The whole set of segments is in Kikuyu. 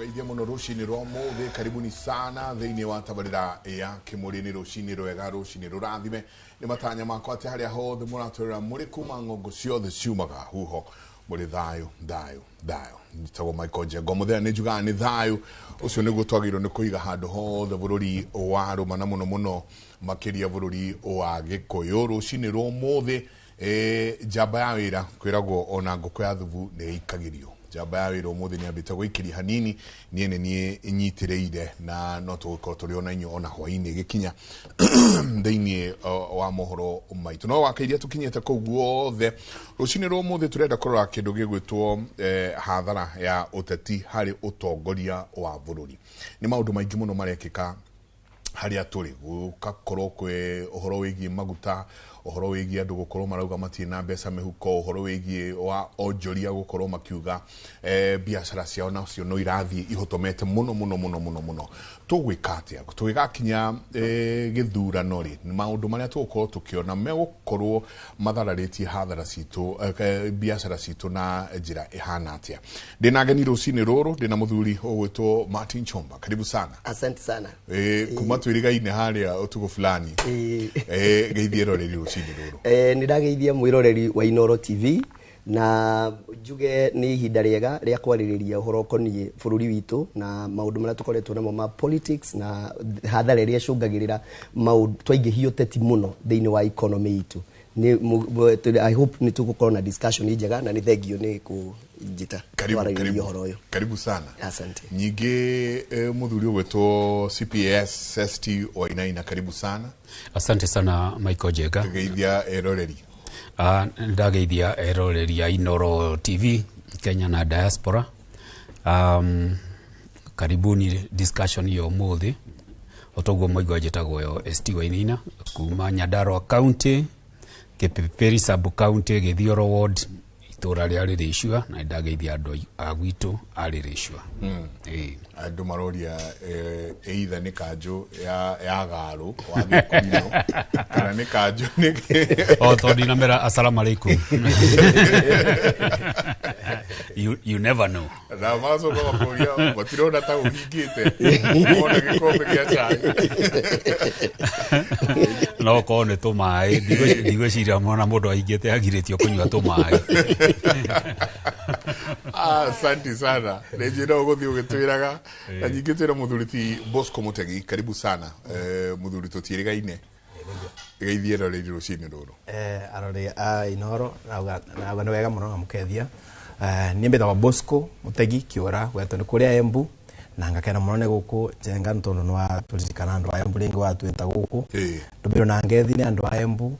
Ndamũgeithia mũno rũcinĩ rwa ũmũthĩ. Karibuni sana thĩinĩ wa tabarĩra ya Kĩmũrĩ. Nĩ rũcinĩ rwega, rũcinĩ rũrathime. Nĩ matanya makwa atĩ harĩa hothe mũratũrĩra mũrĩ kuma ng'ongo ciothe ciumaga huho mũrĩ thayũ, thayũ, thayũ. Njĩtagwo Michael Njengo mũthenya, nĩ njugaga nĩ thayũ ũcio nĩguo twagĩrĩirwo nĩ kũiga handũ hothe bũrũri wa rũma, na mũno mũno makĩria bũrũri wa Gĩkũyũ. Rũcinĩ rwa ũmũthĩ, njamba ya wĩra, kwĩragwo ona ngũkũ ya thubu nĩ ĩikagĩrio. Njamba ya wĩra ũmũthĩ nĩ ambĩte gũikĩria hanini, niĩ nĩ niĩ nyitĩrĩire, na no tũgũkorwo tũrĩ ona inyuĩ ona hwainĩ gĩkinya thĩinĩ wa mohoro maitũ. No wakairia tũkinyĩte kũu guothe, rũcinĩ rwa ũmũthĩ tũrenda kũrora kĩndũ gĩgwĩtwo hathara ya ũteti harĩ ũtongoria wa bũrũri. Nĩ maũndũ maingĩ mũno marekĩka harĩa tũrĩ, gũgakorwo kwĩ ũhoro wĩgiĩ maguta, ũhoro wĩgiĩ andũ gũkorwo marauga matirĩ na mbeca mĩhuko, ũhoro wĩgiĩ wa onjoria gũkorwo makiuga biacara ciao nacio no irathiĩ ihotomete mũno mũno mũno mũno mũno. Tũgwĩka atĩa tũgĩgakinya gĩthurano rĩ? Maũndũ marĩa tũgũkorwo tũkĩona megũkorwo mathararĩtie hathara citũ, biacara citũ na njĩra ĩhana atĩa? Ndĩna ageni rũcinĩ rũrũ. Ndĩna mũthuri ũgwĩtwo Martin Chomba, karibu sana. Asante sana. Kuma twĩrĩgaine harĩa ũtukũ fulani. Geithie roreri rũcinĩ rũrũ. Nĩ ndageithia mwĩroreri wa Inoro TV na njuge nĩ ihinda rĩega rĩa kwarĩrĩria ũhoro ũkoniĩ bũrũri witũ na maũndũ marĩa tũkoretwo namo ma politics na hathara ĩrĩa ĩcũngagĩrĩra maũndũ twaingĩhia ũteti mũno thĩinĩ wa economy itũ. I hope nĩ tũgũkorwo na discussion njega, na nĩ thengio nĩ kũnjĩta Karibu, twarĩrĩrie karibu, ũhoro ũyũ. Karibu sana. Asante. Nyingĩ mũthuri ũgwĩtwo CPS ST Wainaina, karibu sana. Asante sana, Michael Jega. Geithia eroreri. Ndageithia eroreri a Inoro TV Kenya na diaspora. Karibuni discussion ya ũmũthĩ. Otoguo mwaigua, njĩtagwo yo ST Wainaina kuma Nyandarua County, Kipipiri sub county, Githioro ward, itũra rĩa Rĩrĩcua, na ndageithia andũ a gwitũ a Rĩrĩcua. Ĩĩ. Andũ maroria either nĩ kanjũ ya garũ wa gĩkũrinũ kana nĩ kanjũ nĩ O tondũ ndinamera assalamu alaikum, you never know. Na magacoka makoria matirona ta ũhingĩte mona gĩkombe gĩa cai. No korwo nĩ tũmaĩ, ndigwĩciria mona mũndũ aingĩte agirĩtio kũnyua tũmaĩ. Ah, asante sana. Rĩngĩ no ũgũthiĩ ũgĩtwĩraga. Na nyingĩ twĩna mũthuri ti Bosco Mũtegi, karibu sana. Mũthuri tũtiĩrĩgaine, geithie roreri rũcinĩ rũrũ. Arori a Inoro, nauga nĩ wega mũno ngamũkethia. Niĩ mbĩtagwo Bosco Mũtegi Kĩũra, gwetwo nĩ kũrĩa Embu, na ngakena mũno nĩ gũkũ Njenga nĩ tondũ nĩ watũririkana andũ a Embu rĩngĩ watwĩta gũkũ. Ndũmĩrwo na ngethi nĩ andũ a Embu,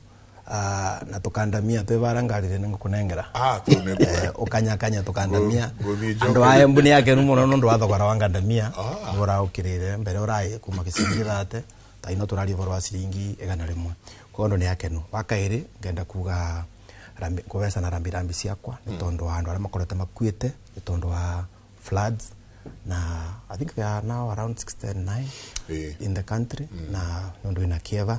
na tũkandamia twĩ bara ngarire nĩ ngũkũnengera. Ah, tũ nĩ Ũkanyakanya tũkandamia. Ngũthiĩ njoke. Andũ a Embu nĩ akenu mũno nĩ ũndũ wa thogora wa ngandamia nĩ ũraũkĩrĩre. Mbere ũraĩ kuma gĩciringi 30, ta ino tũraria ũhoro wa ciringi 100. Koguo andũ nĩ akenu. Wa kaĩrĩ, ngenda kuga kũbecana rambirambi ciakwa nĩ tondũ wa andũ arĩa makoretwo makuĩte nĩ tondũ wa floods, na I think they are now around 69 in the country, na nĩ ũndũ wĩna kĩeva.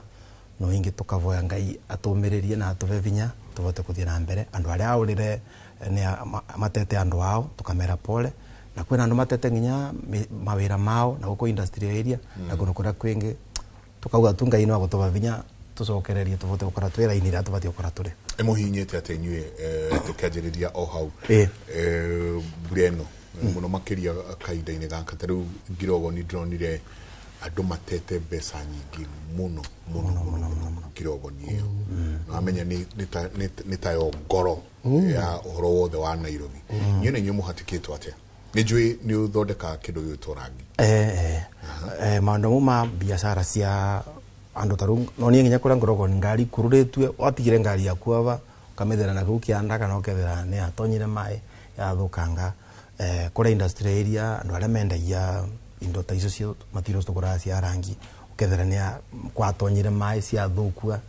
No ingĩ tũkavoya Ngai atũmĩrĩrie na atũve vinya tũvote kũthiĩ na mbere. Andũ arĩa aũrĩre nĩ matete andũ ao, tũkamera pole, na kwĩna andũ matete nginya mawĩra mao na gũkũ industrial area na kũndũ kũrĩa kwĩngĩ. Tukauga tu Ngai no agũtũva vinya tũcokererie tũvote gũkora twĩ raini ĩrĩa tũbatiĩ gũkora tũrĩ. Ĩmũhinyĩte atĩa inyuĩ, tũkĩanjĩrĩria o hau? Mbura ĩno mũno makĩria kahinda-inĩ gaka, ta rĩu Ngirogoni ndĩronire andũ matete mbeca nyingĩ mũno mũno mũno mũno Ngirogoni ĩyo. Na wamenya nĩ tayo ngoro ya ũhoro wothe wa Nairobi. Inyuĩ na inyuĩ mũhatĩkĩtwo atĩa? Nĩ njũĩ nĩ ũthondekaga kĩndũ gĩgwĩtwo rangi. Maũndũ mau ma biacara cia andũ, ta rĩu no niĩ nginya kũrĩa Ngorogoni ngari ikururĩtue, watigire ngari yaku ava ũkamĩthera na kũu kĩanda kana ũkethera nĩ yatonyire maĩ yathũkanga. Kũrĩa industrial area, andũ arĩa mendagia indo ta icio cio materials tũgũraga cia rangi, ũkethera nĩ kwatonyire maĩ ciathũkua.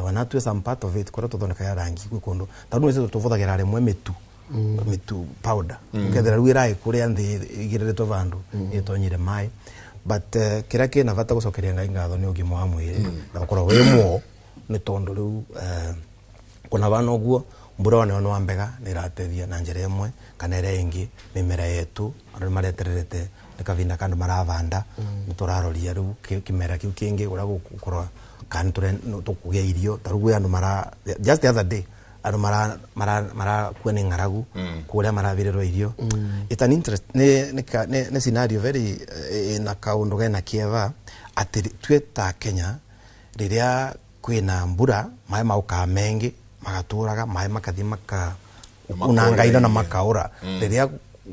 Wanatue some part of it kũrĩa tũthondekaga rangi gwĩ kũndũ ta rĩu nĩcio tũbũthagĩra rĩmwe mĩtu powder, ũkethera rĩu ĩraĩ kũrĩa nthĩ ĩigĩrĩrĩtwo vandũ ĩtonyire maĩ. But kĩrĩa kĩna bata gũcokeria Ngai ngatho nĩ ũgima wa mwĩrĩ na gũkorwo wĩ muo, nĩ tondũ rĩu kuna bana ũguo Mbura ona no ambega nä irateithia na njĩra ĩmwe kana ĩrĩa ĩngĩ mĩmera yetu andũ nĩ maretererete nĩ kavinda kandu maravanda nĩ tũraroria rĩu kĩmera kĩu kĩngĩ ũrĩa gũgũkorwo kana tũkũgĩa irio ta rĩu kwĩ andũ mara just the other day andũ marakua nĩ ng'aragu kũrĩa maravirĩrwo irio. It's an interest nĩ scenario very ĩna kaũndũ gena kĩeva atĩ tue ta Kenya rĩrĩa kwĩna mbura maĩ maukaga mengi magatũraga maĩ makathi maka unanga indo na makaura rĩrĩa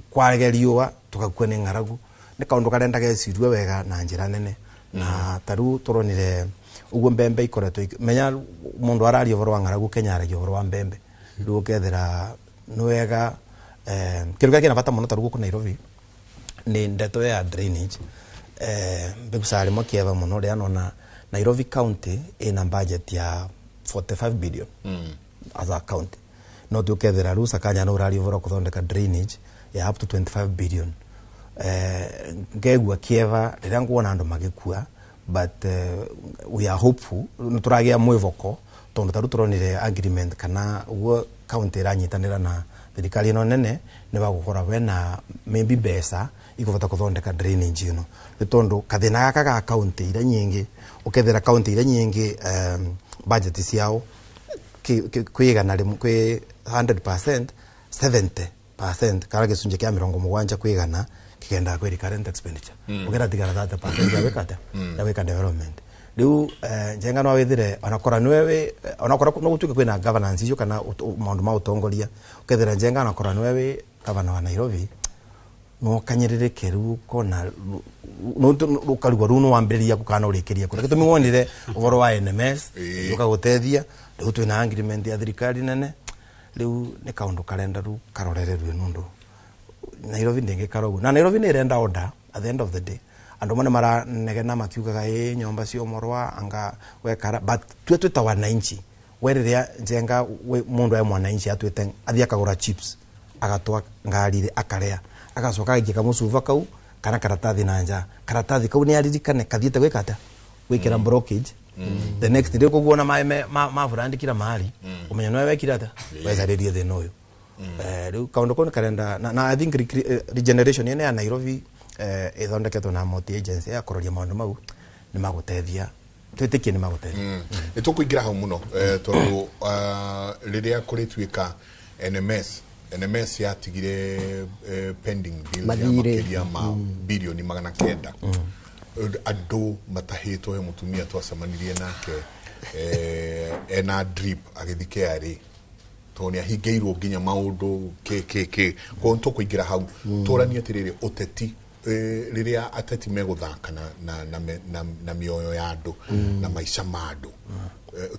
kwage riũa tũgakua nĩ ng'aragu nĩ kaũndũ karenda gecirue wega na njĩra nene na ta rĩu tũronire ũguo mbembe ikoretwo menya mũndũ araria ũhoro wa ng'aragu Kenya aragia ũhoro wa mbembe rĩu ũkethera nĩ wega kĩndũ kĩrĩa kĩna bata mũno ta rĩu gũkũ Nairobi nĩ ndeto ya drainage mbigucarĩ mwakieva mũno rĩrĩa nona Nairobi County ĩna budget ya 45 billion as a county no tukethera rĩu Sakanya no ũraria ũhoro wa kũthondeka drainage ya up to 25 billion ngegua kĩeva rĩrĩa nguona andũ magĩkua but we are hopeful nĩ tũragĩa mwĩvoko tondũ ta rĩu tũronire agreement kana ũguo county ĩranyitanĩra na thirikari ĩno nene nĩ bagũkora wena maybe mbeca ikũbota kũthondeka drainage ĩno nĩ tondũ kathĩna gaka ga county iria nyingĩ ũkethera county iria nyingĩ budget ciao kwĩ igana rĩmwe kwĩ 100% 70% kana gĩcunjĩ kĩa 70 kwĩ igana kĩgendaga kwĩ recurrent expenditure ũkĩratigara 30% ya gwĩka atĩa ya gwĩka development rĩu Njenga no withire onakora niwe wĩ onakora no gũtuĩke kwĩna governance icio kana maũndũ ma ũtongoria ũkethira Njenga onakora niwe wĩ gavana wa Nairobi no kanyĩrĩrĩke rĩu ũkona ũkarigwo rĩu nĩ wambĩrĩria kũ kana ũrĩkĩrie kũ gĩtũmi wonire ũhoro wa NMS ũkagũteithia rĩu twĩna agreement ya thirikari nene rĩu nĩ kaũndũ karenda rĩu karorererue nũndũ Nairobi ndĩngĩkara ũguo na Nairobi nĩ ĩrenda order at the end of the day andũ amwe nĩ maranegena makiugaga ĩ nyũmba cio morwa anga wekara but tue twĩta wananchi we rĩrĩa Njenga mũndũ e mwananchi atuĩte athiĩ akagũra chips agatwa ngari akarĩa agacoka agaikia kamũcuba kau kana karatathi na nja karatathi kau nĩ aririkane kathiĩte gwĩka atĩa gwĩkĩra blockage the next day koguo na maĩ ma brand kila mahali ũmenye nowe wekire atĩa wecarĩrie thĩna ũyũ rĩu kaũndũ kau nĩ karenda na I think regeneration ĩno ya Nairobi ĩthondeketwo na multi agency ya kũroria maũndũ mau nĩ magũteithia twĩtĩkie nĩ magũteithia nĩ tũkũingĩra hau mũno tondũ rĩrĩa kũrĩtuĩka NMS yatigire pending bills ya makĩria ma bilioni 900 andũ matahĩtwo he mũtumia twacemanirie nake ena drip agĩthiĩ KRA tondũ nĩ ahingĩirwo nginya maũndũ kĩ koguo nĩ tũkũingĩra hau tũranie atĩrĩrĩ ũteti rĩrĩa ateti megũthaka na mĩoyo ya andũ na maica ma andũ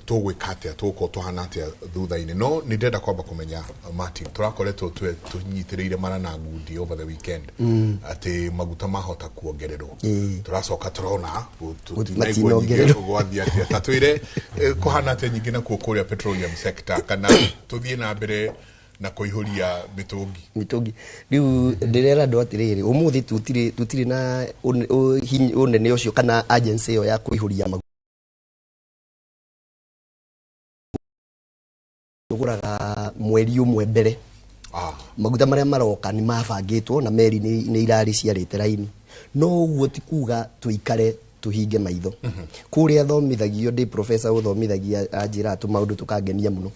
tũgwĩka atĩa tũgũkorwo tũhana atĩa thutha-inĩ no nĩ ndĩrenda kwamba kũmenya Martin tũrakoretwo tũnyitĩrĩire mara na ngundi over the weekend atĩ maguta mahota kuongererwo tũracoka tũrona tũtinaigua nyingĩ gwathiĩ atĩa ta twĩre kũhana atĩa nyingĩ nakuo kũrĩa petroleum sector kana tũthiĩ na mbere na kũihũria mĩtũngi rĩu ndĩrera andũ atĩrĩrĩ ũmũthĩ tũtirĩ na ũnene ũcio kana agency ĩyo ya kũihũria maguta tũgũraga mweri ũmwe mbere maguta marĩa maroka nĩ mabangĩtwo na meri nĩ irarĩ ciarĩte raini no ũguo ti kuga tũikare tũhinge maitho kũrĩa thomithagio ndĩ professor ũthomithagia anjĩraga tũmaũndũ tũkangenia mũno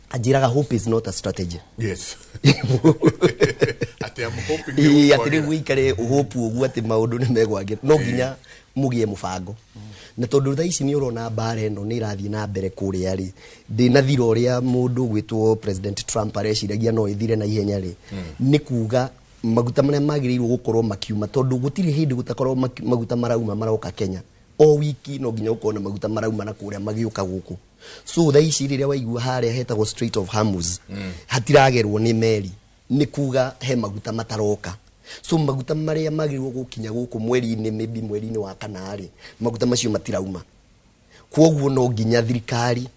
anjĩraga hope is not a strategy. Yes. Atĩ I'm hoping atĩ rĩu ũikare ũhope ũguo atĩ maũndũ nĩ megwagĩra no nginya mũgĩe mũbango na tondũ thaa ici nĩ ũrona mbara ĩno nĩ ĩrathiĩ na mbere kũrĩa rĩ ndĩnathira ũrĩa mũndũ ũgwĩtwo President Trump areciragia no ĩthire na ihenya rĩ nĩ kuga maguta marĩa magĩrĩirwo gũkorwo makiuma tondũ gũtirĩ hĩndĩ gũtakorwo maguta marauma maroka Kenya o wiki no nginya ũkorwo na maguta marauma na kũrĩa magĩũka gũkũ so thaa ici rĩrĩa waigua harĩa hetagwo Strait of Hormuz hatiragerwo nĩ meri nĩ kuga he maguta mataroka so maguta marĩa magĩrĩirwo gũkinya gũkũ mweri-inĩ maybe mweri-inĩ wa kana rĩ maguta macio matirauma kwoguo no nginya thirikari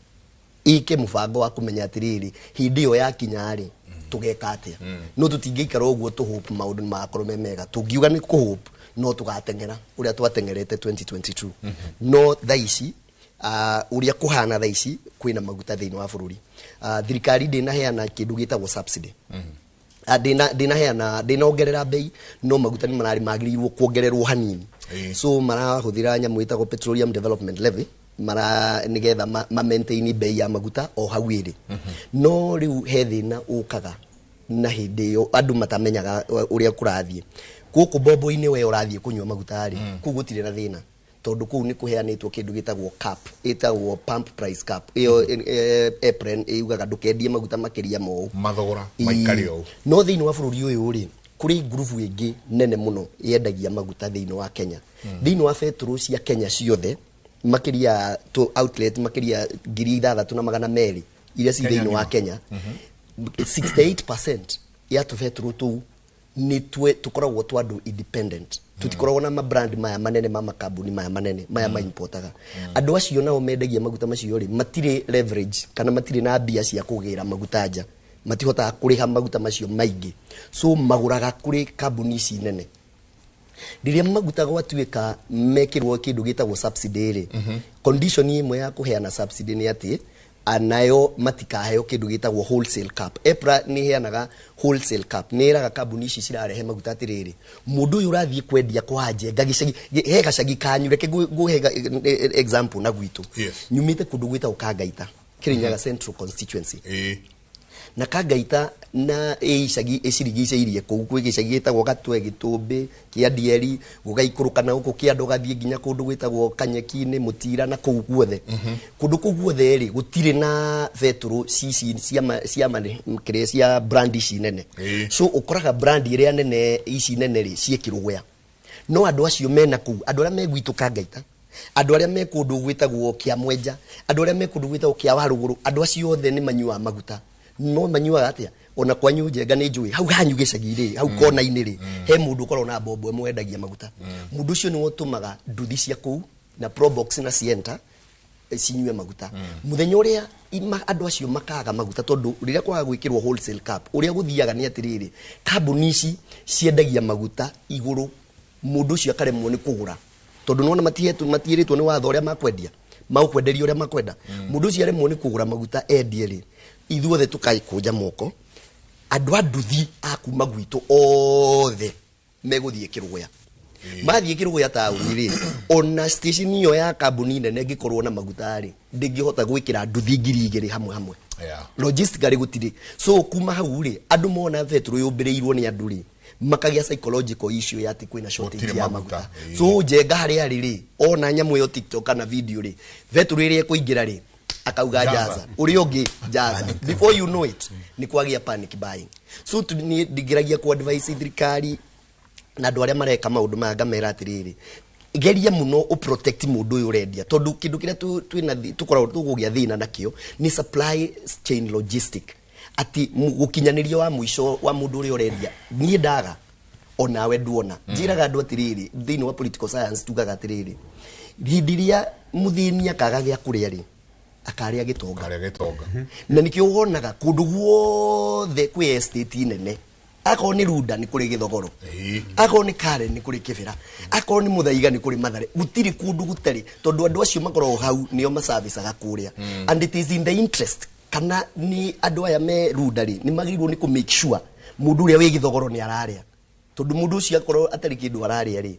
ĩke mũbango wa kũmenya atĩrĩrĩ hĩndĩ ĩyo yakinya rĩ tũgeka atĩa no tũtingĩikara ũguo tũhope maũndũ magakorwo me mega tũngiuga nĩ kũhope no tũgateng'era ũrĩa twateng'erete 2022 no thaa ici Ũrĩa kũhana thaa ici kwĩna maguta thĩinĩ wa bũrũri, thirikari ndĩnaheana kĩndũ gĩtagwo subsidy. Ndĩnaheana, ndĩnongerera bei, no maguta nĩ mararĩ magĩrĩirwo kuongererwo hanini. So marahũthĩra nyamũ ĩtagwo Petroleum Development Levy mara nĩgetha ma maintain bei ya maguta o hau ĩrĩ. No rĩu he thĩna ũkaga na hĩndĩ ĩyo andũ matamenyaga ũrĩa kũrathiĩ gũkũ mbombo-inĩ. We ũrathiĩ kũnyua maguta rĩ, kũu gũtirĩ na thĩna tondũ kũu nĩ kũheanĩtwo kĩndũ gĩtagwo cap, ĩtagwo pump price cap. Ĩyo EPRA yugaga ndũkendie maguta makĩria ma ũũ. Mathogora maikare ũũ. No thĩinĩ wa bũrũri ũyũ rĩ, kũrĩ ngurubu ĩngĩ nene mũno yendagia maguta thĩinĩ wa Kenya. Thĩinĩ wa betũrũ cia Kenya ciothe, makĩria to outlet makĩria 6,200 iria ci Kenya thĩinĩ wa ng'ima. Kenya, 68% ya tũbetũrũ tũu nĩ tũkoragwo twa andũ independent. Tũtikoragwo na mabrand maya manene ma makambuni maya manene maya maimportaga. Andũ acio nao mendagia maguta macio rĩ, matirĩ leverage kana matirĩ na mbia cia kũgĩra maguta nja, matihotaga kũrĩha maguta macio maingĩ, so magũraga kũrĩ kambuni ici nene. Rĩrĩa maguta gwatuĩka mekĩrwo kĩndũ gĩtagwo subsidy rĩ, condition ĩmwe ya kũheana subsidy nĩ atĩ anayo matikaheo kĩndũ gĩtagwo wholesale cap. EPRA nĩ ĩheanaga wholesale cap, nĩ ĩraga kambuni ici cirarehe maguta atĩrĩrĩ, mũndũ ũyũ ũrathiĩ kwendia kwa Njenga gĩcagi, he gacagi kanyu, reke ngũhe example na gwitũ. Nyumĩte kũndũ gwĩtagwo Kangaita, Kirinyaga Central constituency. Na Kangaita na ĩ icagi ĩcirigicĩirie kũu, kwĩ gĩcagi gĩtagwo Gatwe, Gĩtũmbĩ, Kĩandieri, gũgaikũrũka na gũkũ kĩanda ũgathiĩ nginya kũndũ gwĩtagwo Kanyeki-inĩ, Mũtira na kũu guothe. Kũndũ kũu guothe rĩ, gũtirĩ na betũrũ cici cia kĩrĩa cia brand ici nene. So ũkoraga brand ĩrĩa nene, ici nene rĩ, ciĩ Kĩrũgũya, no andũ acio mena kũu, andũ arĩa me gwitũ Kangaita, andũ arĩa me kũndũ gwĩtagwo Kĩamwenja, andũ arĩa me kũndũ gwĩtagwo Kĩa Warũgũrũ, andũ acio othe nĩ manyuaga maguta. No manyuaga atĩa? Ona kwanyu Njenga nĩ njũĩ hau hanyu gĩcagi rĩ, hau kona-inĩ rĩ, he mũndũ ũkoragwo na mbombo ĩmwe wendagia maguta. Mũndũ ũcio nĩwe ũtũmaga nduthi cia kũu na Probox na Sienta cinyue maguta. Mũthenya ũrĩa andũ acio makaga maguta, tondũ rĩrĩa kwaga gwĩkĩrwo wholesale cap, ũrĩa gũthiaga nĩ atĩrĩrĩ, kambuni ici ciendagia maguta igũrũ, mũndũ ũcio akaremwo nĩ kũgũra tondũ nĩwona matihetwo, matiĩrĩtwo nĩ watho ũrĩa makwendia, magũkwenderia ũrĩa makwenda. Mũndũ ũcio aremwo nĩ kũgũra maguta endie rĩ, ithuothe tũkaikũnja moko. Andũ a nduthi a kuma gwitũ othe megũthiĩ Kĩrũgũya. Mathiĩ Kĩrũgũya taũni rĩ, ona station ĩyo ya kambuni nene ĩngĩkorwo na maguta rĩ, ndĩngĩhota gwĩkĩra nduthi 2,000 hamwe hamwe. Logistically gũtirĩ. So kuma hau rĩ, andũ mona betũrũ yũmbĩrĩirwo nĩ andũ rĩ, makagĩa psychological issue ya atĩ kwĩna shortage Gũtirĩ ya maguta. maguta. So Njenga harĩa arĩ rĩ, ona nyamũ ĩyo TikTok kana video rĩ, betũrũ ĩrĩa ĩkũingĩra rĩ, akauga Jaza. jaza, ũrĩa ũngĩ jaza. Before you know it, nĩ kwagĩa panic buying. So niĩ ndingĩragia ku advise thirikari na andũ arĩa mareka maũndũ maya, ngamera atĩrĩrĩ, geria mũno ũprotect mũndũ ũyũ ũrendia, tondũ kĩndũ kĩrĩa twĩna tũkoragwo tũkũgĩa thĩna nakĩo nĩ supply chain logistic, atĩ gũkinyanĩria wa mũico wa mũndũ ũrĩa ũrendia. Niĩ ndaga, onawe nduona. Njĩraga andũ atĩrĩrĩ, thĩinĩ wa political science tugaga atĩrĩrĩ, hĩndĩ ĩrĩa mũthĩni akaga gĩa kũrĩa rĩ, akarĩa gĩtonga. Karĩa gĩtonga. Na nikĩo wonaga kũndũ guothe kwĩ estate nene. Akorwo nĩ Runda nĩ kũrĩ Gĩthogoro, akorwo nĩ Karen nĩ kũrĩ Kĩbĩra, akorwo nĩ Mũthaiga nĩ kũrĩ Mathare. Gũtirĩ kũndũ gũtarĩ, tondũ andũ acio makoragwo hau nĩo macabicaga kũrĩa, and it is in the interest kana nĩ andũ aya me Runda rĩ, nĩ magĩrĩirwo nĩ kũ make sure mũndũ ũrĩa wĩ Gĩthogoro nĩ ararĩa, tondũ mũndũ ũcio akorwo atarĩ kĩndũ ararĩa rĩ,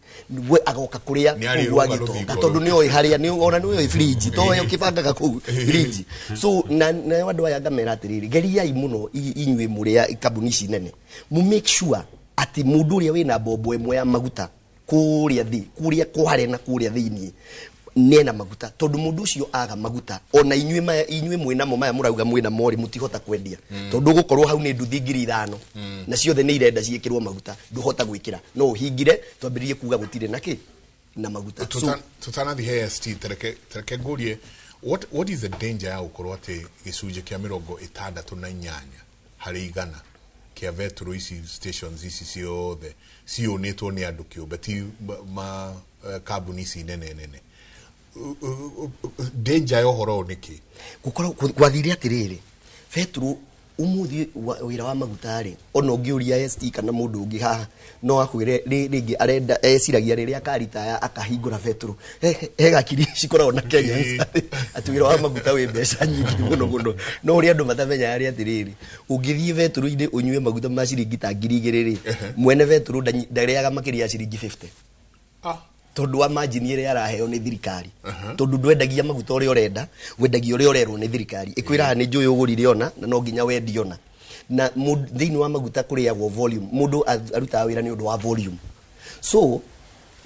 we agoka kũrĩa Nĩ arĩrũga kũu gwa rũthingo gĩtonga, rũu. tondũ nĩoĩ harĩa ona nĩoĩ fridge to we ũkĩbangaga kũu fridge. So na nayo andũ aya ngamera atĩrĩrĩ, geriai mũno inyuĩ mũrĩa kambuni ici nene, mu make sure atĩ mũndũ ũrĩa wĩna mbombo ĩmwe ya maguta kũrĩa thĩ, kũrĩa kware na kũrĩa thĩiniĩ, nena maguta, tondũ mũndũ ũcio aga maguta, ona inyuĩ maya inyuĩ mwĩnamo maya mũrauga mwĩnamo rĩ, mũtihota kwendia, tondũ gũkorwo hau nĩ nduthi 5,000 na ciothe nĩ irenda ciĩkĩrwo maguta, ndũhota gwĩkĩra, no ũhingire twambĩrĩrie kuga gũtirĩ na kĩ na maguta. So, Tutanathi he ST, tereke ngurie, what is the danger ya gũkorwo atĩ gĩcunjĩ kĩa 68% kĩa betũrũ ici, stations ici ciothe ciũnĩtwo nĩ andũ kĩũmbe, ti ma kambuni ici nene nene? Danger ya ũhoro ũyũ nĩ kĩ? Gũkorwo gwathire atĩrĩrĩ, betũrũ Umuthi wira wa maguta rĩ, ona ũngĩũria ST kana mũndũ ũngĩ haha no akwĩre rĩngĩ arenda eciragia rĩrĩa akaritaya akahingũra betũrũ. He gakiri cikoragwo na Kenyans atĩ wĩra wa maguta wĩ mbeca nyingĩ mũno mũno, no ũrĩa andũ matamenyaga nĩ atĩrĩrĩ, ũngĩthiĩ betũrũ-inĩ ũnyue maguta ma ciringi ta 2000 rĩ, mwene betũrũ ndarĩaga makĩria ya ciringi 50 tondu wa margin ĩrĩa araheo nĩ thirikari, tondu ndwendagia maguta ũrĩa ũrenda, wendagia ũrĩa ũrerwo nĩ thirikari. Ĩkwĩraga nĩ njũĩ ũgũrire ona na no nginya wendie ona na thĩinĩ wa maguta kũrĩagwo volume. Mũndũ arutaga wĩra nĩ ũndũ wa volume, so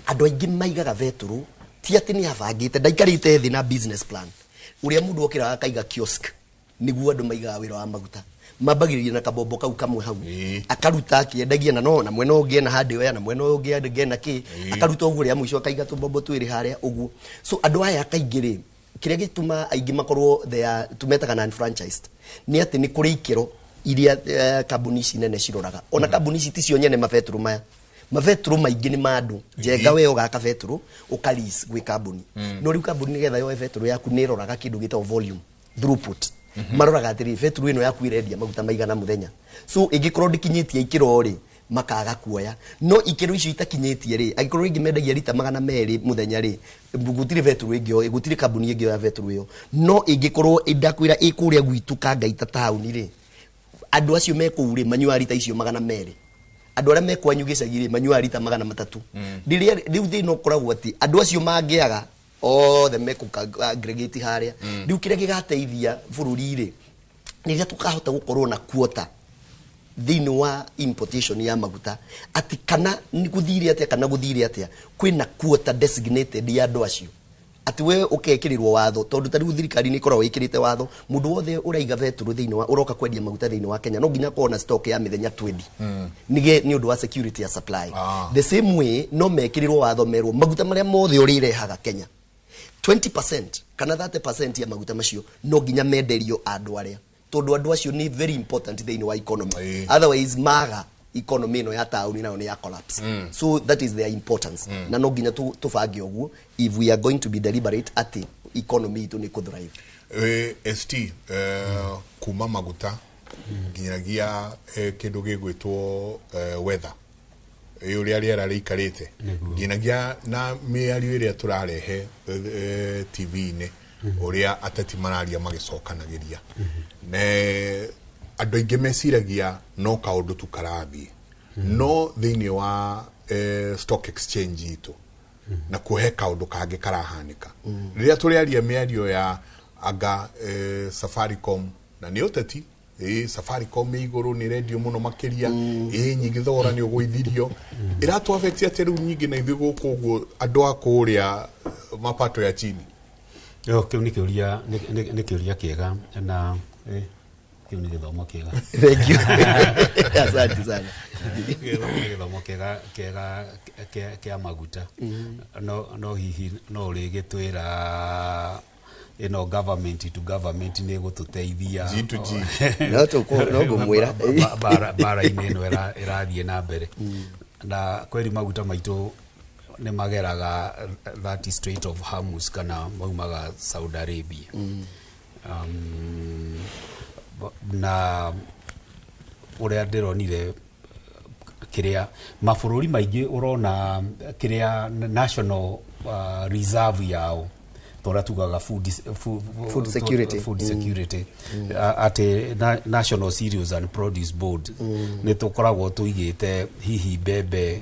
andũ aingĩ maigaga betũrũ ti atĩ nĩ abangĩte, ndaikarĩte thĩ na business plan. Ũrĩa mũndũ okĩraga akaiga kiosk nĩguo andũ maigaga wĩra wa maguta, mambagĩrĩria na kabombo kau kamwe hau, akaruta akĩendagia na no na mwena ũngĩ ena hardware na mwena ũyũ ũngĩ ena kĩ, akaruta ũguo, rĩa mũico akaiga tũbombo twĩrĩ harĩa ũguo. So andũ aya kaingĩ rĩ, kĩrĩa gĩtũmaga aingĩ makorwo they are tumetaga non franchised nĩ atĩ nĩ kũrĩ ikĩro iria kambuni ici nene ciroraga. Ona kambuni ici ticio nyene mabetũrũ maya, mabetũrũ maingĩ nĩ ma andũ. Njenga we ũgaka betũrũ ũka lease gwĩ kambuni, no rĩu kambuni nĩgetha yoe betũrũ yaku nĩ ĩroraga kĩndũ gĩtagwo volume throughput. Maroraga atĩrĩ, betũrũ ĩno yaku ĩrendia maguta maigana mũthenya? So ĩngĩkorwo ndĩkinyĩtie ikĩro rĩ, makaga kuoya. No ikĩro icio itakinyĩtie rĩ, angĩkorwo rĩngĩ mendagia rita 200 mũthenya rĩ, gũtirĩ betũrũ ĩngĩ, gũtirĩ kambuni ĩngĩoya betũrũ ĩyo. No ĩngĩkorwo ndakwĩra ĩ kũrĩa gwitũ Kangaita taũni rĩ, andũ acio me kũu rĩ manyuaga rita icio 200, andũ arĩa me kwanyu gĩcagi rĩ manyuaga rita 300. Rĩrĩa rĩu thĩna ũkoragwo atĩ andũ acio mangĩaga othe mekũ aggregate harĩa. Rĩu kĩrĩa gĩgateithia bũrũri rĩ, rĩrĩa tũkahota gũkorwo na quota thĩinĩ wa importation ya maguta, atĩ kana nĩ gũthire atĩa kana gũthire atĩa, kwĩna quota designated ya andũ acio, atĩ we ũkekĩrĩrwo watho, tondũ ta rĩu thirikari nĩ ĩkoragwo ĩkĩrĩte watho, mũndũ wothe ũraiga betũrũ thĩinĩ wa ũroka kwendia maguta thĩinĩ wa Kenya no nginya akorwo na stock ya mĩthenya 20 nĩge nĩ ũndũ wa security ya supply. The same way no mekĩrĩrwo watho merwo maguta marĩa mothe ũrĩrehaga Kenya, 20% kana 30% ya maguta macio no nginya menderio andũ arĩa, tondũ andũ acio nĩ very important thĩinĩ wa economy. Otherwise maga economy ĩno ya taũni nayo nĩ ya collapse. So that is their importance, na no nginya tũbange ũguo if we are going to be deliberate atĩ economy itũ nĩ kũthrive. ST, kuma maguta nginyagia kĩndũ gĩgwĩtwo weather, ũrĩa rĩera rĩikarĩte, nginyagia na mĩario ĩrĩa tũrarehe TV-inĩ, ũrĩa ateti mararia magĩcokanagĩria, ne andũ aingĩ meciragia no kaũndũ tu karathiĩ no thĩinĩ wa stock exchange itũ, na kuhe kaũndũ kangĩ karahanĩka rĩrĩa tũrĩaria mĩario ya anga Safaricom na nĩ ũteti. Safaricom ĩ igũrũ, nĩ rendio mũno makĩria, nyingĩ thogora nĩ ũgũithirio, ĩratũ affect atĩa rĩu nyingĩ na ithuĩ gũkũ ũguo andũ a kũrĩa mapato ya chini? Yo, kĩu nĩ kĩũria nĩ kĩũria kĩega na kĩu nĩ gĩthomo kĩega. Thank you, asante sana. Nĩ gĩthomo kĩega kĩega kĩa maguta. No hihi no ũrĩgĩtwĩra ĩno government to government nĩ ĩgũtũteithia? G to G. No no ngũmwĩra. Bara-inĩ ĩno ĩrathiĩ na mbere na kweri maguta maitũ nĩ mageraga that Strait of Hormuz kana maumaga Saudi Arabia, na ũrĩa ndĩronire kĩrĩa mabũrũri maingĩ ũrona kĩrĩa national reserve yao, torĩa tugaga food, Food security. Food security, atĩ National Cereals and Produce Board nĩ tũkoragwo tũigĩte hihi mbembe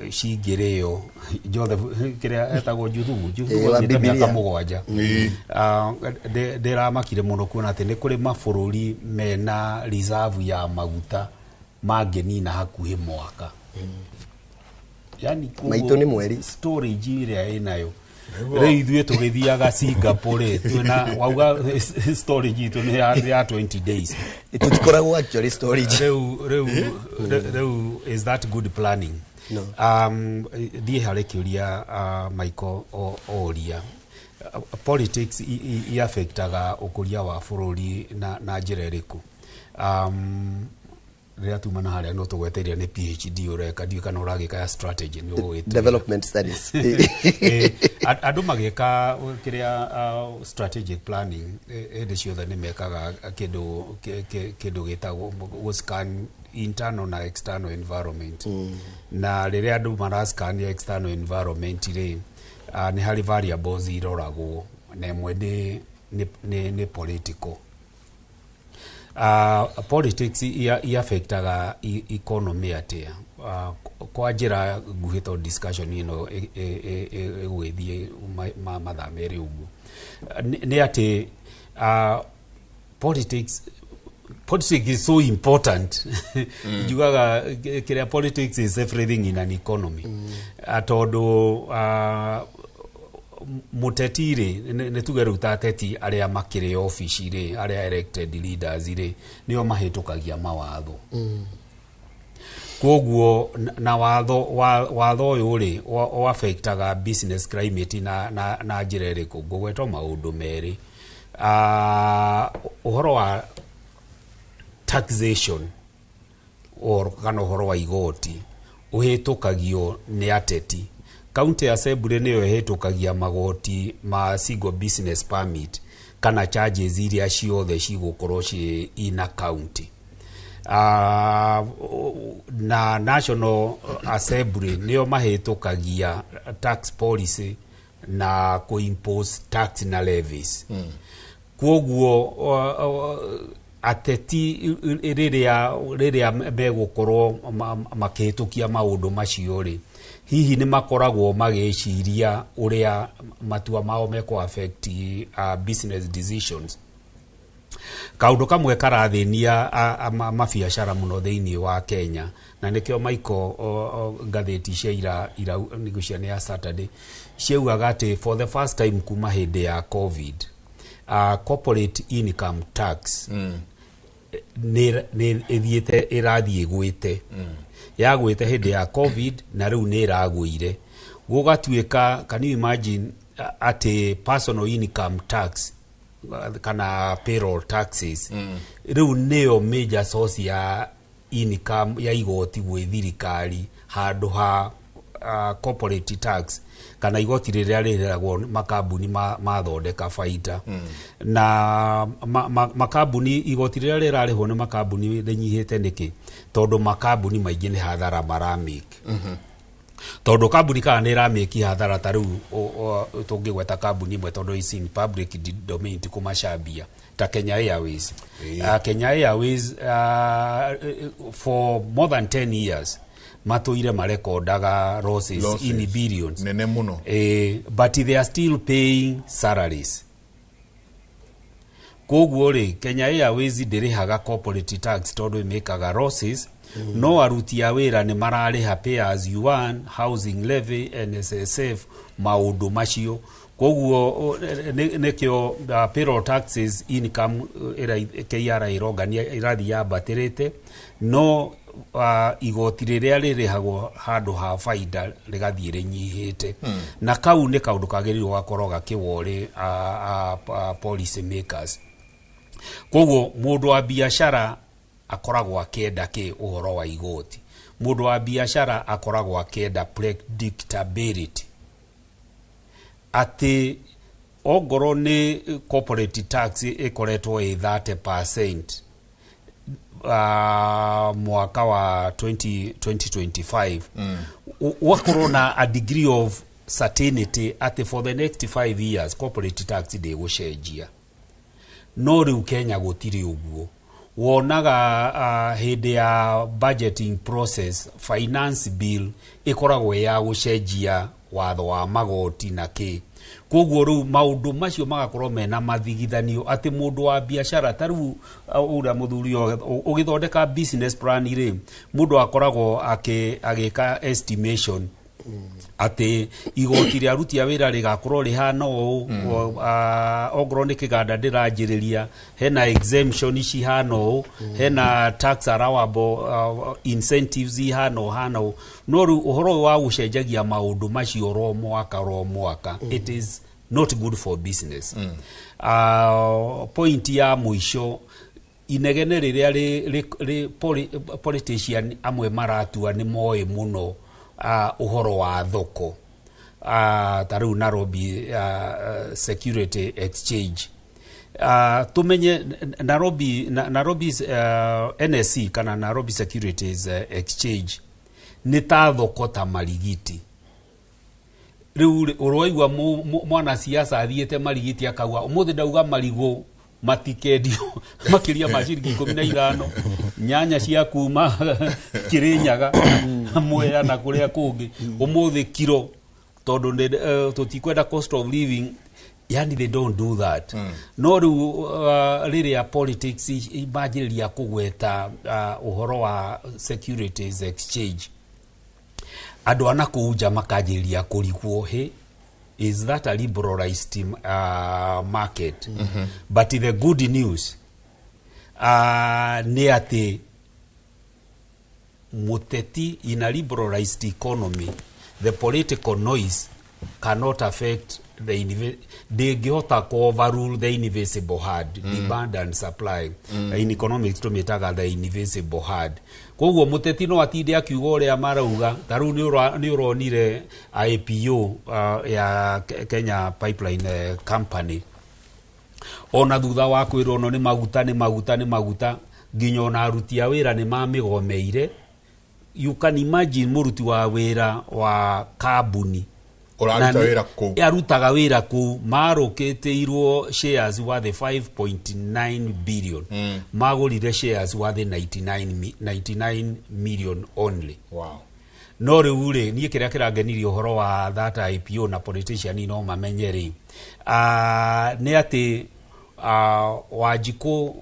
cingĩrĩo Joseph kĩrĩa etagwo Juthugu. Juthugu Wa athiĩte mĩaka Bibilia. 7. Ndĩramakire mũno kuona atĩ nĩ kũrĩ mabũrũri mena reserve ya maguta mangĩnina hakuhĩ mwaka, yani koguo Maitũ nĩ mweri. Storage ĩrĩa ĩnayo rĩu ithuĩ tũgĩthiaga Singapore twĩna wauga storage itũ nĩ ya 20 days. Tũtikoragwo actually storage. Rĩu is that good planning? No. Thiĩ harĩ kĩũria Michael oria. Politics i affectaga ũkũria wa bũrũri na njĩra ĩrĩkũ? Rĩrĩa tuma na harĩa no tũgweteire nĩ PhD ũreka, ndiũĩ kana ũragĩka ya strategy nĩ ũgũgĩtwĩra. Development studies. Andũ magĩka kĩrĩa strategic planning, hĩndĩ ciothe nĩ mekaga kĩndũ kĩndũ gĩtagwo gũ-scan internal na external environment. Na rĩrĩa andũ marascan external environment rĩ, nĩ harĩ variables iroragwo, na ĩmwe nĩ political. Politics iaffectaga economy atĩa? Kwa njĩra nguhĩ, tondũ discussion ĩno ĩgũgĩthiĩ mathaa 2 ũguo, nĩ atĩ politics is so important. Njugaga kĩrĩa, politics is everything in an economy. Tondũ mũteti rĩ, nĩ tuge rĩu ta ateti arĩa makĩrĩ obici rĩ, arĩa elected leaders rĩ, nĩo mahĩtũkagia mawatho. Koguo na watho ũyũ rĩ, affectaga business climate na njĩra ĩrĩkũ? Ngũgweta maũndũ 2. Ũhoro wa taxation or kana ũhoro wa igoti ũhĩtũkagio nĩ ateti. County assembly nĩyo ĩhĩtũkagia magoti ma single business permit kana charges iria ciothe cigũkorwo ciĩ ina county. Na National Assembly nĩo mahĩtũkagia tax policy na kũ-impose tax na levies. Koguo ateti rĩrĩa megũkorwo makĩhĩtũkia maũndũ macio rĩ, hihi nĩ makoragwo magĩciria ũrĩa matua mao mekũ affect business decisions? Kaũndũ kamwe karathĩnia mabiacara mũno thĩinĩ wa Kenya, na nĩkĩo Michael, ngathĩti cia ira nĩgucia nĩ ya Saturday ciaugaga atĩ for the first time kuma hĩndĩ ya COVID, corporate income tax nĩ ĩthiĩte ĩrathiĩ ĩgwĩte. Yagwĩte hĩndĩ ya COVID na rĩu nĩ ĩragũire. Gũgatuĩka, can you imagine atĩ personal income tax kana payroll taxes rĩu nĩyo major source ya income ya igoti gwĩ thirikari handũ ha corporate tax kana igoti rĩrĩa rĩrĩragwo makambuni mathondeka baita? Na makambuni, igoti rĩrĩa rĩrarĩhwo nĩ makambuni rĩnyihĩte nĩkĩ? Tondũ makambuni maingĩ nĩ hathara maramake. Tondũ kambuni kana nĩ ĩramĩki hathara, ta rĩu tũngĩgweta kambuni ĩmwe tondũ is in public domain, ti kũmacambia, ta Kenya Airways. Kenya Airways for more than 10 years matũire marekondaga losses, Losses. in billions. Nene mũno. But they are still paying salaries. Koguo rĩ, Kenya Airways ndĩrĩhaga corporate tax tondũ ĩmĩkaga losses, no aruti a wĩra nĩ mararĩha pay as you earn, housing levy, NSSF, maũndũ macio. Koguo nĩkĩo payroll taxes income ĩrĩa KRA ĩrongania ĩrathiĩ yambatĩrĩte, no igoti rĩrĩa rĩrĩhagwo handũ ha baida rĩgathiĩ rĩnyihĩte. Na kau nĩ kaũndũ kagĩrĩirwo gakorwo gakĩworĩ policy makers. Koguo mũndũ wa biacara akoragwo akĩenda kĩ ũhoro wa igoti? Mũndũ wa biacara akoragwo akĩenda predictability, atĩ ongorwo nĩ corporate tax ĩkoretwo ĩ 30% mwaka wa 20, 2025, ũgakorwo na a degree of certainty atĩ for the next 5 years corporate tax ndĩgũcenjia. No rĩu Kenya gũtirĩ ũguo. Wonaga hĩndĩ ya budgeting process, finance bill ĩkoragwo ĩ ya gũcenjia watho wa magoti na kĩ. Koguo rĩu maũndũ macio magakorwo mena mathigithanio atĩ mũndũ wa biacara ta rĩu ũrĩa mũthuri ũgĩthondeka business plan rĩ, mũndũ akoragwo agĩka estimation atĩ igoti rĩa aruti a wĩra rĩgakorwo rĩhana ũũ, ongorwo nĩ kĩganda ndĩranjĩrĩria, hena exemption cihana ũũ, hena tax allowable incentives ihana ũũ hana ũũ. No rĩu ũhoro ũyũ wa gũcenjagia maũndũ macio ro mwaka ro mwaka, it is not good for business. Point ya mũico, Inegene rĩrĩa rĩ politician amwe maratua nĩ moĩ mũno ũhoro wa thoko, ta rĩu Nairobi Security Exchange, tumenye Nairobi NSE kana Nairobi Securities Exchange nĩ ta thoko ta Marigiti. Rĩu rĩ, ũroigua mwanasiasa athiĩte Marigiti akauga ũmũthĩ ndauga marigũ matikendio makĩria ma ciringi 15, nyanya cia kuma Kĩrĩnyaga, Mwea na kũrĩa kũngĩ ũmũthĩ kiro, tondũ tũtikwenda cost of living. Yani they don't do that. No rĩu rĩrĩa politics manjĩrĩria kũgweta ũhoro wa securities exchange, andũ a nakũu nja makanjĩrĩria kũrigwo, he is that a liberalized market? But the good news nĩ atĩ mũteti, in a liberalized economy, the political noise cannot affect the ndĩngĩhota ku overrule the invisible hand, demand and supply. In economics tũmĩtaga the invisible hand. Koguo mũteti no atinde akiuga ũrĩa marauga. Ta rĩu nĩ ũronire IPO ya Kenya Pipeline Company, ona thutha wa kwĩrwo no nĩ maguta, nĩ maguta, nĩ maguta, nginya ona aruti a wĩra nĩ mamĩgomeire. You can imagine mũruti wa wĩra wa kambuni ũraruta Na wĩra kũu. Arutaga wĩra kũu, marũkĩtĩirwo shares worth 5.9 billion, magũrire shares worth 99 million only. No rĩu rĩ, niĩ kĩrĩa kĩrangenirie ũhoro wa that IPO na politician no mamenye rĩ, nĩ atĩ Wanjikũ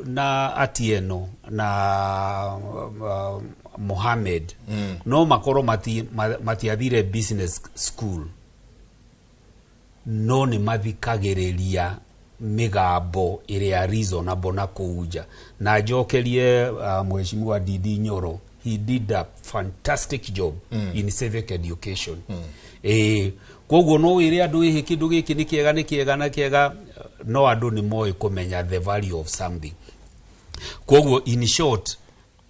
na Atieno na Mohamed no makorwo matiathire business school, no nĩ mathikagĩrĩria mĩgambo ĩrĩa reasonable na kũu nja. Na njokerie mheshimiwa Ndindi Nyoro, he did a fantastic job in civic education. Koguo no wĩre andũ ĩhĩ kĩndũ gĩkĩ nĩ kĩega, nĩ kĩega na kĩega, no andũ nĩ moĩ kũmenya the value of something. Koguo in short,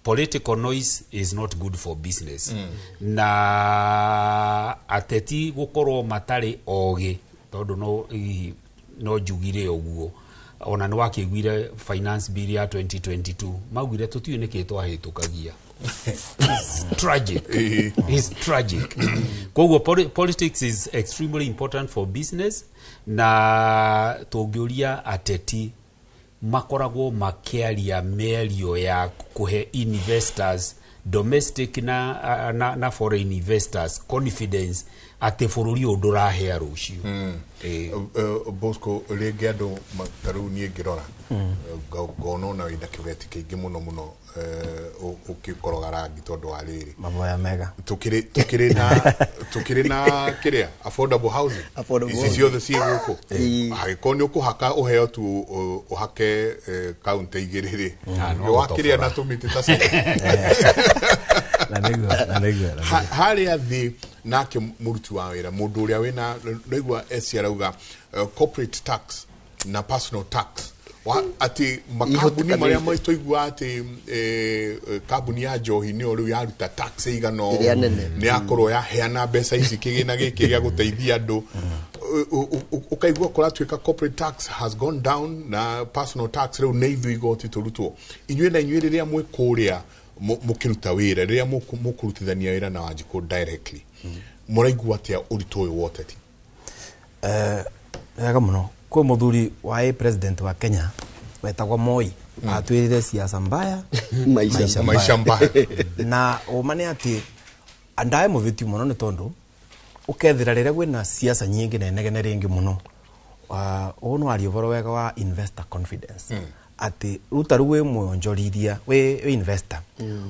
political noise is not good for business. Na ateti gũkorwo matarĩ ogĩ, tondũ no hihi no njugire ũguo, ona nĩ wakĩiguire finance bill ya 2022 maugire tũtiũĩ nĩkĩ twahĩtũkagia. It's tragic. It's tragic. Koguo politics is extremely important for business, na tũngĩũria ateti makoragwo makĩaria mĩario ya kũhe investors, domestic na foreign investors, confidence atĩ bũrũri ũyũ ndũrahĩa rũciũ. Bosco, rĩngĩ andũ ta rĩu niĩ ngĩrora ngona ona wĩna kĩbeti kĩingĩ mũno mũno, ũkĩkoroga rangi tondũ wa rĩrĩ. Maboya mega. Tũkĩrĩ na kĩrĩa affordable housing. Affordable ici housing. Ciothe ciĩ gũkũ. Angĩkorwo nĩ ũkũhaka ũheo tu ũhake kaunti igĩrĩ rĩ, Ah, no wakĩrĩa gũtobora. Na tũmĩtĩ ta cai. Na nĩguo, na nĩguo, na nĩguo. Harĩa thĩ nake mũruti wa wĩra, mũndũ ũrĩa wĩna ndaigua eci arauga corporate tax na personal tax atĩ makambuni marĩa Ihũtũkanĩte. Twaigua atĩ kambuni ya njohi nĩyo rĩu yaruta tax ĩigana ũũ, Ĩrĩa nene. Nĩ yakorwo yaheana mbeca ici kĩgĩna gĩkĩ gĩa gũteithia andũ. Ũkaigua kũratuĩka corporate tax has gone down na personal tax rĩu nĩ ithuĩ igoti tũrutwo inyuĩ na inyuĩ rĩrĩa mwĩ kũrĩa mũkĩruta wĩra, rĩrĩa mũkũrutithania wĩra na Wanjikũ directly, mũraigua atĩa ũritũ ũyũ wa ũteti? Wega mũno. Kwĩ mũthuri wa president wa Kenya wetagwo Moi, atwĩrire siasa mbaya, maisha maisha mbaya. Na ũma nĩ atĩ ndae mũvĩtiu mũno, nĩ tondũ ũkethĩra rĩrĩa kwĩna siasa nyingĩ na inegene rĩngĩ mũno, ũũ no aria ũhoro wega wa investor confidence, atĩ rĩu ta rĩu wĩ mwonjorithia, wĩ investor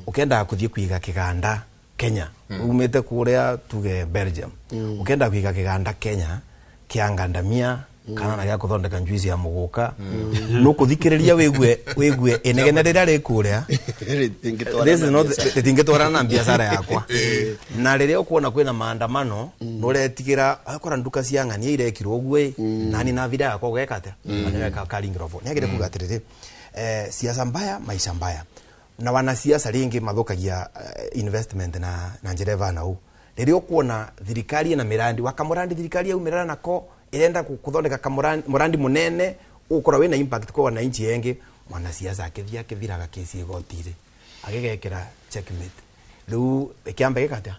ũkendaga kũthiĩ kũiga kĩganda Kenya, umĩte kũrĩa tuge Belgium, ũkenda kũiga kĩganda Kenya kĩa ngandamia kana na gĩa kũthondeka njuici ya mũgũka, nũkũthikĩrĩria wĩgue inegene rĩrĩa rĩ kũrĩa. This is not, rĩtingĩtwarana na biacara yakwa. Na rĩrĩa ũkuona kwĩna maandamano, nũretigĩra akora nduka cia ng'ania irekirwo ũguo ĩ, nani na vida yakwa ũgeka atĩa? Na nĩweka karingĩra bo nĩagĩre kuga atĩrĩrĩ, Siasa mbaya, maisha mbaya, na wanasiasa ringi mathukagia investment na njira ĩvana ũũ. Rĩrĩa ũkuona thirikari ĩna mĩrandi wakamũrandi, thirikari yaumĩrana nako ĩrenda kũthondeka kamũrandi mũnene ũgũkorwo wĩna impact kwa wananchi engi, mwanasiasa akĩthiĩ akĩthiraga kesi igoti-rĩ, agĩgekĩra checkmate. Rĩu ĩkĩamba ĩgĩkatia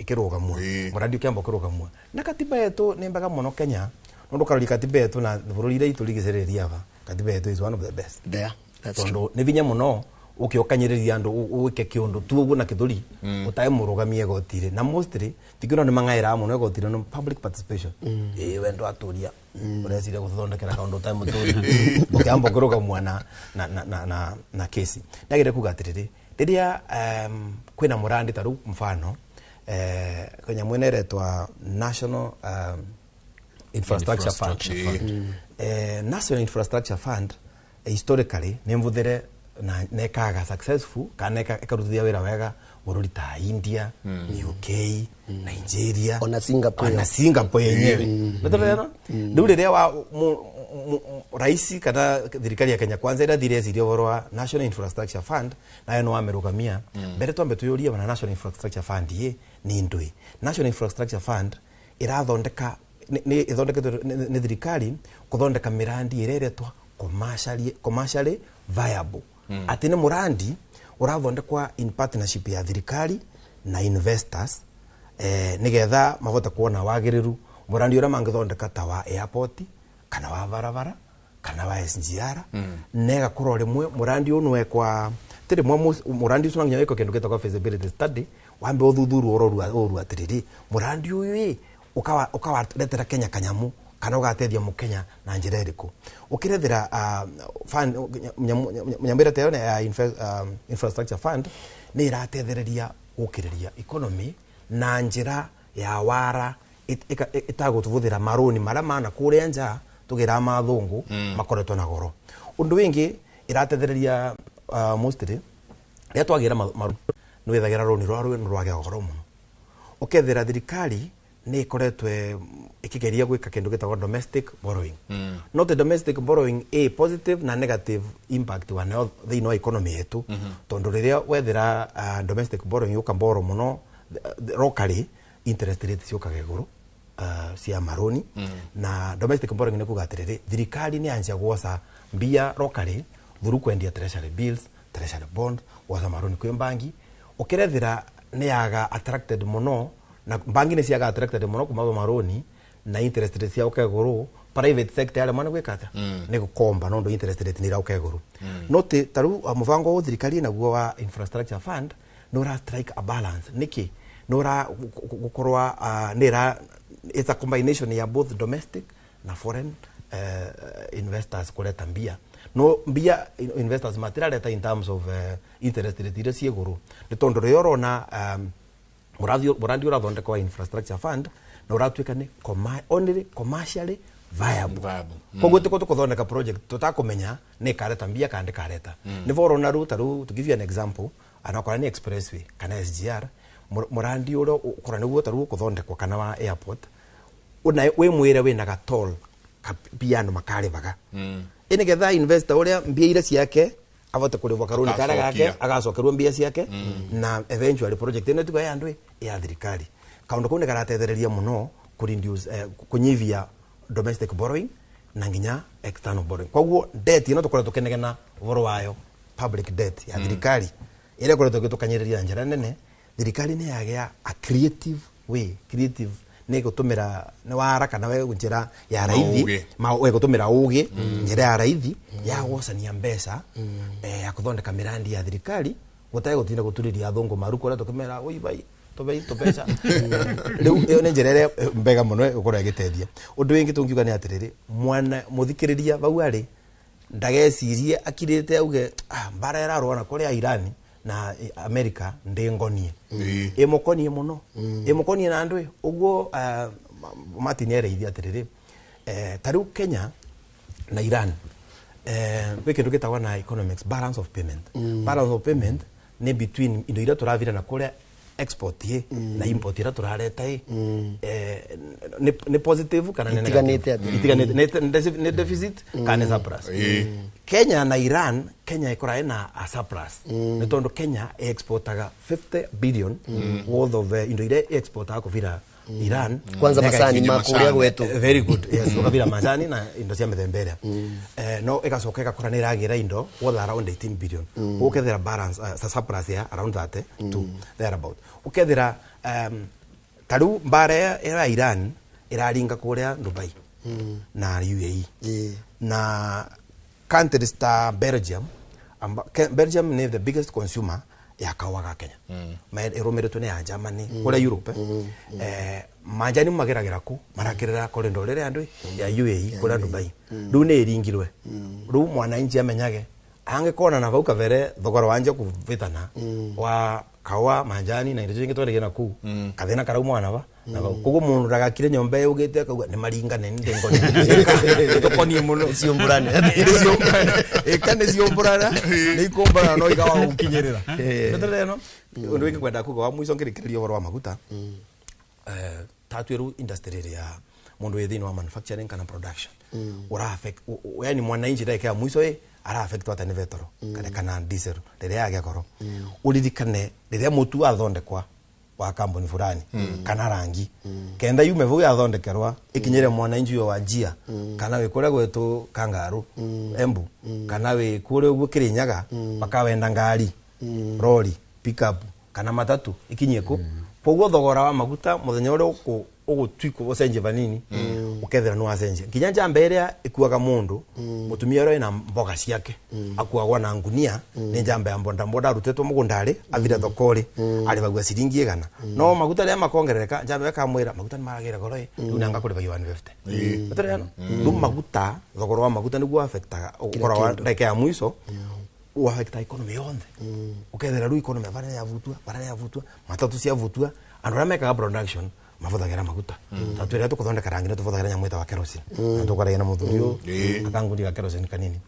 ĩkĩrũgamwo, mũrandi ũkĩamba ũkĩrũgamwo. Na katiba yetu nĩ mbega mũno Kenya, nondu ũkaroria katiba yetu na bũrũri iria itũrigicĩrĩria aba, katiba yetu is one of the best. There, that's true. Tondu nĩ vinya mũno ũke ũkanyĩrĩria andũ, wĩke kĩũndũ tu ũguo na kĩthũri ũtae mũrũgamie igoti-rĩ. Na mostly tikĩona nĩ mang'aĩraga mũno igoti-rĩ no public participation. Ĩĩ, we ndwatũria ũreciria gũthondekera kaũndũ ũtae mũtũri, ũkĩamba ũkĩrũgamua na kesi. Ndagĩrĩire kuga atĩrĩrĩ, rĩrĩa kwĩna mũrandi, ta rĩu mfano kwĩ nyamũ ĩno ĩretwa National Infrastructure Fund. National Infrastructure Fund, historically nĩ mvũthĩre na nekaga successful kana ĩkarutithia wĩra wega bũrũri ta India, UK, Nigeria. Ona Singapore. Ona Singapore yenyewe. Nĩtũrona rĩu rĩrĩa wa raisi kana thirikari ya Kenya Kwanza ĩrathire eciria ũhoro wa National Infrastructure Fund, nayo nĩ wamĩrũgamia. Mbere twambe twĩyũrie wana National Infrastructure Fund ĩ nĩ ndũĩ. National Infrastructure Fund ĩrathondeka, nĩ ĩthondeketwo nĩ thirikari kũthondeka mĩrandi ĩrĩa ĩretwa commercially viable, atĩ nĩ mũrandi ũrathondekwa in partnership ya thirikari na investors, nĩgetha mahote kuona wagĩrĩru mũrandi ũrĩa mangĩthondeka, ta wa airport kana wa barabara kana wa SGR. Negakorwo rĩmwe mũrandi ũyũ nĩwekwa ti rĩmwe, mũrandi ũcio no nginya wĩkwo kĩndũ gĩtagwo feasibility study, wambe ũthuthurwo ũrorwo ũru atĩrĩrĩ, mũrandi ũyũ ĩ ũkawaretera Kenya kanyamu kana ũgateithia mũkenya na njĩra ĩrĩkũ. Ũkĩrethera fund nyamũ ĩrĩa ta ĩyo ya infrastructure fund nĩ ĩratethereria gũkĩrĩria economy na njĩra ya wara, ĩtagũtũbũthĩra marũni marĩa mana kũrĩa nja tũgĩraga mathũngũ makoretwo na goro. Ũndũ wĩngĩ ĩratethereria, mostly rĩrĩa twagĩra marũni, nĩ wĩthagĩra rũni rwa rũĩ nĩ rwagĩa goro mũno. Ũkethera thirikari nĩ ĩkoretwo ĩkĩgeria gwĩka kĩndũ gĩtagwo domestic borrowing. Not the domestic borrowing, a positive na negative impact wanayo thĩinĩ wa economy yetu, tondũ rĩrĩa wethera domestic borrowing, ũkamboro mũno locally, interest rate ciũkaga igũrũ cia marũni. Na domestic borrowing nĩ kuga atĩrĩrĩ, thirikari nĩ yanjia gwoca mbia locally through kwendia treasury bills, treasury bond, gwoca marũni kwĩ bangi. Ũkĩrethera nĩ yaga attracted mũno na bangi nĩ ciaga attracted mũno kuma marũni na interest rate cia ũka igũrũ. Private sector yaremwo nĩ gwĩka atĩa? Nĩ gũkomba nondũ interest rate nĩ irauka igũrũ. No ti ta rĩu mũbango wa thirikari naguo wa infrastructure fund nĩ ũra strike a balance. Nĩkĩ nĩ ũra gũkorwo nĩ ĩra, it's a combination ya both domestic na foreign investors kũreta mbia. No mbia investors matirareta in terms of interest rate iria ciĩ igũrũ, nĩ tondũ rĩrĩa ũrona mũrandi ũrathondekwo wa infrastructure fund na ũratuĩka nĩ only commercially viable. Viable. Koguo tiko tũkũthondeka project tũtakũmenya nĩ ĩkareta mbia kana ndĩkareta. Nĩ vorona rĩu, ta rĩu to give you an example, anakorwo nĩ expressway kana SGR, mũrandi ũrĩa ũkorwo nĩguo ta rĩu ũkũthondekwo kana wa airport, una wĩ mwĩre wĩna gatol mbia andũ makarĩvaga, ĩ nĩgetha investor ũrĩa mbia iria ciake avote kũrĩvwo karũni karĩa gake. Agacokia. Agacokerwo mbia ciake na eventually project ĩno ĩtigwo ya andũ ĩ ya thirikari. Kaũndũ kau nĩ karatethereria mũno kũ reduce, kũnyivia domestic borrowing na nginya external borrowing. Koguo debt ĩno tũkoretwo tũkĩnegena ũhoro wayo, public debt ya thirikari ĩrĩa ĩkoretwo ĩgĩtũkanyĩrĩria na njĩra nene, thirikari nĩ yagĩa a creative way. Creative nĩ gũtũmĩra nĩ wara kana we njĩra ya raithi. Maũgĩ. We gũtũmĩra ũgĩ, njĩra ya raithi ya gũcania mbeca, ya kũthondeka mĩrandi ya thirikari gũtarĩ gũtinda gũturĩria athũngũ maru kũrĩa tũkĩmera oi bai tũbei tũbeca. Rĩu ĩyo nĩ njĩra ĩrĩa mbega mũno ĩgũkorwo ĩgĩteithia. Ũndũ wĩngĩ tũngiuga nĩ atĩrĩrĩ, mwana mũthikĩrĩria vau arĩ ndagecirie akirĩte auge, "Ah, mbara ĩrarũa na kũrĩa Irani na America ndĩngonie." Ĩmũkonie mũno, ĩmũkonie na andũ ũguo. Martin ereithia atĩrĩrĩ, ta rĩu Kenya na Iran, gwĩ kĩndũ gĩtagwo na economics balance of payment. Balance of payment nĩ between indo iria tũravira na kũrĩa export ye na import ira turareta ye ni positive kana ni Itiganite negative itiganite ni deficit kana surplus. Kenya na Iran, Kenya ikora ina a surplus ni tondu Kenya exportaga 50 billion worth of indo ire exportaga kuvira Iran. Kwanza macani Nginya ma kuria macani. gwetu. Very good, yes, ukavira macani na indo cia mithemba ĩrĩa no ĩgacoka ĩgakora nĩ ĩragĩra indo worth around 18 billion. Ũkethera balance surplus ya around 32 thereabout. Ũkethera ta rĩu mbara ya Iran ĩraringa kũrĩa Dubai na UAE na countries ta Belgium. Belgium ni the biggest consumer ya kawa ga Kenya. Ĩrũmĩrĩtwo nĩ ya Germany kũrĩa Europe. Manjani mageragĩra kũ marakĩrĩra corridor ĩrĩa andũ ya UAE kũrĩa Dubai. Rĩu nĩ ĩringirwe. Rĩu mwananchi amenyage angĩkona na vau kabere thogora wanje kuvĩtana wa kawa manjani na indo ingĩ twendagia na kũu kathĩna karauma na va na vau. Koguo mũndũ ndagakire nyũmba yũgĩte akauga nĩ maringane nĩ ndĩngoni tũkonie mũno Ciũmbũrane. ĩka nĩ ciũmbũrana nĩ ikũmbũrana no ikawa gũkinyĩrĩra nĩtũrĩ no ũndũ wĩngĩ kwenda kuga wa mũico ngĩrĩkĩrĩria ũhoro wa maguta. Tatue rĩu industry ĩrĩa mũndũ wĩ thĩinĩ wa manufacturing kana production ũra affect yani mwananchi ndagĩka ya mũico ĩ ara affect ata nĩ betoro kana diesel rĩrĩa yagĩa goro. Ũririkane rĩrĩa mũtu wathondekwa wa kambuni fulani kana rangi kenda yume vau yathondekerwa ikinyire mwananchi uyo wa njia kana wĩ kũrĩa gwetũ Kangaru Embu kana wĩ kũrĩa ũguo Kĩrĩnyaga bakawenda ngari rori pickup kana matatu ikinyie kũ. Koguo thogora wa maguta muthenya ũrĩa ũgũtuikwo ũcenjie vanini ũkethera nĩ wacenjia nginya njamba ĩrĩa ĩkuaga mũndũ mũtumia ũrĩa wĩna mboga ciake akuagwo na ngunia nĩ njamba ya mbonda mbonda arutĩtwo mũgũnda-rĩ athire thoko-rĩ arĩbagua ciringi 100 no maguta rĩrĩa makongerereka njamba ĩyo ĩkamwĩra maguta nĩ maragĩra goro ĩ rĩu nanga kũrĩbagio 150. Ũtũrĩ hano rĩu maguta thogora wa maguta nĩguo affectaga ũkora wa ndagĩka ya mũico uafecta economy yonthe. Ukethera rĩu economy bara yavutua bara yavutua matatu ciavutua andũ arĩa mekaga production mavuthagira maguta ta twĩrĩa tũkũthondeka rangi nĩ tũvuthagira nyamũ ĩtagwa kerosene na tũkwaragia na mũthuri ũyũ akangundi ga kerosene kanini.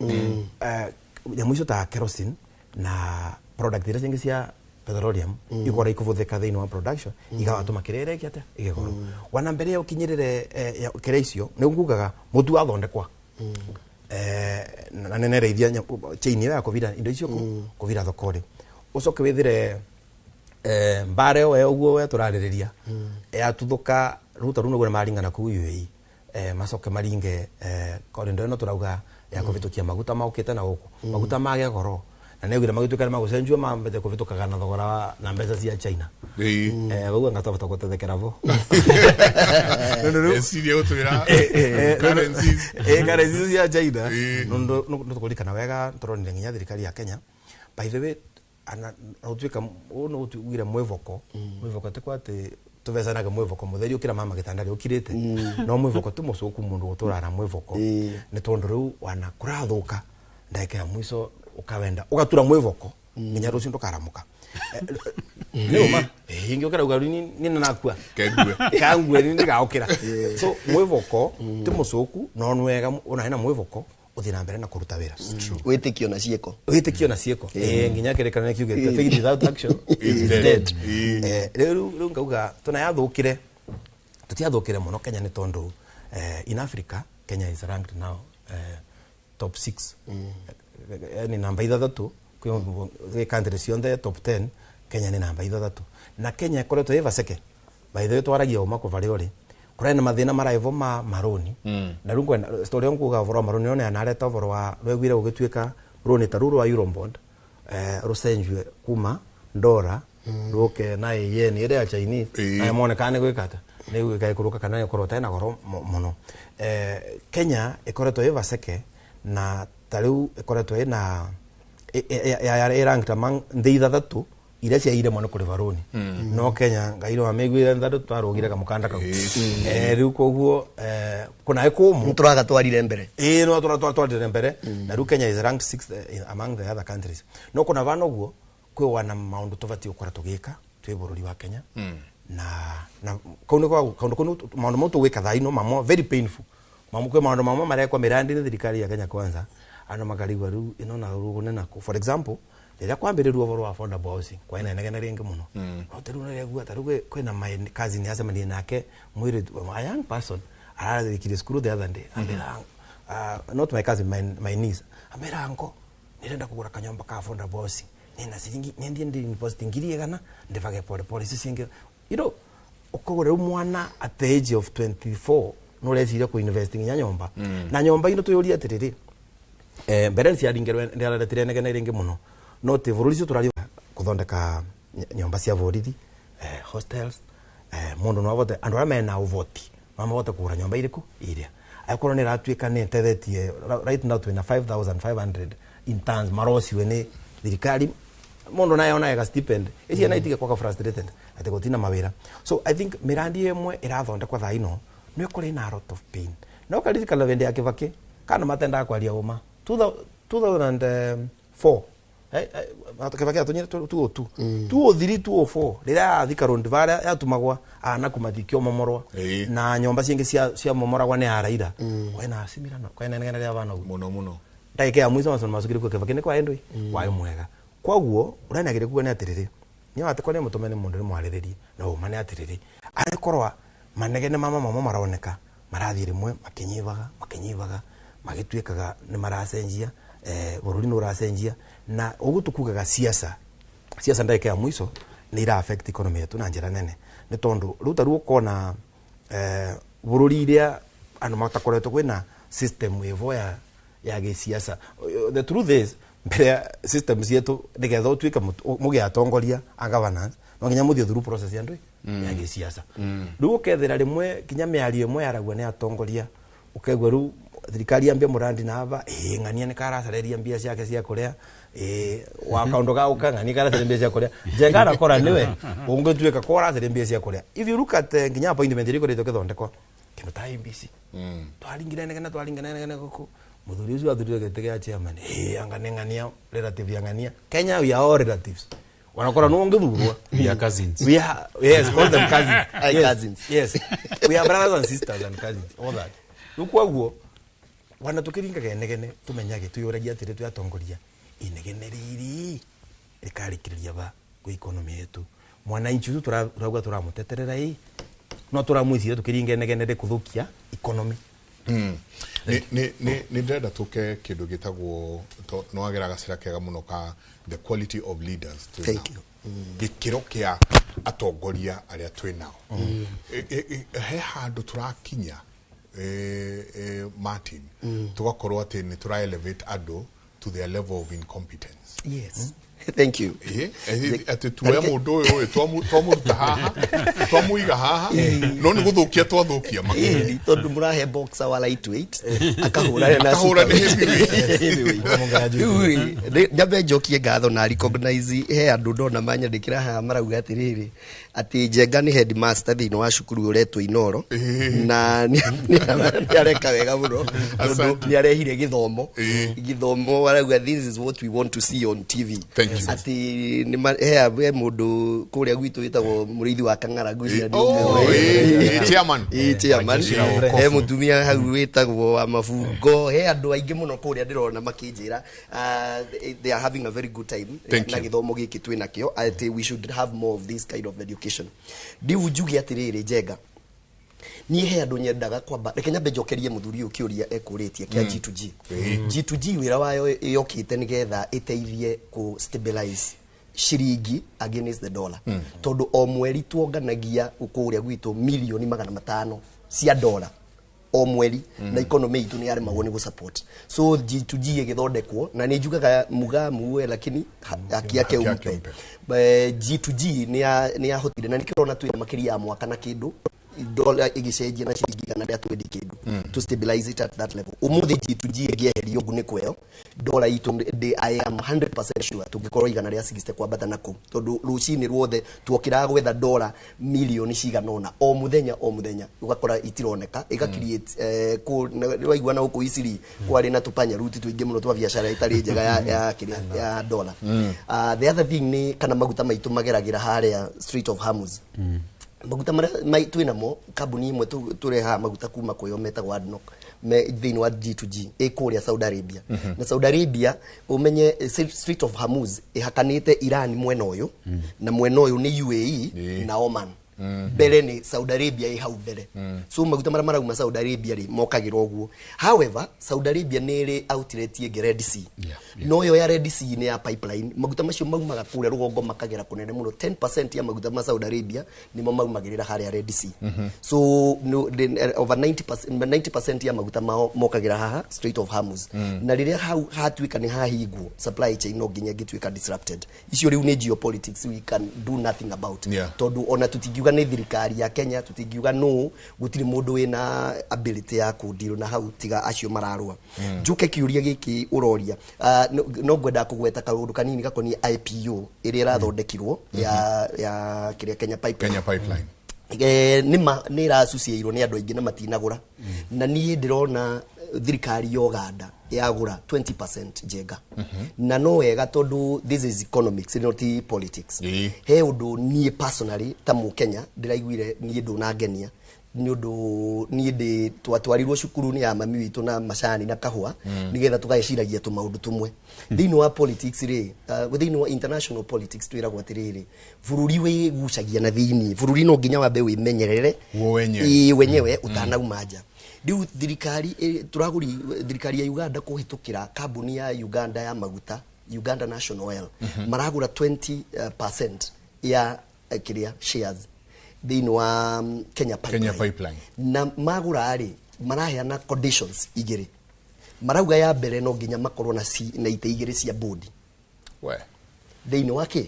Nyamũ icio ta kerosene na product iria cingĩ cia petroleum ikora ikuvuthika thĩinĩ wa production igatũma kĩrĩa ĩrekia atĩa ĩgĩgoro wana mbere ya ũkinyĩrĩre kĩrĩa icio nĩ ngugaga mũtu wathondekwa na nenereithia chain ĩyo ya kũvira indo icio kũvira thoko-rĩ ũcoke wĩthire mbara ĩyo ũguo we tũrarĩrĩria yatuthũka rĩu ta rĩu nĩguo maringana kũu UAE macoke maringe corridor ĩno tũrauga ya kũvĩtũkia maguta maũkĩte na gũkũ maguta magĩa goro na nĩaugire magĩtuĩka nĩ magũcenjio mambĩte kũvĩtũkaga na thogora wa na mbeca cia China. Ũguo ngatobota gũtethekera bo. Eciria gũtwĩra currencies. Currencies cia China nundu nĩtũkũririkana wega tũronire nginya thirikari ya Kenya by the way ana ũtuĩka ũũ nĩ ũtuire mwĩvoko mwĩvoko ti kwa atĩ tũvecanaga mwĩvoko mũtheri ũkĩra mama gĩtanda rĩũkirĩte no mwĩvoko ti mũcũku mũndũ gũtũra na mwĩvoko nĩ tondũ rĩu wana kũrathũka ndagĩka ya mũico ukawenda ugatura mwĩvoko nginya rũciũ ndũkaramũka nĩ ũma ingĩ ũkĩrauga rĩu nĩ nakua Kengue. kangue nĩ ndĩgaũkĩra so mwĩvoko ti mũcũku no nĩ wega ona hena mwĩvoko ũthiĩ na mbere na kũruta wĩra. Wĩtĩkio na ciĩko. Wĩtĩkio na ciĩko nginya kĩrĩkanĩro kiugĩte faith without action is dead. Rĩu ngauga tũna yathũkire tũtiathũkire mũno Kenya nĩ tondũ in Africa Kenya is ranked now top 6 ni namba 6 kwĩ country cionthe top 10 Kenya nĩ namba 6 na Kenya ĩkoretwo ĩ vaceke by the way twaragia ũma kũva rĩ kũrĩ na mathĩna maraivo ma marũni na rĩu ngwenda story nguga ũhoro wa marũni nĩ anareta ũhoro wa rwegwire gũgĩtuĩka rũni ta rũu rwa Eurobond rũcenjwe kuma ndora rũke na yen ĩrĩa ya Chinese na monekana nĩ gwĩka atĩa nĩ gwĩka ĩkũrũka kana ĩkorwo ĩtarĩ na goro mũno. Kenya ĩkoretwo ĩ vaceke na ta rĩu ĩkoretwo ĩna ĩranked among nthĩ 6 iria ciaire mũno kũrĩba rũni no Kenya ngai no amĩiguire thandũ twarũgire kamũkanda kau rĩu koguo kũna ĩkũmũ Nĩtũragatwarire mbere. No tũratwarire mbere na rĩu Kenya is ranked 6th among the other countries no kũna vana ũguo kwĩ wana maũndũ tũbatiĩ gũkorwo tũgĩka twĩ bũrũri wa Kenya na kau nĩ kaũndũ kau maũndũ mau tũgwĩka thaa ino mamwe very painful mamwe kwĩ maũndũ mamwe marekwo mĩrandi nĩ thirikari ya Kenya kwanza andũ makarigwa rĩu ĩno na rũgũ nĩ nakũ. For example Rĩrĩa kwambĩrĩrio ũhoro wa affordable housing kwaina inegene rĩngĩ mũno, no ta rĩu nĩregua ta rĩu kwĩna my cousin yacemanirie nake mwĩrĩ, a young person ararĩkirie cukuru the other day, ambĩra, not my cousin, my niece, ambĩra, "Ngo nĩrenda kũgũra kanyũmba ka affordable housing, nina ciringi nendie ndi deposit 100,000, ndĩbage pole pole icio cingĩ." Ũkagũra rĩu mwana at the age of 24 no ũreciria kũ invest nginya nyũmba na nyũmba ino. Twĩyũrie atĩrĩrĩ, mbere nĩciaringĩrwo ndĩraretire negene rĩngĩ mũno, no ti bũrũri ũcio tũraria kũthondeka nyũmba cia borithi, hostels, mũndũ no avote, andũ arĩa mena ũvoti no mahote kũgũra nyũmba irĩkũ iria angĩkorwo nĩ ĩratuĩka nĩ ĩtethetie. Right now twĩna 5500 interns marociwe nĩ thirikari, mũndũ naye onaga stipend ici na itige kwaga frustrated atĩ gũtina mawĩra. So I think mĩrandi ĩmwe ĩrathondekwo thaa ino nĩ ũkũrĩ na a lot of pain, na ũkaririkana hĩndĩ ya Kibaki kana matendaga kwaria ũma 2004, Kibaki atonyire 202, 203, 204, rĩrĩa yathika road varia yatumagwa ana kumathikio momorwa na nyomba ciingĩ cia momoragwa nĩ araira kwena simirano kwena negene rĩa bana ũguo. Muno muno. Ndagĩka ya mwico macono macukire kwa Kibaki nĩ kwa endwi waĩ mwega. Koguo ũrĩa nagĩrĩ kuga nĩ atĩrĩrĩ, nĩ watĩ nĩ mũtũme nĩ mũndũ nĩ mwarĩrĩrie na ũma nĩ atĩrĩrĩ, angĩkorwo manegene mama mamo maroneka marathiĩ rĩmwe makĩnyivaga makĩnyivaga magĩtuĩkaga nĩ maracenjia, bũrũri nĩ ũracenjia, na ũguo tũkugaga siasa siasa ndagĩka ya mwico nĩ ira affect economy yetu na njĩra nene, nĩ tondũ rĩu ta rĩu ũkona bũrũri iria andũ matakoretwo kwĩna system ĩvo ya gĩsiasa. The truth is, mbere ya system cietu nigetha ũtuĩke mũgĩ atongoria a governance no nginya mũthiĩ through process ya ndũĩ ya gĩsiasa. Rĩu ũkethera rĩmwe kinya mĩario ĩmwe yaragua nĩ atongoria, ũkaigua rĩu thirikari yambia mũrandi na aba ĩ ng'ania nĩ karacareria mbia ciake cia kũrĩa, ĩ wa kaũndũ ga ũka ng'ania karacareria mbia cia kũrĩa, Njenga arakora nĩwe ũngĩtuĩka ko ũracaria mbia cia kũrĩa. If you look at nginya appointment iria ikoretwo ĩgĩthondekwo kĩndũ ta IEBC, twaringire negene twaringire negene gũkũ mũthuri ũcio athurire gĩtĩ gĩa chairman, ĩ anga nĩ ng'ania relative ya ng'ania. Kenya we are all relatives, wanakora nũ ũngĩthurwo. We are cousins. We are, yes, call them cousins. Aye, yes, cousins. Yes, we are brothers and sisters and cousins, all that. Rĩu koguo wana tũkĩringaga inegene tũmenyage twĩyũragia atĩrĩ, twĩ atongoria, inegene rĩrĩ rĩkarĩkĩrĩria ba kwĩ economy yetu? Mwananchi ũcio tũrauga tũramũteterera ĩ no tũramwĩciria tũkĩringa inegene rĩkũthũkia economy. Nĩ ndĩrenda tũke kĩndũ gĩtagwo nĩ wagera gacĩra kega mũno ka the quality of leaders twĩ Thank nao. you. Gĩkĩro kĩa atongoria arĩa twĩ nao. He handũ tũrakinya, Martin, tũgakorwo atĩ nĩ tũra elevate andũ to their level of incompetence. Yes, thank you. Atĩ tuoya mũndũ ũyũ ĩ, twamũruta haha twamũiga haha no nĩ gũthũkia twathũkia makĩria. Ĩni tondũ mũrahe boxer wa lightweight akahũrana na Akahũra nĩ heavyweight. Heavyweight. Rĩu rĩ, nyambe njokie ngatho na recognize he andũ ndona manyandĩkĩra haha marauga atĩrĩrĩ atĩ Njenga nĩ headmaster thĩinĩ wa cukuru ũretwo Inoro na nĩ areka wega mũno tondũ Asante. nĩ arehire gĩthomo gĩthomo, arauga this is what we want to see on TV. Thank you. Atĩ he mũndũ kũrĩa gwitũ wĩtagwo mũrĩithi wa Kang'ara, ngwĩciria nĩ Oh, ũmũĩ. Chairman. Ĩĩ, chairman. Jeshi la wokovu. He mũtumia hau wĩtagwo wa mabungo, he andũ aingĩ mũno kũrĩa ndĩrona makĩnjĩra they are having a very good time Thank na you. gĩthomo gĩkĩ twĩ nakĩo, atĩ we should have more of this kind of education. Ndiu njuge atĩrĩrĩ, Njenga, niĩ he andũ nyendaga kwamba, reke nyambe njokerie mũthuri ũyũ kĩũria ekũrĩtie kĩa G2G. G2G wĩra wayo yokĩte nĩgetha ĩteithie kũ stabilize ciringi against the dollar, tondũ o mweri tuonganagia kũrĩa gwitũ milioni 500 cia dola o mweri na economy itũ nĩ yaremagwo nĩ gũ-support. So G2G ĩgĩthondekwo, na nĩ njugaga muga muue lakini haki yake Haki yake umpe. umpe. G2G nĩ yahotire na nĩkĩo ũrona twĩna makĩria ya mwaka na kĩndũ dola ĩgĩcenjia na ciringi 120 kĩndũ, to stabilize it at that level. Ũmũthĩ G2G ĩngĩeherio ngunĩko ĩyo, dola itũ ndĩ, I am 100% sure tũngĩkorwo 160 kwambata na kũu, tondũ rũcinĩ ruothe tuokĩraga gwetha dola milioni cigana ũna o mũthenya o mũthenya, ũgakora itironeka, ĩga create waigua na gũkũ Isiri kwarĩ na tũpanya ruti tũingĩ mũno twa biacara ĩtarĩ njega ya kĩrĩa ya dola. The other thing nĩ kana maguta maitũ mageragĩra harĩa Strait of Hormuz. Maguta marĩa twĩ namo, kambuni ĩmwe tũrehaga maguta kuma kwĩyo metagwo ADNOC, me thĩinĩ wa G2G ĩ kũrĩa Saudi Arabia. Na Saudi Arabia, ũmenye Strait of Hormuz ĩhakanĩte Iran mwena ũyũ, na mwena ũyũ nĩ UAE na Oman. Mbere nĩ Saudi Arabia ĩ hau mbere. So maguta marĩa marauma Saudi Arabia rĩ, mokagĩra ũguo. However, Saudi Arabia nĩ ĩrĩ outlet ĩngĩ Red Sea. No ĩyo ya Red Sea nĩ ya pipeline. Maguta macio maumaga kũrĩa rũgongo makagera kũnene mũno. 10% ya maguta ma Saudi Arabia nĩmo maumagĩrĩra harĩa Red Sea. So no, over 90% ya maguta mao mokagĩra haha Strait of Hormuz. Na rĩrĩa hau hatuĩka nĩ hahingwo, supply chain no nginya ĩngĩtuĩka disrupted. Icio rĩu nĩ geopolitics we can do nothing about. Tondũ ona tũtingiuga nĩ thirikari ya Kenya, tũtingiuga no gũtirĩ mũndũ wĩna ability ya kũdeal na hau tiga acio mararũa. Njũke kĩũria gĩkĩ ũroria. No ngwenda kũgweta kaũndũ kanini gakoniĩ IPO ĩrĩa ĩrathondekirwo ya kĩrĩa, Kenya Pipeline. Kenya Pipeline. Nĩma nĩ ĩracuciĩirwo nĩ andũ aingĩ na matinagũra. Na niĩ ndĩrona thirikari ya Uganda yagũra 20% njenga na no wega, tondũ this is economics, not politics. He ũndũ niĩ personally ta mũkenya ndĩraiguire niĩ ndũnangenia, nĩ ũndũ niĩ ndĩ twatwarirwo cukuru nĩ ya mami witũ na macani na kahũa nĩgetha tũgagĩciragia tũmaũndũ tũmwe. Thĩinĩ wa politics rĩ, thĩinĩ wa international politics twĩragwo atĩrĩrĩ, bũrũri wĩgucagia na thĩinĩ. Bũrũri no nginya wambe wĩmenyerere Guo wenyewe. Ĩĩ, wenyewe ũtanauma nja. Rĩu thirikari tũragũri thirikari ya Uganda kũhĩtũkĩra kambuni ya Uganda ya maguta, Uganda National Oil, maragũra 20% ya kĩrĩa, shares thĩinĩ wa Kenya Pipeline. Kenya Pipeline. Na magũra rĩ, maraheana conditions igĩrĩ. Marauga ya mbere no nginya makorwo na itĩ igĩrĩ cia board We. Thĩinĩ wa kĩ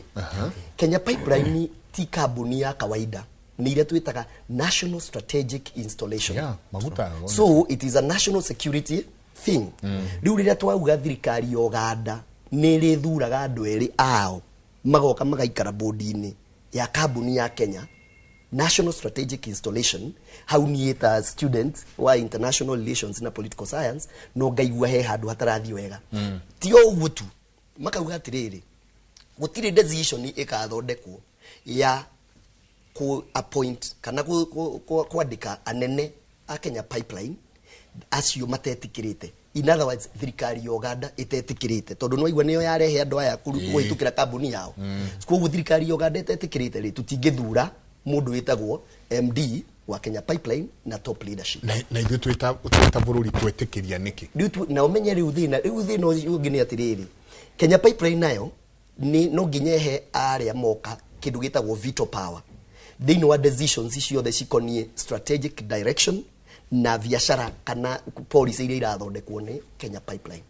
Kenya Pipeline. Ti kambuni ya kawaida, nĩ iria twĩtaga national strategic installation. Yeah, maguta. So it is a national security thing. Rĩu rĩrĩa twauga thirikari ya Uganda nĩ ĩrĩthuraga andũ erĩ ao magoka magaikara bodi-inĩ ya kambuni ya Kenya national strategic installation, hau niĩ ta student wa international relations na political science no ngaigua he handũ hatarathiĩ wega. Ti o ũguo tu, makauga atĩrĩrĩ, gũtirĩ decision ĩkathondekwo ya ku appoint kana kwandĩka anene a Kenya Pipeline acio matetĩkĩrĩte. In other words, thirikari ya Uganda ĩtetĩkĩrĩte, tondũ nĩwaigua nĩyo yarehe andũ aya kũhĩtũkĩra kambuni yao. Koguo thirikari ya Uganda ĩtetĩkĩrĩte rĩ, tũtingĩthura mũndũ wĩtagwo MD wa Kenya Pipeline na top leadership. Na ithuĩ twĩta bũrũri twetĩkĩria nĩkĩ? Rĩu na ũmenye rĩu thĩna ũcio ũngĩ nĩ atĩrĩrĩ, Kenya Pipeline nayo nĩ no nginya ĩhe arĩa moka kĩndũ gĩtagwo veto power thĩinĩ wa decisions ciothe cikoniĩ strategic direction na biacara kana policy iria irathondekwo nĩ Kenya Pipeline.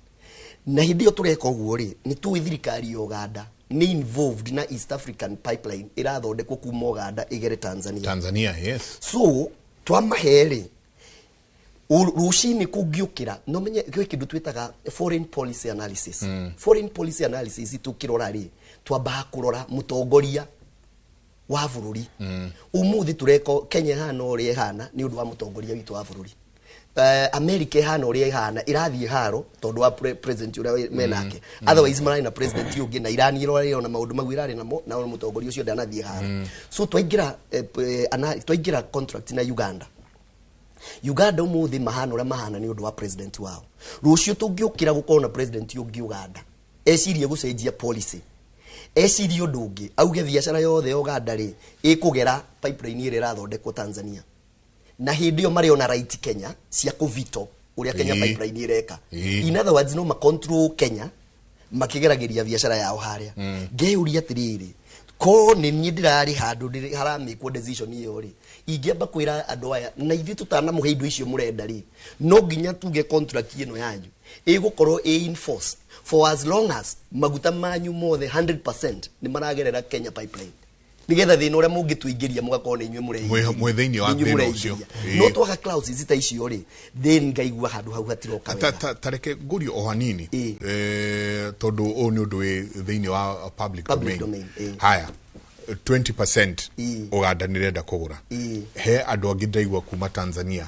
Na hĩndĩ ĩyo tũreka ũguo rĩ, nĩ tũĩ thirikari ya Uganda nĩ involved na East African Pipeline ĩrathondekwo kuma Uganda ĩgere Tanzania. Tanzania, yes. So twamahe rĩ, rũcinĩ kũngĩũkĩra no menye gwĩ kĩndũ twĩtaga foreign policy analysis. Foreign policy analysis tũkĩrora rĩ, twambaga kũrora mũtongoria wa bũrũri. Ũmũthĩ tũreko Kenya ĩhana ũrĩa ĩhana nĩ ũndũ wa mũtongoria witũ wa bũrũri. America ĩhana ũrĩa ĩhana, ĩrathiĩ haro tondũ wa president ũrĩa menake. Otherwise mararĩ na president ũngĩ. Na Iran ĩrorĩo na maũndũ mau ĩrarĩ namo na mũtongoria ũcio ndanathiĩ haro. So twaingĩra contract na Uganda. Uganda ũmũthĩ mahana ũrĩa mahana nĩ ũndũ wa president wao. Rũciũ tũngĩũkĩra gũkorwo na president ũngĩ Uganda ecirie gũcenjia policy, ecirie ũndũ ũngĩ, auge biacara yothe ya Uganda rĩ, ĩkũgera pipeline ĩrĩa ĩrathondekwo Tanzania, na hĩndĩ ĩyo marĩ ona right Kenya cia kũveto ũrĩa Kenya Pipeline ĩreka. In other words, no macontrol Kenya makĩgeragĩria biacara yao harĩa. Ngeyũria atĩrĩrĩ, ko nĩ niĩ ndĩrarĩ handũ haramĩkwo decision ĩyo rĩ, ingĩamba kwĩra andũ aya na ithuĩ tũtanamũhe indo icio mũrenda rĩ, no nginya tuge contract ĩno yanyu ĩgũkorwo ĩ in force for as long as maguta manyu mothe 100% nĩ maragerera Kenya Pipeline, nigetha thĩna ũrĩa mũngĩtũingĩria mũgakorwo nĩ inyuĩ mũreingĩria. Mwĩ thĩinĩ wa Nĩ inyuĩ thĩna ũcio. mũreingĩria. No twaga clauses ta icio rĩ, then ngaigua handũ hau hatiroka wega. Ta reke ngurio o hanini. Tondũ ũyũ nĩ ũndũ wĩ thĩinĩ wa public Public domain. domain, ĩĩ. Haya. 20% Ĩĩ. Uganda nĩrenda kũgũra. Ĩĩ. He andũ angĩ ndaigua kuma Tanzania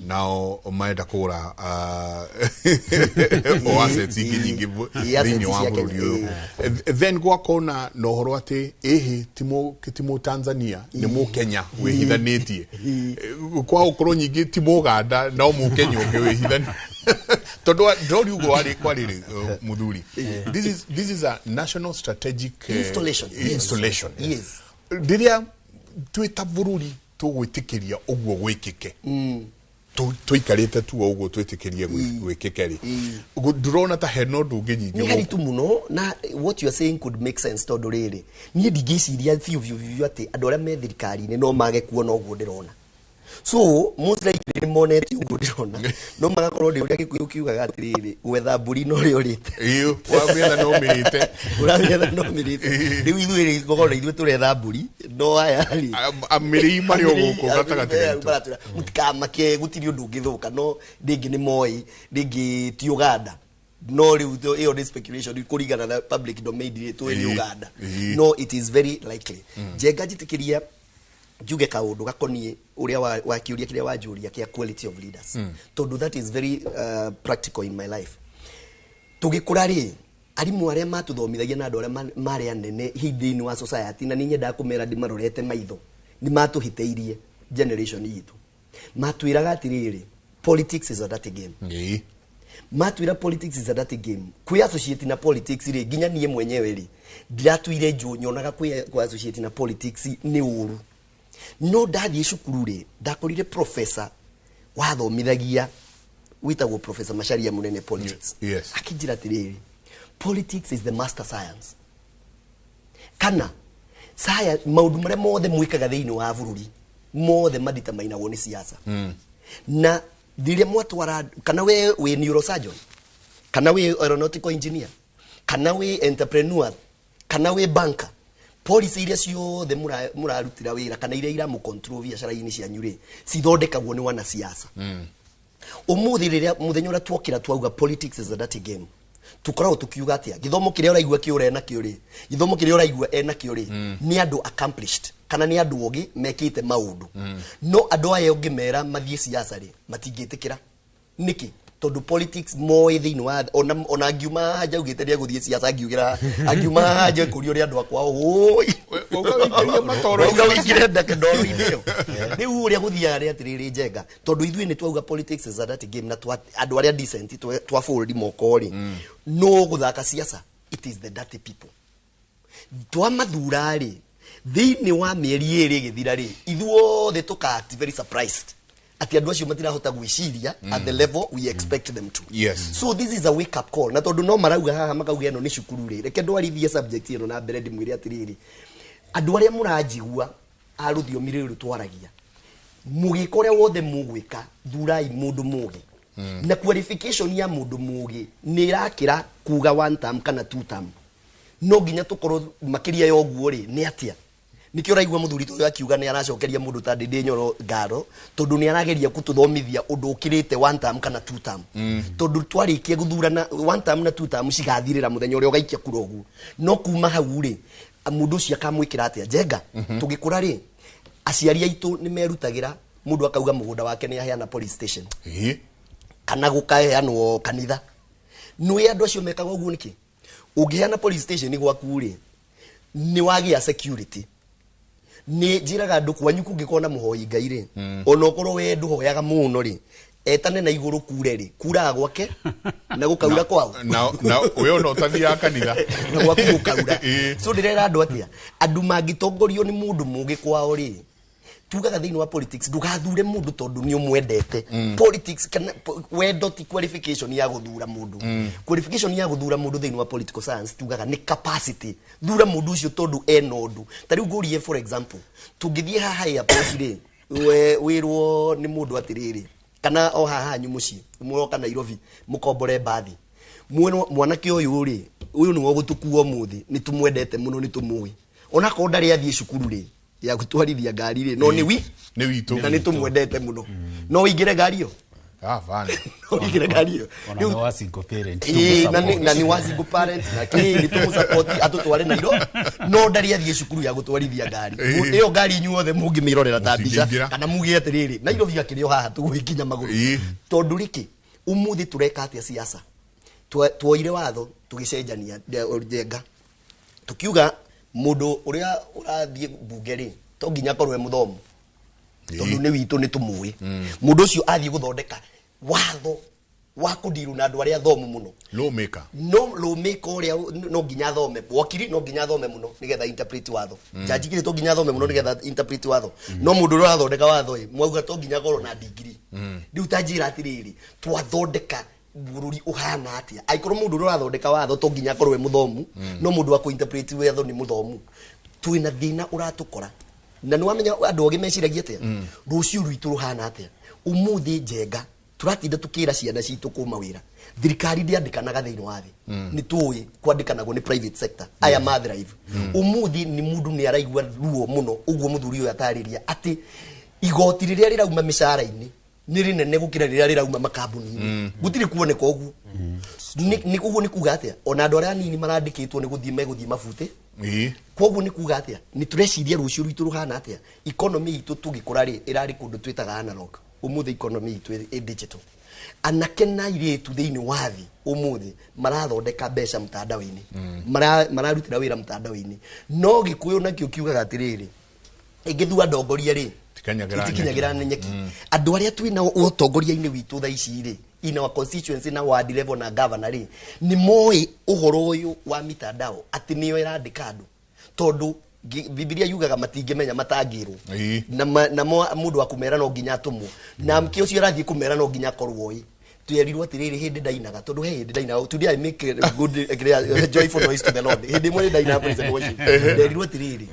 nao marenda kũgũra o assets ingĩ nyingĩ Ĩĩ, assets thĩinĩ wa cia bũrũri Kenya, ũyũ. Then gwakorwo na ũhoro atĩ ĩhĩ ti mũ Tanzania, nĩ mũ Kenya wĩhithanĩtie. Kwa gũkorwo nyingĩ ti mũganda no mũkenya ũngĩ wĩhithanĩtie, tondũ ndĩrori ũguo warĩ kwarĩrĩ mũthuri, this is a national strategic Installation, yes. installation. Yes. Rĩrĩa twĩ ta bũrũri tũgwĩtĩkĩria ũguo gwĩkĩke, tũikarĩte tu o ũguo twĩtĩkĩrie gwĩkĩke rĩ, ndũrona ta hena ũndũ ũngĩ nyingĩ Nĩ gũkũ? haritũ mũno, na what you are saying could make sense, tondũ rĩrĩ, niĩ ndingĩciria biũ biũ biũ atĩ andũ arĩa me thirikari-inĩ no mage kuona ũguo ndĩrona. So most likely nĩ monete ũguo ndĩrona, no magakorwo nĩ ũrĩa Gĩkũyũ kiugaga atĩrĩrĩ, gwetha mbũri no ũrĩa ũrĩte. Ĩĩ, wamĩetha no mĩrĩte. Ũramĩetha no mĩrĩte. Rĩu ithuĩ rĩ, gũkorwo na ithuĩ tũretha mbũri, no aya rĩ, Amĩrĩi marĩ o gũkũ gatagatĩ gaitũ. Maratwĩra mũtikamake, gũtirĩ ũndũ ũngĩthũka. No rĩngĩ nĩ moĩ, rĩngĩ ti Uganda, no rĩu ĩyo nĩ speculation kũringana na public domain rĩ, tũĩ nĩ Uganda. No it is very likely. Njenga, njĩtĩkĩria njuge kaũndũ gakoniĩ ũrĩa wa kĩũria kĩrĩa wanjũria kĩa quality of leaders, tondũ that is very practical in my life. Tũgĩkũra rĩ, arimũ arĩa matũthomithagia na andũ arĩa marĩ anene hihi thĩinĩ wa society, na nĩ nyendaga kũmera ndĩmarorete maitho, nĩ matũhĩtĩirie generation itũ. Matwĩraga atĩrĩrĩ, politics is a dirty game. Matwĩra politics is a dirty game. Kwĩ associate na politics rĩ, nginya niĩ mwenyewe rĩ, ndiratuire njũ nyonaga kwĩ associate na politics nĩ ũru. No ndathiĩ cukuru rĩ, ndakorire professor wathomithagia wĩtagwo Professor Macharia Munene, politics. Akĩnjĩra atĩrĩrĩ, politics is the master science, kana science, maũndũ marĩa mothe mwĩkaga thĩinĩ wa bũrũri mothe maditamainagwo nĩ siasa. Na rĩrĩa mwatwara, kana we wĩ neurosurgeon, kana wĩ aeronautical engineer, kana wĩ entrepreneur, kana wĩ banker, policy iria ciothe mũrarutĩra wĩra kana iria iramũ biacara-inĩ cianyu rĩ, cithondekagwo nĩ wanasiasa. Umuthi rĩrĩa mũthenya ũrĩa tuokĩra twauga politics is a dirty game, tukoragwo tukiuga atĩa? Gĩthomo kĩrĩa ũraigua kĩũra enakĩo rĩ, gĩthomo kĩrĩa ũraigua enakĩo rĩ, nĩ andũ accomplished kana nĩ andũ ogĩ mekĩte maũndũ. No andũ aya ũngĩmera mathiĩ siasa rĩ, matingĩtĩkĩra. Nĩkĩ? Tondũ politics moĩ thĩinĩ wa ona ngiuma haha njaugĩte nĩ egũthiĩ siasa, angiugĩra angiuma haha nje kũria ũrĩa andũ akwa ũi. Wauga wĩingĩrie matoro-inĩ. Wauga wĩingĩre ndoro-inĩ ĩyo. Rĩu ũrĩa gũthiaga nĩ atĩrĩrĩ, Njenga, tondũ ithuĩ nĩ twauga politics is a dirty game, na andũ arĩa decent twa fold moko rĩ, no gũthaka siasa, it is the dirty people. Twamathura rĩ, thĩinĩ wa mĩeri 2 ĩgĩthira rĩ, ithuothe tũka act very surprised atĩ andũ acio matirahota gwĩciria at the level we expect them to. So this is a wake up call. Na tondũ no marauga haha makauga ĩno nĩ cukuru rĩ, reke ndwarithie subject ĩno na mbere, ndĩmwĩre atĩrĩrĩ, andũ arĩa mũranjigua a rũthiomi rũrũ twaragia, mũgĩka ũrĩa wothe mũgwĩka, thurai mũndũ mũgĩ. Na qualification ya mũndũ mũgĩ nĩ ĩrakĩra kuga one term kana two term. No nginya tũkorwo makĩria ya ũguo rĩ, nĩ atĩa? Nikĩo ũraigua mũthuri ũyũ akiuga nĩ aracokeria mũndũ ta Ndĩndĩ Nyoro ngaro, tondũ nĩ arageria gũtũthomithia ũndũ ũkĩrĩte one term kana two term. Tondũ twarĩkia gũthurana, one term na two term cigathirĩra mũthenya ũrĩa ũgaikia kura ũguo. No kuma hau rĩ, mũndũ ũcio akamwĩkĩra atĩa? Njenga, tũgĩkũra rĩ, aciari aitũ nĩ merutagĩra, mũndũ akauga mũgũnda wake nĩ aheana police station kana gũkaheanwo kanitha. Nĩ andũ acio mekaga ũguo nĩkĩ? Ũngĩheana police station gwaku rĩ, nĩ wagĩa security. Nĩ njĩraga andũ, kwanyu kũngĩkorwo na mũhoi Ngai rĩ, ona ũkorwo we ndũhoyaga mũno rĩ, etane na igũrũ kure rĩ, kuraga gwake na gũkaura kwao. Na we ona ũtathiaga kanitha. Na gwaku gũkaura. So ndĩrera andũ atĩa? Andũ mangĩtongorio nĩ mũndũ mũgĩ kwao rĩ, tugaga thĩinĩ wa politics ndũgathure mũndũ tondũ nĩ ũmwendete. Politics kana wendo ti qualification ya gũthura mũndũ. Qualification ya gũthura mũndũ thĩinĩ wa political science tugaga nĩ capacity. Thura mũndũ ũcio tondũ ena ũndũ. Ta rĩu ngũrie, for example, tũngĩthiĩ haha airport rĩ, we wĩrwo nĩ mũndũ atĩrĩrĩ, kana o haha hanyu mũciĩ mũroka Nairobi mũkombore mbathi, mwanake ũyũ rĩ, ũyũ nĩwe ũgũtũkua ũmũthĩ, nĩ tũmwendete mũno, nĩ tũmũĩ, onakorwo ndarĩ athiĩ cukuru rĩ ya gũtwarithia ngari rĩ, no nĩ wi Nĩ witũ. Na nĩ tũmwendete mũno, no ũingĩre ngari ĩyo? Gavana. Ũingĩre ngari ĩyo. Ona nĩ wa single parent. Ĩĩ, na nĩ- tũmũ na nĩ wa single parent na kĩ nĩ tũmũsupport atũtware Nairobi no ndarĩ athiĩ cukuru ya gũtwarithia ngari. Ĩĩ. Ĩyo ngari inyuothe mũngĩmĩrorera ta mbica Mũtingĩingĩra. kana muge atĩrĩrĩ Nairobi akĩrĩ o haha tũgũgĩkinya magũrũ. Ĩĩ. Tondũ rĩkĩ ũmũthĩ tũreka atĩa siasa? Tuoire watho tũgĩcenjania njenga tukiuga mũndũ ũrĩa ũrathiĩ mbunge rĩ to nginya akorwo e mũthomu tondũ nĩ witũ nĩ tũmũĩ. Mũndũ ũcio athiĩ gũthondeka watho wa kũndiru na andũ arĩa athomu mũno. Lawmaker. No lawmaker ũrĩa no nginya athome, wakiri no nginya athome mũno nĩgetha interpret watho, jaji kĩrĩ to nginya athome mũno nĩgetha interpret watho, no mũndũ ũrĩa ũrathondeka watho ĩ mwauga to nginya akorwo na degree. Rĩu ta njĩra atĩrĩrĩ, twathondeka bũrũri ũhana atĩa angĩkorwo mũndũ ũrĩa ũrathondeka watho to nginya akorwo e mũthomu, no mũndũ wa kũ-interpret watho nĩ mũthomu? Twĩna thĩna ũratũkora na nĩ wamenya andũ ogĩ meciragia atĩa, rũciũ rwitũ rũhana atĩa. Ũmũthĩ njenga tũratinda tũkĩra ciana citũ kũma wĩra, thirikari ndĩandĩkanaga thĩinĩ wa thĩ, nĩ tũĩ kwandĩkanagwo nĩ private sector aya ma thrive. Ũmũthĩ nĩ mũndũ nĩ araigua ruo mũno ũguo mũthuri ũyũ atarĩria atĩ igoti rĩrĩa rĩrauma mĩcara-inĩ nĩ rĩnene gũkĩra rĩrĩa rĩrauma makambuni-inĩ. Gũtirĩ kuoneka ũguo. Nĩ ũguo nĩ kuga atĩa ona andũ arĩa anini marandĩkĩtwo nĩ gũthiĩ megũthiĩ mabutĩ. Koguo nĩ kuga atĩa nĩ tũreciria rũciũ rwitũ rũhana atĩa. Economy itũ tũgĩkũra rĩ ĩrarĩ kũndũ twĩtaga analog, ũmũthĩ economy itũ ĩ digital. Anake na airĩtu thĩinĩ wa thĩ ũmũthĩ marathondeka mbeca mtandao-inĩ, mararutĩra wĩra mtandao-inĩ, no gĩkũyũ nakĩo kiugaga atĩrĩrĩ, ĩngĩthua ndongoria rĩ Itikinyagĩra itikinyagĩra nyeki. Andũ arĩa twĩ nao ũtongoria-inĩ witũ thaa ici rĩ, in our constituency na ward level na governor rĩ, nĩ moĩ ũhoro ũyũ wa mitandao atĩ nĩyo ĩrandĩka andũ, tondũ Bibilia yugaga matingĩmenya matangĩrwo. Na mũndũ wa kũmera no nginya atũmwo na mke ũcio arathiĩ kũmera no nginya akorwo oĩ. Twerirwo atĩrĩrĩ, hĩndĩ ndainaga, tondũ he hĩndĩ ndainaga, today I make a good joyful noise to the Lord, hĩndĩ ĩmwe nĩ ndainaga praise and worship, nderirwo atĩrĩrĩ,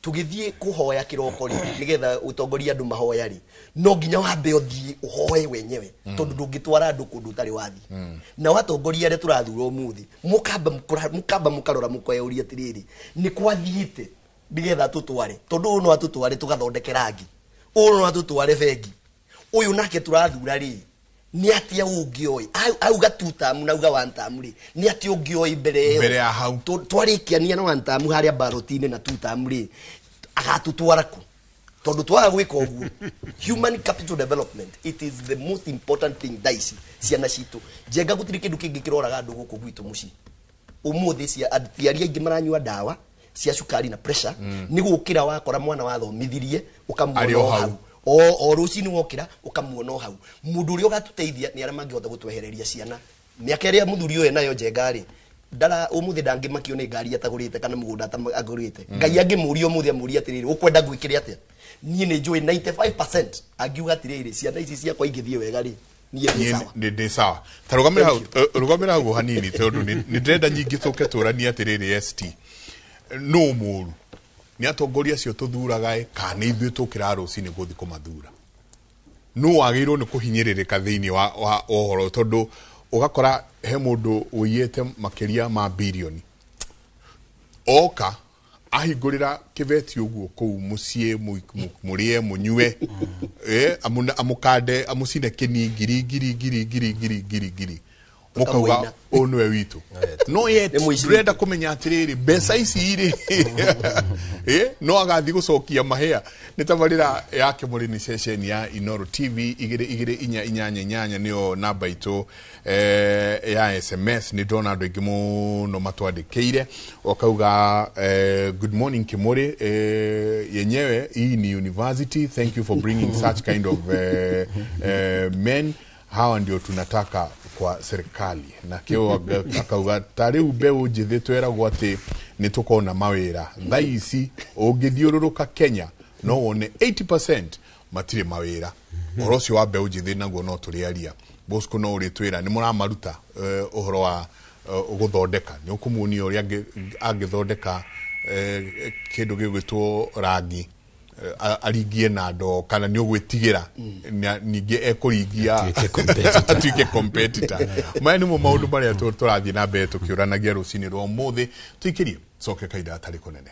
tũgĩthiĩ kũhoya kĩroko rĩ, nĩgetha ũtongorie andũ mahoya rĩ, no nginya wambe ũthiĩ ũhoe wenyewe, tondũ ndũngĩtwara andũ kũndũ ũtarĩ wathiĩ. Na watongoria arĩa tũrathura ũmũthĩ, mũkamba mũkarora mũkeyũria atĩrĩrĩ, nĩ kwathiĩte nĩgetha tũtware, tondũ ũyũ no atũtware tũgathondeke rangi, ũyũ no atũtware bengi, ũyũ nake tũrathura rĩ nĩ atia ũngĩoĩ auga two term na auga one term rĩ, nĩ atia ũngĩoĩ mbere ĩyo? Mbere ya hau. Twarĩkiania na one term harĩa baroti-inĩ na two term rĩ, agatũtwara kũ? Tondũ twaga gwĩka ũguo, human capital development, it is the most important thing thaa ici. Ciana citũ njenga, gũtirĩ kĩndũ kĩngĩ kĩroraga andũ gũkũ gwitũ mũciĩ ũmũthĩ. Cia aciari aingĩ maranyua ndawa cia cukari na pressure nĩ gũkĩra wakora mwana wathomithirie ũkamuona Arĩ o o hau. hau, o rũcinĩ wokĩra ũkamuona o hau. Mũndũ ũrĩa ũgatũteithia nĩ arĩa mangĩhota gũtwehereria ciana mĩaka ĩrĩa mũthuri ũyũ nayo njenga rĩ, ndara ũmũthĩ ndangĩmakio nĩ ngari atagũrĩte kana mũgũnda agũrĩte. Ngai angĩmũria ũmũthĩ amũrie atĩrĩrĩ, ũkwenda gwĩkĩre atĩa? Niĩ nĩ njũĩ 95% angiuga atĩrĩrĩ, ciana ici ciakwa ingĩthiĩ wega rĩ, niĩ ndĩ Niĩ sawa. nĩ sawa. Ta rũgamĩra hau, rũgamĩra hau hanini tondũ nĩ ndĩrenda nyingĩ tũke tũranie atĩrĩrĩ, ST no mũru nĩ atongoria acio tũthuraga ĩ, kana nĩ ithuĩ tũkĩra rũcinĩ gũthiĩ kũmathura? No wagĩrĩirwo nĩ kũhinyĩrĩrĩka thĩinĩ wa ũhoro, tondũ ũgakora he mũndũ ũiyĩte makĩria ma birioni, oka ahingũrĩra kĩbeti ũguo kũu mũciĩ, mũrĩe mũnyue, amũkande amũcine kĩni ngiri ngiri ngiri ngiri ngiri ngiri ngiri, mũkauga Ũkamũina. ũyũ nĩwe witũ. No yet Nĩ mũici. ndĩrenda kũmenya atĩrĩrĩ, mbeca ici rĩ, no agathiĩ gũcokia mahĩa. Nĩ tabarĩra ya Kĩmũrĩ, nĩ ceceni ya Inoro TV. 22488 nĩyo namba itũ ya SMS. Nĩ ndona andũ aingĩ mũno matwandĩkĩire, wakauga good morning Kĩmũrĩ, yenyewe hii ni university, thank you for bringing such kind of men, hawa ndio tunataka kwa serikali. Na kĩo akauga ta rĩu mbeũ njĩthĩ tweragwo atĩ nĩ tũkona mawĩra, thaa ici ũngĩthiũrũrũka Kenya no wone 80% matirĩ mawĩra. Ũhoro ũcio wa mbeũ njĩthĩ naguo no tũrĩaria. Bosco, no ũrĩtwĩra nĩ mũramaruta ũhoro wa gũthondeka, nĩ ũkũmuonia ũrĩa angĩthondeka kĩndũ gĩgwĩtwo rangi, aringie na ndoo, kana nĩ ũgwĩtigĩra ningĩ ekũringia Atuĩke competitor. Atuĩke competitor. Maya nĩmo maũndũ marĩa tũrathiĩ na mbere tũkĩũranagia rũcinĩ rwa ũmũthĩ. Tũikĩrie coke kahinda gatarĩ kũnene.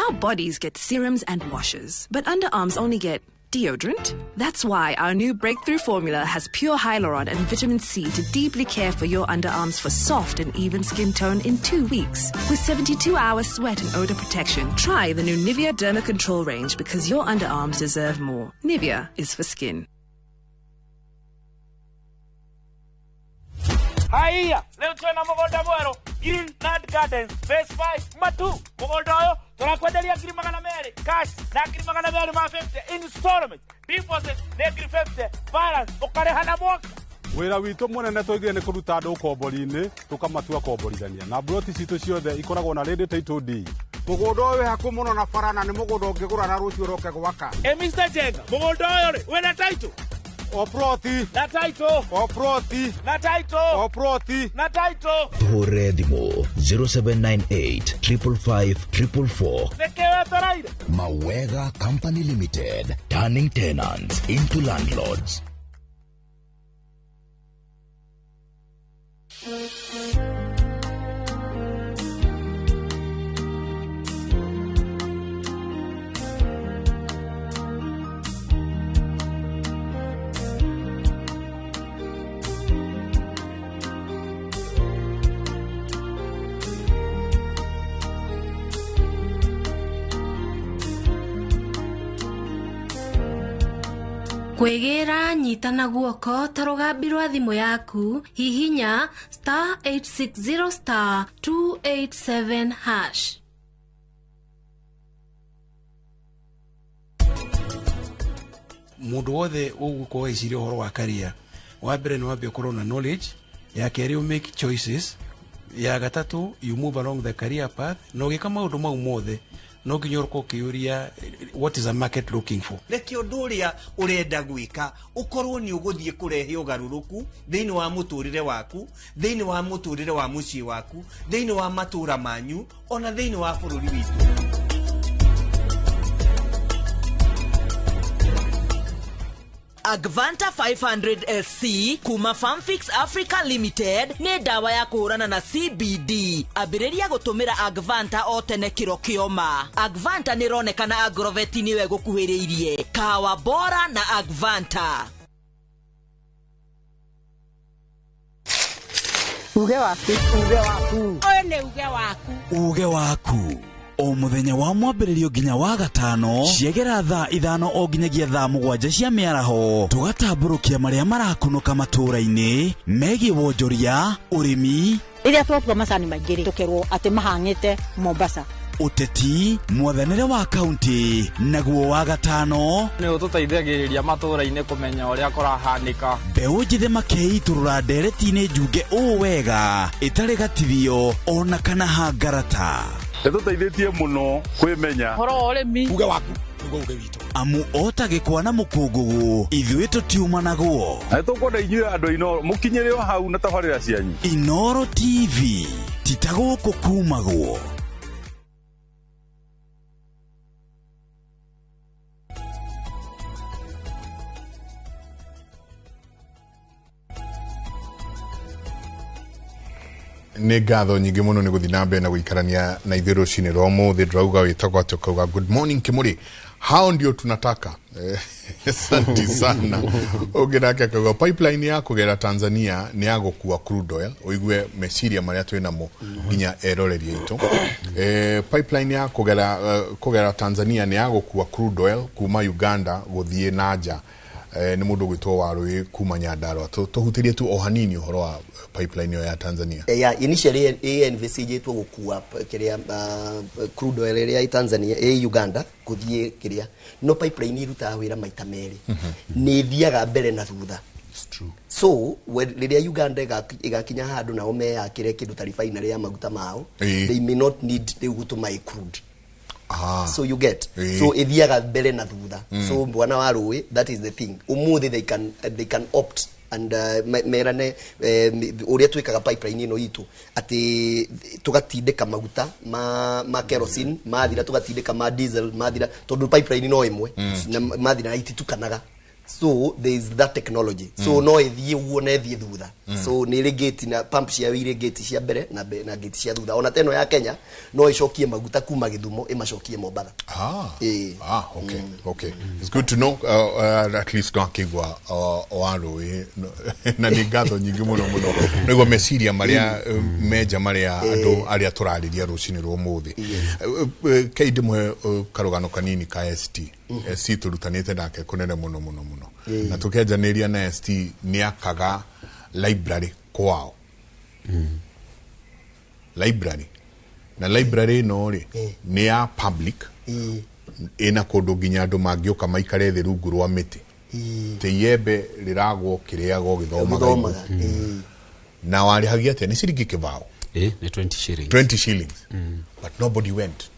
Our bodies get serums and washes, but underarms only get deodorant. That's why our new breakthrough formula has pure hyaluron and vitamin C to deeply care for your underarms for soft and even skin tone in 2 weeks. With 72-hour sweat and odor protection, try the new Nivea Derma Control range because your underarms deserve more. Nivea is for skin. Haiya, leo twena mugonda mweru Green Land Gardens Phase 5 Matu. Mugonda uyu turakwenderia 200,000 cash na 250 installment deposit ne 50 balance ukareha na mwaka. Wira witũ mũnene twaigire nĩ kũruta andũ ũkombori-inĩ tũkamatua komborithania na mburoti citũ ciothe ikoragwo na ready title deed. Mũgũnda ũyũ wĩ hakuhĩ mũno na bara na nĩ mũgũnda ũngĩgũra na rũciũ ũroke gwaka. Mr. Jenga, mũgũnda ũyũ rĩ wĩna title? O ploti. Na title. O ploti. Na title. O ploti. Na title. Tuhũrĩre thimũ 0798 555 444. Nĩkĩ wetereire? Mawega Company Limited, turning tenants into landlords. Kwĩgĩra nyita na guoko ta rũgambi rwa thimũ yaku hihinya star 860 star 287 hash. Mundu wothe ũgũkorwo eciria ũhoro wa career, wa mbere nĩ wambe ũkorwo na knowledge, ya kerĩ you make choices, ya gatatũ you move along the career path, na ũgĩka maũndũ mau mothe no nginya ũkorwo ũkĩũria what is a market looking for. Reke ũndũ ũrĩa ũrenda gwĩka ũkorwo nĩ ũgũthiĩ kũrehe ũgarũrũku thĩinĩ wa mũtũrĩre waku, thĩinĩ wa mũtũrĩre wa mũciĩ waku, thĩinĩ wa matũra manyu, ona thĩinĩ wa bũrũri witũ. Agvanta 500 SC kuma Farmfix Africa Limited nĩ ndawa ya kũhũrana na CBD. Ambĩrĩria gũtũmĩra Agvanta o tene kĩro kĩoma. Agvanta nĩ ĩronekana Agrovet nĩwe gũkuhĩrĩirie. Kahawa bora na Agvanta. Uge waku, uge waku. Ũyũ nĩ uge waku. Uge waku. O muthenya wa mwambĩrĩrio nginya wa gatano ciegera thaa 5 o nginyagia thaa 7 cia mĩaraho tũgatambũrũkia marĩa marakunũka matũũra-inĩ megiĩ wonjoria, ũrĩmi, rĩrĩa twatua macani maingĩ rĩ tũkerwo atĩ mahang'ĩte Mombasa, ũteti, mwathanĩre wa kaunti, naguo wa gatano nĩ ũtũteithagĩrĩria matũũra-inĩ kũmenya ũrĩa kũrahanĩka. Mbeũ njĩthĩ makeitũrũra ndereti-inĩ njunge ũũ wega ĩtarĩ gatithio ona kana hangarata. Nĩtũteithĩtie mũno kwĩmenya ũhoro wa ũrĩmi. Uge waku nĩguo uge witũ. Amu ota gĩkwa na mũkũngũgũ ithuĩ tũtiumanagwo. Na nĩtũkwenda inyuĩ andũ a Inooro mũkinyĩre o hau na tabarĩra cianyu. Inooro TV ti ta gũkũ kumagwo. Nĩ ngatho nyingĩ mũno nĩ gũthiĩ na mbere na gũikarania na ithuĩ rũcinĩ rwa ũmũthĩ. Ndĩrauga wĩtagwo atĩ ũkauga good morning Kimuri, hao ndio tunataka. Asante sana. Ũngĩ nake akauga pipeline ya kũgera Tanzania nĩ ya gũkua crude oil. Ũigue meciria marĩa twĩ namo nginya eroreri aitũ. Pipeline ya kũgera Tanzania nĩ ya gũkua crude oil kuma Uganda gũthiĩ na nja. Nĩ mũndũ ũgwĩtwo Warũĩ kuma Nyandarua. Tũhutĩrie tu o hanini ũhoro wa pipeline ĩyo ya Tanzania. Yeah, initially envisaged gũkua kĩrĩa crude oil ĩrĩa ĩ Tanzania ĩ Uganda gũthiĩ kĩrĩa, no pipeline irutaga wĩra maita merĩ, nĩ ĩthiaga mbere na thutha. So rĩrĩa Uganda ĩgakinya handũ nao meyakĩre kĩndũ ta refinery ya maguta mao, they may not need rĩu gũtũma ĩ crude. So you get. So ithiaga mbere na thutha. So bwana wa Rũĩ, that is the thing. Umuthi they can opt and merane uria twikaga pipeline ino itu ati tugatindika maguta ma kerosene mathira, tugatindika ma diesel mathira, tondu pipeline no imwe na mathira ititukanaga. So there is that technology, so no ĩthiĩ ũguo na ĩthiĩ thutha. So nĩ ĩrĩ gate na pump ciayo, irĩ gate cia mbere na gate cia thutha. Ona teno ya Kenya no ĩcokie maguta kuma Gĩthumo ĩmacokie Mombatha. Ah. Ĩĩ. Ah, okay. It's good to know. At least twakĩigua wa rũĩ na nĩ ngatho nyingĩ mũno mũno nĩguo meciria marĩa menja marĩa andũ arĩa tũrarĩria rũcinĩ rwa ũmũthĩ. Kei ndĩmũhe karũgano kanini ka ST. ST tũrutanĩte nake kũnene mũno mũno mũno na tũkĩanjanĩria na ST nĩ akaga library kwao, library na library ĩno rĩ nĩ ya public, ĩna kũndũ nginya andũ mangĩũka maikare thĩ rungu rwa mĩtĩ tĩ iembe rĩragwo kĩrĩagwo gĩthomaga. Gũthomaga. Ibuku. Na warĩhagia atĩa? Nĩ ciringi kĩbaũ? Ĩ nĩ 20 shillings. 20 shillings, but nobody went.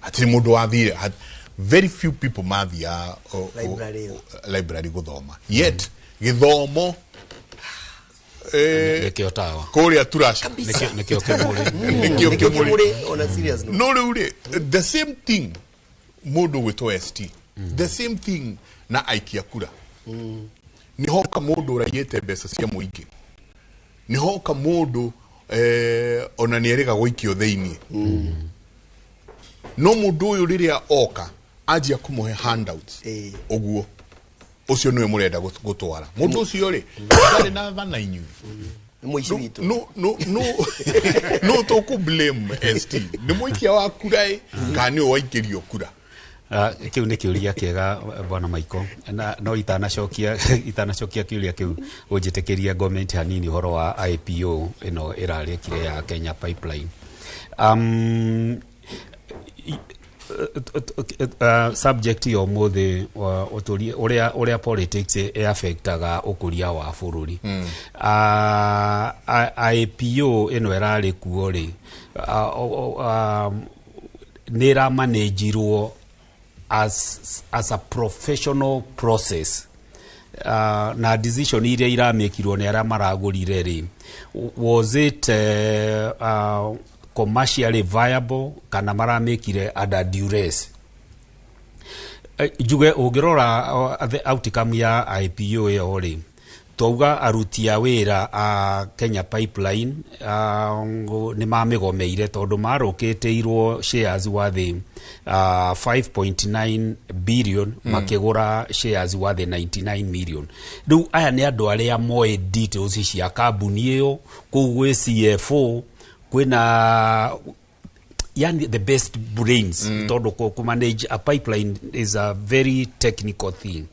Hatirĩ mũndũ wathire. Very few people mathiaga library ĩyo. Library gũthoma, yet gĩthomo Nĩkĩo tawa. Kũrĩa Turasha. Nĩkĩo kĩmũrĩ. Nĩkĩo Nĩkĩo kĩmũrĩ. kĩmũrĩ, on a serious note. No rĩu rĩ, the same thing mũndũ gwĩtwo ST, the same thing na aikia kura, nĩ hoka mũndũ ũraiyĩte mbeca cia mũingĩ, nĩ hoka mũndũ ona nĩ erĩga gũikio thĩiniĩ, no mũndũ ũyũ rĩrĩa oka anjia kũmũhe handouts ũguo, ũcio nĩwe mũrenda gũtwara. Mũndũ ũcio rĩ ndarĩ na thana inyuĩ. Nĩ mũici witũ. No tũkũ blame ST nĩ mũikia wa kura ĩ kana nĩwe waikĩrio kura? Ah, kĩu nĩ kĩũria kĩega, bwana Michael, na no itanacokia kĩũria kĩu, ũnjĩtĩkĩrie comment hanini ũhoro wa IPO ĩno ĩrarĩkire ya Kenya Pipeline. Subject ya ũmũthĩ ũtũrie ũrĩa politics ĩ-affectaga ũkũria wa bũrũri. IPO ĩno ĩrarĩ kuo rĩ, nĩ ĩramanĩnjirwo as a professional process, na decision iria iramĩkirwo nĩ arĩa maragũrire rĩ, was it commercially viable kana maramĩkire under duress? Njuge ũngĩrora the outcome ya IPO ĩyo rĩ, twauga aruti a wĩra a Kenya Pipeline nĩ mamĩgomeire tondũ marũkĩtĩirwo shares worth 5.9 billion, makĩgũra shares worth 99 million. Rĩu aya nĩ andũ arĩa moĩ details cia kambuni ĩyo, kũu gwĩ CFO, kwĩna yani the best brains, tondũ ku manage a pipeline is a very technical thing.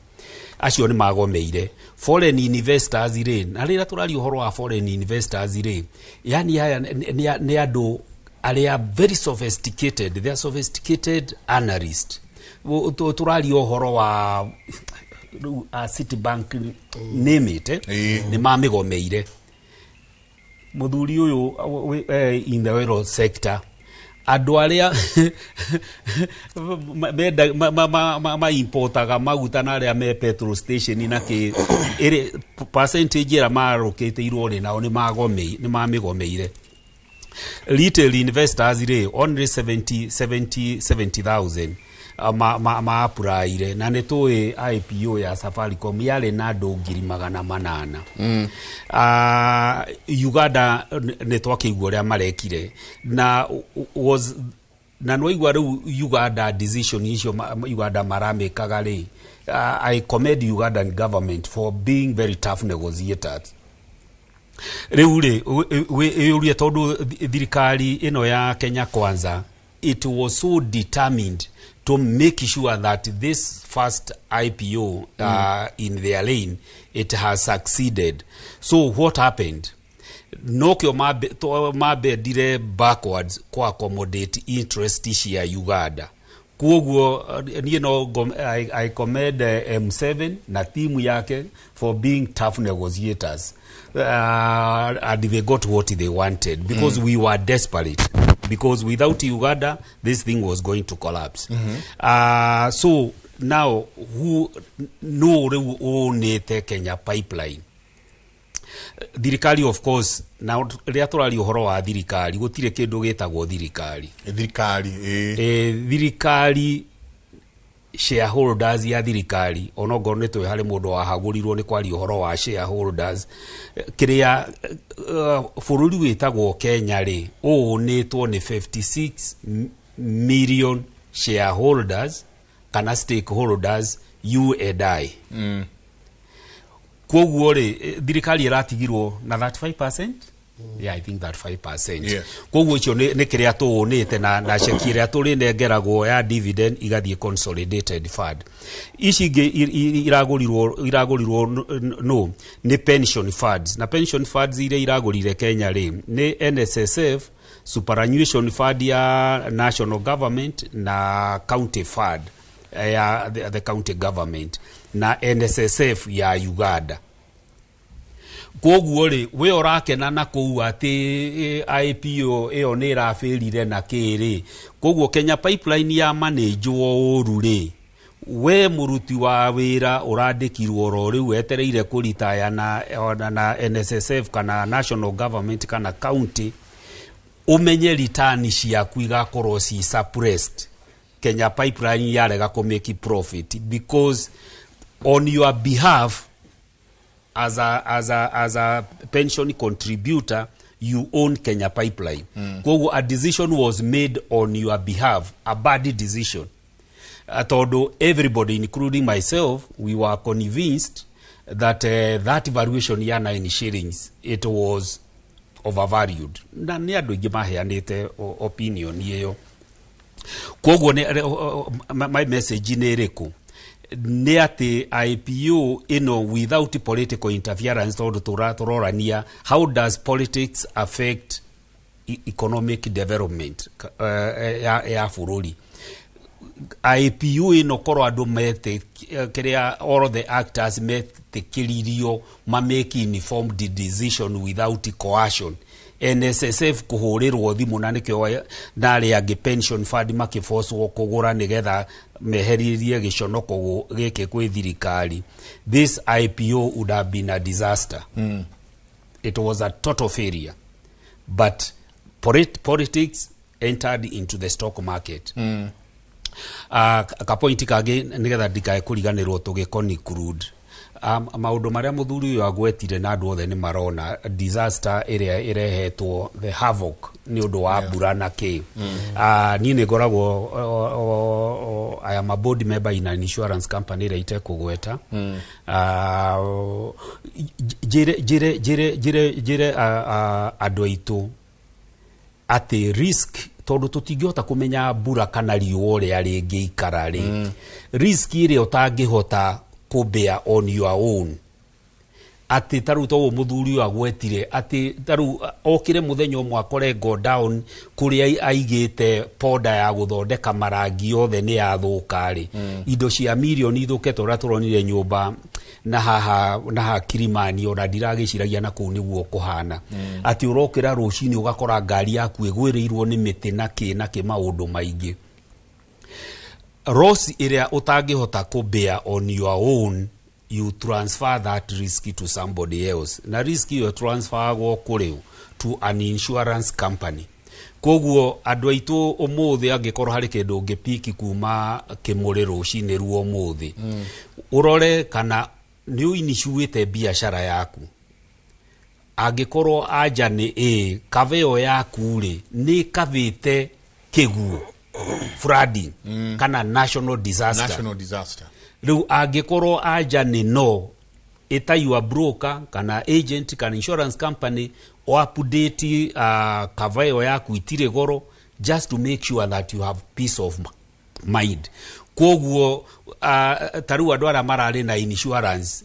Acio nĩ magomeire. Foreign investors rĩ, na rĩrĩa tũraria ũhoro wa foreign investors rĩ, yani aya nĩ andũ arĩa very sophisticated, they are sophisticated analyst. Tũraria ũhoro wa rĩu a Citibank, name it, nĩ mamĩgomeire. Mũthuri ũyũ in the oil sector, andũ arĩa menda ma importaga maguta na arĩa me petrol station na kĩ ĩrĩ percentage ĩrĩa marũkĩtĩirwo rĩ, nao nĩ mamĩgomeire. Retail investors rĩ, only 70 70 70,000 ma applyire, na nĩ tũĩ IPO ya Safaricom yarĩ na andũ 800,000. Uganda nĩ twakĩigua ũrĩa marekire na was na nĩwaigua rĩu Uganda decision icio Uganda maramĩkaga rĩ, I commend Ugandan government for being very tough negotiators. Rĩu rĩ, ĩũrie tondũ thirikari ĩno ya Kenya Kwanza, it was so determined to make sure that this first IPO in their lane, it has succeeded. So what happened, nokĩo mabendire backwards ku accommodate interest cia Uganda. Kuoguo niĩ no I commend M7 na timu yake for being tough negotiators, and they got what they wanted because we were desperate, because without Uganda this thing was going to collapse. So now who no rĩu ũnĩte Kenya Pipeline? Thirikari, of course. Na rĩrĩa tũraria ũhoro wa thirikari, gũtirĩ kĩndũ gĩtagwo thirikari. Thirikari ĩ Thirikari Shareholders ya thirikari, onokorwo nĩ tũĩ harĩ mũndũ wahagũrirwo nĩ kwaria ũhoro wa shareholders, kĩrĩa bũrũri wĩtagwo Kenya rĩ, ũũnĩtwo nĩ 56 million shareholders kana stakeholders, you and I. Koguo rĩ, thirikari ĩratigirwo na 35%. Yeah, I think 35%. Koguo icio nĩ kĩrĩa tũũnĩte na ceki ĩrĩa tũrĩnengeragwo ya dividend igathiĩ consolidated fund. Ici ingĩ iragũrirwo no nĩ pension funds, na pension funds iria iragũrire Kenya rĩ, nĩ NSSF, superannuation fund ya national government na county fund ya the county government na NSSF ya Uganda. Koguo rĩ, we ũrakena na kũu atĩ IPO ĩyo nĩ ĩrabĩrire na kĩrĩ. Koguo Kenya Pipeline ya manĩnjwo ũru rĩ, we mũruti wa wĩra ũrandĩkirwo oro rĩu wetereire kũritaya na NSSF kana national government kana county, ũmenye return ciaku igakorwo ci suppressed. Kenya Pipeline yarega kũ make profit because on your behalf as a pension contributor, you own Kenya Pipeline. Koguo a decision was made on your behalf, a bad decision, tondu everybody including myself, we were convinced that that valuation ya 9 shillings, it was overvalued, na nĩ andũ aingĩ maheanĩte opinion ĩyo. Koguo my message nĩ ĩrĩkũ? Nĩ atĩ IPO ĩno without political interference, tondũ tũrorania how does politics affect economic development ya bũrũri. IPO ĩno, korwo andũ mete kĩrĩa, all the actors metĩkĩririo ma make informed decision without coercion, NSSF kũhũrĩrwo thimũ na nĩkĩo na arĩa angĩ pension fund makĩbocwo kũgũra nĩgetha meheririe gĩconoko gĩkĩ kwĩ thirikari, this IPO would have been a disaster. It was a total failure, but politics entered into the stock market. Kapointi kangĩ nĩgetha ndikae kũriganĩrwo tũgĩ conclude, maũndũ marĩa mũthuri ũyũ agwetire na andũ othe nĩ marona disaster ĩrĩa ĩrehetwo, the havoc, nĩ ũndũ wa mbura na kĩ. Niĩ nĩ ngoragwo I am a board member in an insurance company ĩrĩa itekũgweta. Njĩre andũ aitũ atĩ risk, tondũ tũtingĩhota kũmenya mbura kana riũa ũrĩa rĩngĩikara rĩ, risk ĩrĩa ũtangĩhota kũbear on your own, atĩ ta rĩu toguo mũthuri ũyũ agwetire atĩ ta rĩu okire mũthenya ũmwe akore go down kũrĩa aigĩte poda ya gũthondeka marangi yothe nĩ yathũka rĩ, indo cia mirioni ithũkĩte, ũrĩa tũronire nyũmba na haha na haha Kilimani, ona ndiragĩciragia na kũu nĩguo kũhana, atĩ ũrokĩra rũcinĩ ũgakora ngari yaku ĩgwĩrĩirwo nĩ mĩtĩ na kĩ na kĩ, maũndũ maingĩ, loss ĩrĩa ũtangĩhota kũbear on your own, you transfer that risk to somebody else, na risk ĩyo transferagwo kũrĩ to an insurance company. Koguo andũ aitũ, ũmũthĩ angĩkorwo harĩ kĩndũ ũngĩpiki kuma kĩmũrĩ rũcinĩ ruo ũmũthĩ, ũrore kana nĩ ũinicuĩte biacara yaku. Angĩkorwo anja nĩ ĩ, kava ĩyo yaku rĩ, nĩ kavĩte kĩguo, flooding kana national disaster. National disaster. Rĩu angĩkorwo anja nĩ no, ĩta your broker kana agent kana insurance company o update cover ĩyo yaku, itirĩ goro, just to make sure that you have peace of mind. Koguo ta rĩu andũ arĩa mararĩ na insurance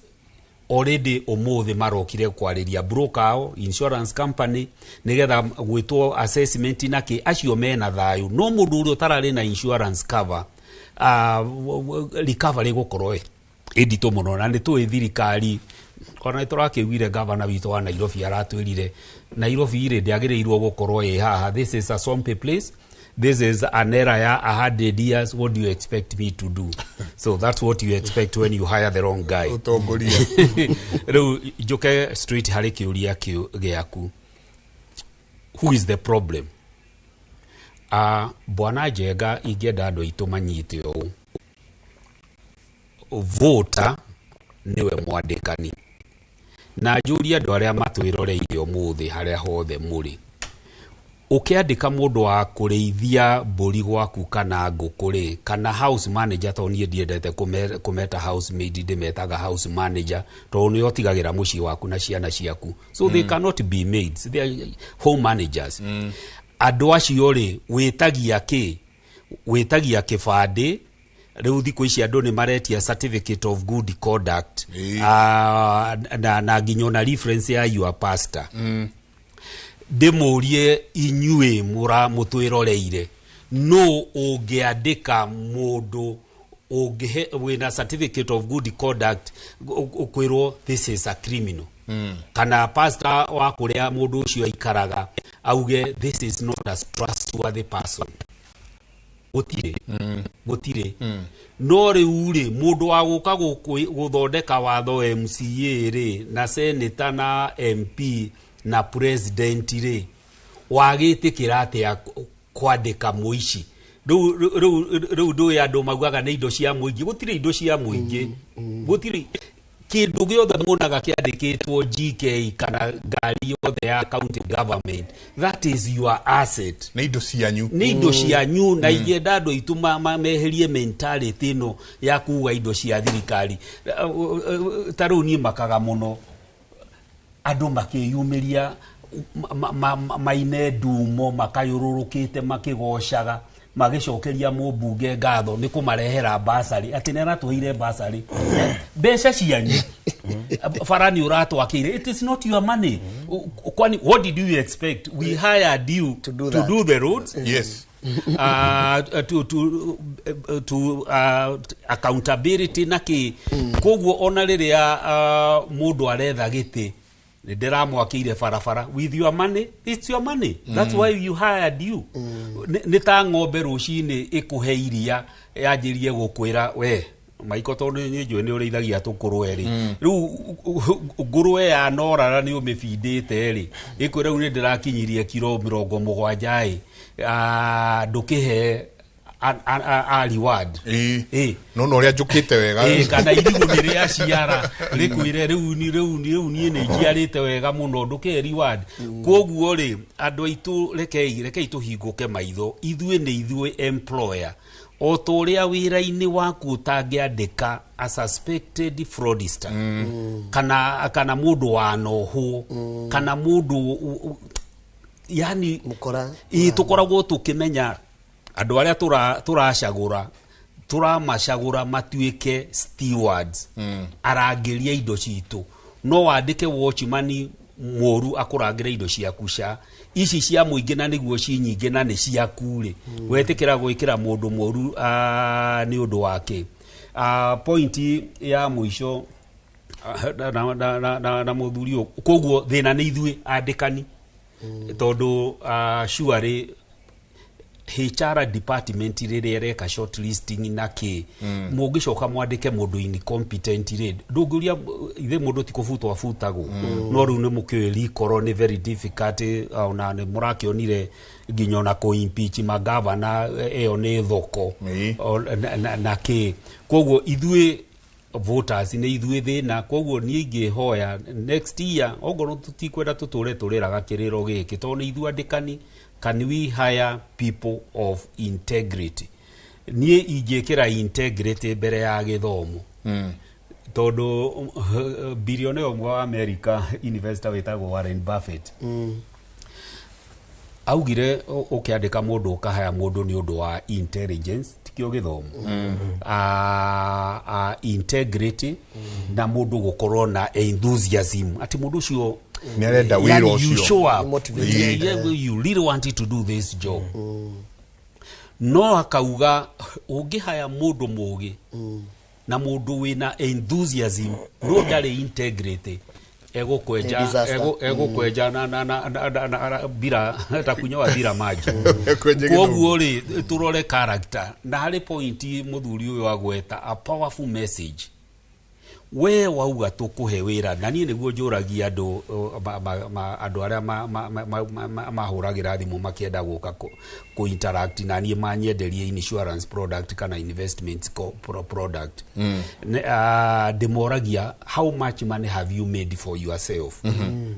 already, ũmũthĩ marokire kwarĩria broker ao, insurance company, nĩgetha gwĩtwo assessment na kĩ, acio mena thayũ. No mũndũ ũrĩa ũtararĩ na insurance cover, recovery gũkorwo ĩ nditũ mũno, na nĩ tũĩ thirikari ona nĩ tũrakĩiguire gavana witũ wa Nairobi aratwĩrire Nairobi rĩ, ndĩagĩrĩirwo gũkorwo ĩ haha. This is a swampy place, this is an era ya 100 years. What do you expect me to do? So that's what you expect when you hire the wrong guy. Ũtongoria. Rĩu njũke straight harĩ kĩũria kĩu gĩaku, who is the problem? Bwana Njenga, ingĩenda andũ aitũ manyite ũũ. Voter niwe mwandĩkani. Na njũrie andũ arĩa matwĩroreire ũmũthĩ harĩa hothe mũrĩ, ũkĩandĩka mũndũ wa kũrĩithia mbũri gwaku kana ngũkũ rĩ, kana house manager, tondũ niĩ ndiendete kũmeta house maid, ndĩmetaga house manager tondũ nĩo ũtigagĩra mũciĩ waku na ciana ciaku, so they cannot be maids, they are home managers. Andũ acio rĩ, wĩtagia kĩ? Wĩtagia kĩbandĩ. Rĩu thikũ ici andũ nĩ maretia certificate of good conduct, na nginya ona reference ya your pastor. Ndĩmũrie inyuĩ mũtwĩroreire, no ũngĩandĩka mũndũ ũngĩhe wĩna certificate of good conduct ũkwĩrwo this is a criminal, kana pastor wa kũrĩa mũndũ ũcio aikaraga auge this is not a trustworthy person? Gũtirĩ, gũtirĩ. No rĩu rĩ, mũndũ wa gũka gũthondeka watho, MCA rĩ, na senator na MP na president rĩ, wagĩtĩkĩra atĩa kwandĩka mũici? Rĩu ndũĩ andũ maugaga nĩ indo cia mũingĩ. Gũtirĩ indo cia mũingĩ, gũtirĩ. Kĩndũ gĩothe muonaga kĩandĩkĩtwo GK kana ngari yothe ya county government, that is your asset. Nĩ indo cianyu. Nĩ indo cianyu. Na ingĩenda andũ aitũ meherie mentality ĩno ya kuga indo cia thirikari. Ta rĩu niĩ makaga mũno andũ makĩyumĩria maine ndumo makayũrũrũkĩte makĩgocaga magĩcokeria mũmbunge ngatho nĩ kũmarehera basarĩ, atĩ nĩ aratũheire basarĩ. Mbeca cianyu, bara nĩ ũratwakĩire, it is not your money. Kwani what did you expect? We hired you to that. Do the roads, to accountability na kä. Koguo ona rĩrĩa mũndũ aretha gĩtĩ, nĩ ndĩramwakĩire barabara with your money, it's your money, that's why you hired you. Nĩ ta ng'ombe rũcinĩ ĩkũhe iria yanjĩrie gũkwĩra we maiko, tondũ nĩ njũĩ nĩ ũrĩithagia tũkũrwe rĩ, rĩu ngũrwe ya norara nĩ ũmĩbindĩte rĩ, ĩkwĩra rĩu nĩ ndĩrakinyirie kiro 70 ĩ, ndũkĩhe a reward. Ĩĩ, no na ũrĩa njũkĩte wega. Ĩĩ, kana irigũ nĩ rĩa ciara rĩkwĩre rĩu rĩu niĩ nĩ njiarĩte wega mũno, ndũkĩhe reward. Koguo rĩ, andũ aitũ, rekei tũhingũke maitho. Ithuĩ nĩ ithuĩ employer. O ta ũrĩa wĩra-inĩ waku ũtangĩandĩka a suspected fraudster kana mũndũ wanohwo kana mũndũ yani Mũkora. Ĩ, tũkoragwo tũkĩmenya andũ arĩa tũracagũra, tũramacagũra matuĩke stewards, arangĩria indo citũ. No wandĩke watchman mũru akũrangĩre indo ciaku ca ici cia mũingĩ, na nĩguo ci nyingĩ na nĩ ciaku rĩ, wetĩkĩra gwĩkĩra mũndũ mũru nĩ ũndũ wake? Point ya mũico, na mũthuri ũyũ, koguo thĩna nĩ ithuĩ andĩkani, tondũ surely HR department rĩrĩa ĩreka shortlisting na kĩ, mũngĩcoka mwandĩke mũndũ incompetent rĩ, ndũngĩũria ithe mũndũ ti kũbutwo abutagwo. No rĩu nĩ mũkĩũĩ recall nĩ very difficult, ona nĩ mũrakĩonire nginya ona kũ impeach magavana ĩyo nĩ thoko. Na kĩ. Koguo ithuĩ voters nĩ ithuĩ thĩna. Koguo niĩ ingĩhoya next year, ongorwo tũtikwenda tũtũre tũrĩraga kĩrĩro gĩkĩ, tondũ nĩ ithuĩ andĩkani, can we hire people of integrity? Niĩ ingĩkĩra integrity mbere ya gĩthomo, tondũ bilionea ũmwe wa America, investor wĩtagwo Warren Buffett, augire ũkĩandĩka mũndũ, ũkahaya mũndũ nĩ ũndũ wa intelligence, tikĩo gĩthomo, integrity na mũndũ gũkorwo na enthusiasm atĩ mũndũ ũcio Nĩ arenda wĩra yani you ũcio. show up. Motivated. Yeah, you really wanted to do this job. No akauga ũngĩhaya mũndũ mũgĩ na mũndũ wĩna enthusiasm no ndarĩ integrity, egũkwenja Nĩ disaster. Egũkwenja na bila ta kunyoa bila maji. Ekwenje gĩthũngũ. Koguo rĩ, tũrore character. Na harĩ point mũthuri ũyũ agweta, a powerful message. We wauga tũkũhe wĩra na niĩ nĩguo njũragia andũ andũ arĩa mahũragĩra thimũ makĩenda gũka kũ interact na niĩ manyenderie insurance product kana investment product. Ndĩmoragia, how much money have you made for yourself?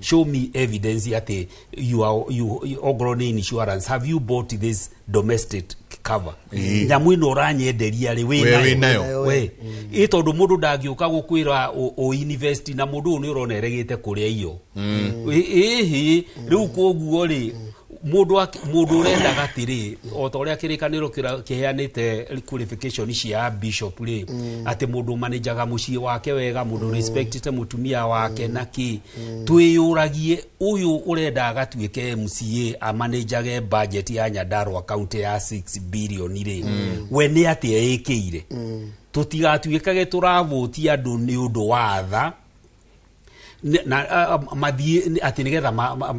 Show me evidence atĩ you are you ongorwo nĩ insurance, have you bought this domestic cover? Nyamũ ĩno ũranyenderia rĩ, We wĩ nayo? We ĩ tondũ mũndũ ndangĩũka gũkwĩra ũ invest na mũndũ ũyũ nĩ ũrona eregete kũrĩa iyo. Ĩhĩ, rĩu koguo rĩ, mũndũ mũndũ ũrendaga atĩrĩ, o ta ũrĩa kĩrĩkanĩro kĩheanĩte qualification cia bishop rĩ, atĩ mũndũ manajaga mũciĩ wake wega, mũndũ respectĩte mũtumia wake na kĩ. Twĩyũragie, ũyũ ũrenda agatuĩke MCA amanĩnjage budget ya Nyandarua County ya 6 billion rĩ, we nĩ atĩa ĩkĩire? Tũtigatuĩkage tũravũtia andũ nĩ ũndũ wa tha na mathiĩ atĩ nĩgetha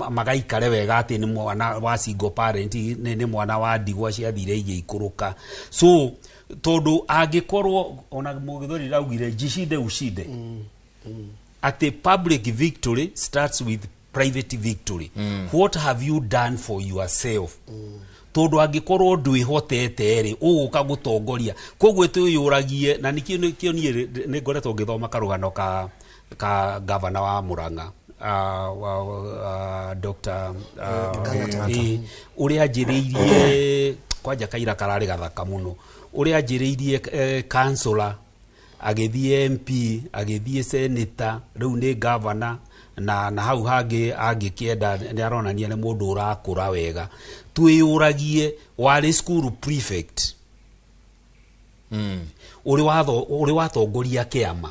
magaikare wega, atĩ nĩ mwana wa single parent, nĩ mwana wa ndigwa ciathire igĩikũrũka. So tondũ angĩkorwo ona mũgĩthũri raugire jishinde ushinde, atĩ public victory starts with private victory. What have you done for yourself? Tondũ angĩkorwo ndwĩhotete rĩ, ũgũka gũtongoria. Koguo twĩyũragie, na nĩkĩo niĩ nĩ ngoretwo ngĩthoma karũgano ka gavana wa Murang'a, Dr. Ũrĩa anjĩrĩirie kwanja kaira kararĩ gathaka mũno, ũrĩa anjĩrĩirie councillor, agĩthiĩ MP, agĩthiĩ senator, rĩu nĩ gavana, na hau hangĩ angĩkĩenda nĩ aronania nĩ mũndũ ũrakũra wega. Twĩyũragie, warĩ school prefect, ũrĩ watongoria kĩama,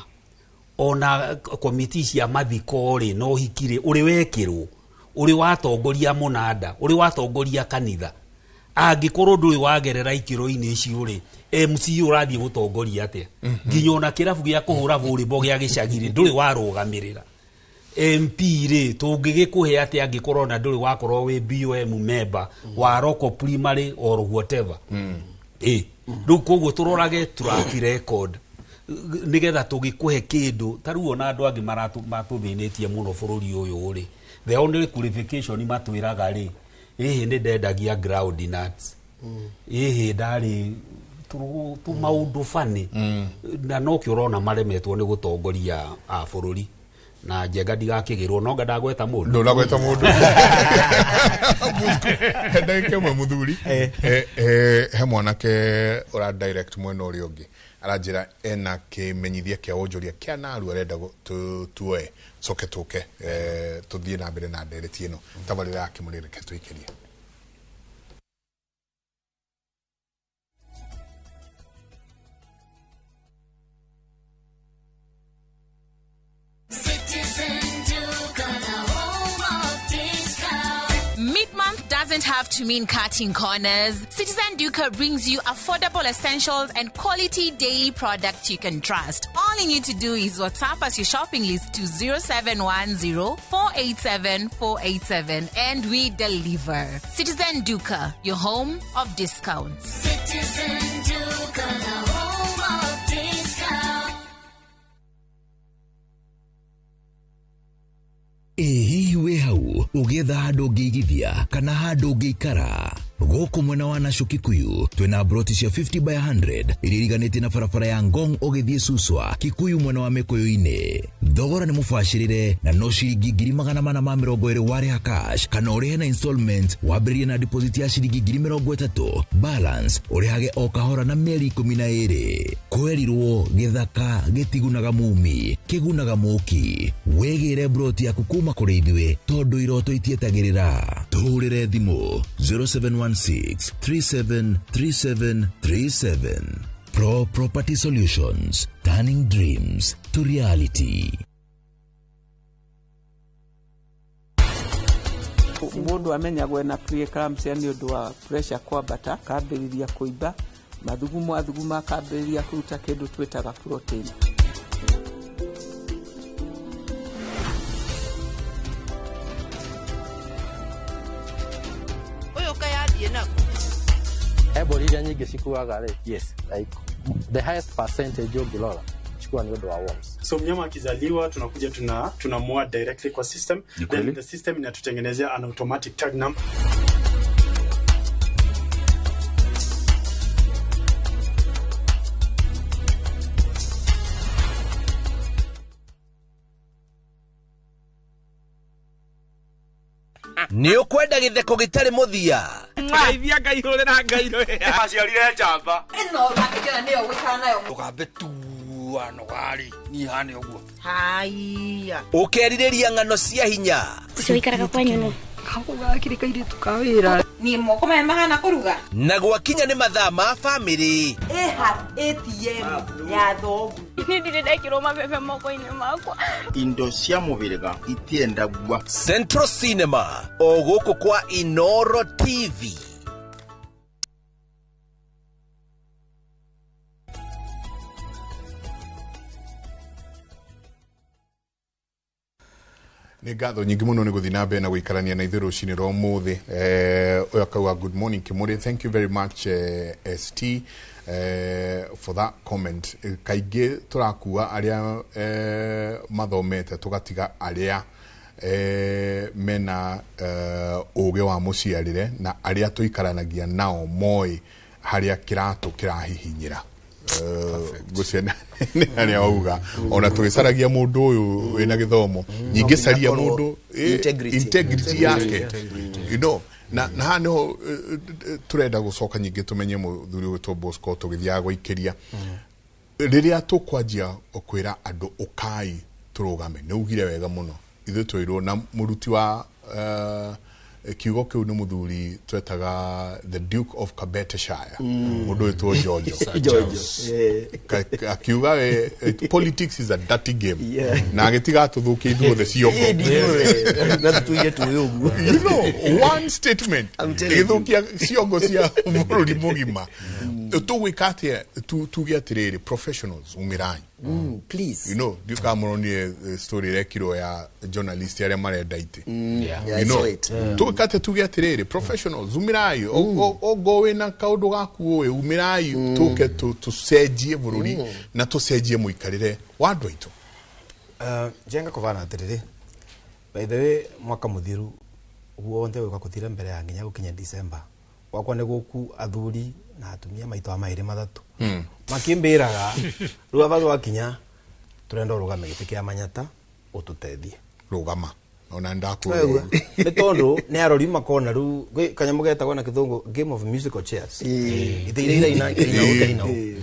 ona komiti cia mathiko rĩ, no hikire ũrĩ wekĩrwo, ũrĩ watongoria mũnanda, ũrĩ watongoria kanitha. Angĩkorwo ndũrĩ wagerera ikĩro-inĩ icio rĩ, MC ũrathiĩ gũtongoria atĩa? Nginya ona kĩrabu gĩa kũhũra volleyball gĩa gĩcagi rĩ, ndũrĩ warũgamĩrĩra. MP rĩ, tũngĩgĩkũhe atĩa angĩkorwo ona ndũrĩ wakorwo wĩ BOM member wa local primary or whatever? Rĩu koguo tũrorage track record nĩgetha tũgĩkũhe kĩndũ. Ta rĩu ona andũ angĩ matũthĩnĩtie mũno bũrũri ũyũ rĩ, the only qualification matwĩraga rĩ, ĩhĩ nĩ ndendagia ground nuts, ĩhĩ ndarĩ tũmaũndũ bani, na nokĩo ũrona maremetwo nĩ gũtongoria a bũrũri. Na njenga ndigakĩgĩrwo, no nga ndagweta mũndũ. Ndũnagweta mũndũ. Ndagĩka ĩmwe mũthuri. He mwanake ũra direct mwena ũrĩa ũngĩ, aranjĩra ena kĩmenyithia kĩa wonjoria kĩa naru arenda tuoe, coke tũke tũthiĩ na mbere na ndereti ĩno. Tabarĩra ya Kĩmũrĩ, reke tũikĩrie. Doesn't have to mean cutting corners. Citizen Duka brings you affordable essentials and quality daily products you can trust. All you need to do is WhatsApp us your shopping list to 0710 487 487 and we deliver. Citizen Duka, your home of discounts. Citizen Duka, the home of discounts. Ĩ hihi wĩ hau ũgĩetha handũ ũngĩigithia kana handũ ũngĩikara? Gũkũ mwena wa Nasho Kikuyu twĩna broti cia 50 by 100 iria iriganĩtie na barabara ya Ngong ũgĩthiĩ Suswa Kikuyu mwena wa Mĩkũyũ-inĩ. Thogora nĩ mũbacĩrĩre na no ciringi 420 warĩha cash kana ũrĩhe na installment, wambĩrĩrie na deposit ya ciringi 30,000, balance ũrĩhage o kahora na mĩeri 12. Kwerirwo gĩthaka gĩtigunaga mumi, kĩgunaga mũki. Wĩgĩre broti yaku kuma kũrĩ ithuĩ tondũ iroto itietagĩrĩra. Tũhũrĩre thimũ 0716 373737. Pro Property Solutions, turning dreams to reality. Mũndũ amenyagwo ena preeclampsia nĩ ũndũ wa pressure kwambata, akambĩrĩria kũimba mathugumo, athuguma akambĩrĩria kũruta kĩndũ twĩtaga protein. Embori iria nyingĩ cikuaga rĩ, yes, like the highest percentage ũngĩrora ikiwa ni ũndũ wa worms. So mnyama akizaliwa tunakuja tunamua directly kwa system, then the system inatutengenezea an automatic tag number. Nĩ ũkwenda gĩtheko gĩtarĩ mũthia. Ngeithia Ngai hũrĩra Ngai rwĩha. Aciarire njamba. Ĩno ũrakĩona nĩyo gũikara nayo. Tũgambe tua nogari niĩ hane ũguo. Haiya. Ũkerirĩria ng'ano cia hinya. Ũcio ũikaraga kwanyu nũ? Gako gakĩrĩ kairĩtu ka wĩra. Niĩ moko maya mahana kũruga. Na gwakinya nĩ mathaa ma bamĩrĩ. Ĩha ATM ya thoguo. Niĩ ndirĩ ndekĩrwo mabebe moko-inĩ makwa. Indo cia mũhĩrĩga itiendagua. Central Cinema o gũkũ kwa Inoro TV. Nĩ ngatho nyingĩ mũno nĩ gũthiĩ na mbere na gũikarania na ithuĩ rũcinĩ rwa ũmũthĩ. Ũyũ akauga good morning Kimuri, thank you very much ST for that comment. Kaingĩ tũrakua arĩa mathomete tũgatiga arĩa mena ũgĩ wa mũciarĩre na arĩa tũikaranagia nao moĩ harĩa kĩratũ kĩrahihinyĩra. Guciana nĩ harĩa wauga ona tũgĩcaragia mũndũ ũyũ wĩna gĩthomo nyingĩ caria mũndũ integrity yake, you know, na haha nĩho tũrenda gũcoka nyingĩ tũmenye mũthuri ũgwĩtwo Bosco tũgĩthiaga gũikĩria rĩrĩa tũkwanjia kwĩra andũ ũkai tũrũgame. Nĩ ugire wega mũno, ithuĩ twĩrwo na mũruti wa kiugo kĩu nĩ mũthuri twetaga the Duke of Kabeteshire, mũndũ wĩtwo Jojo. Akiuga politics is a dirty game. Na agĩtiga atũthũkie ithuothe ciongo. Na tũtũire tũĩ ũguo. You know, one statement ĩgĩthũkia ciongo cia bũrũri mũgima. Tũgwĩka atĩa tuge atĩrĩrĩ, professionals umĩrai. Please. You know, ndiũĩ kana mũronire story ĩrekirwo ya journalist arĩa marenda itĩ. You know, tũgwĩka atĩa tuge atĩrĩrĩ, professionals umĩrai, ongo wĩna kaũndũ gaku ũĩ, umĩrai tũke tũcenjie bũrũri na tũcenjie mũikarĩre wa andũ aitũ. Njenga kũbana atĩrĩrĩ, by the way, mwaka mũthiru guonthe ũka kũthira mbere ya nginya gũkinya December wakwa nĩ gũku athuri na atumia maitũ a maĩrĩ mathatũ makimbĩraga rĩu aba gwakinya tũrenda ũrũgame gĩtĩ kĩa Manyata ũtũteithie. Rũgama ona ndakwĩra nĩ tondũ nĩ arori makona rĩu gwĩ kanyamũ getagwo na kĩthũngũ game of musical chairs, itĩ iria iraina ikaina ũũ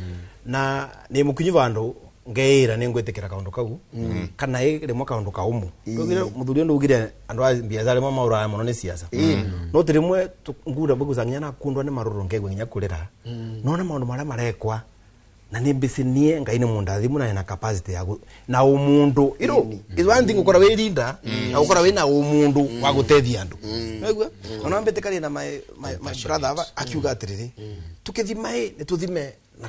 na nĩ mũkinyu vandũ ngeira nĩ ngwĩtĩkĩra kaũndũ kau kana rĩmwe kaũndũ kaumu. Mũthuri ũyũ ugire andũ a biacara rĩmwe maũraga mũno nĩ ciaca, no ti rĩmwe ngura mbũguca nginya na kundwa nĩ marũrũ ngeigua nginya kũrĩra nona maũndũ marĩa marekwa na nĩ mbĩci niĩ Ngai nĩ mũndathimu na ena capacity ya na ũmũndũ iro is one thing ũkora wĩ leader na ũkora wĩna ũmũndũ wa gũteithia andũ. Waigua ona mbĩtĩkaria na my brother akiuga atĩrĩrĩ, tũkĩthima ĩ nĩ tũthime na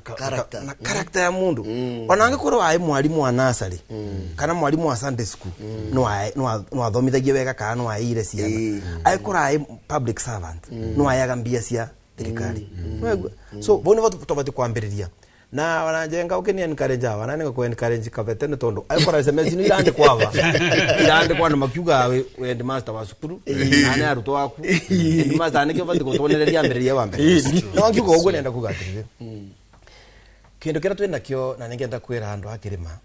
character ya mundu. Ona angikorwo ai mwarimu wa nursery kana mwarimu wa Sunday school no athomithagie wega kana no aire ciana, aikorwo ai public servant no ayaga mbia cia thirikari. So bo ni tobati kwambiriria na wanajenga ukini encourage awa na ninga ku encourage Kabete ni tondu aikora SMS ni irandikwa aba irandikwa na makiuga we headmaster wa cukuru na ne arutwo aku headmaster nikio bati gutonereria ambiriria wa mbere no ngiuga uguo nenda kuga atiriri kindu kira twina kio na ningenda kwira andu a kirima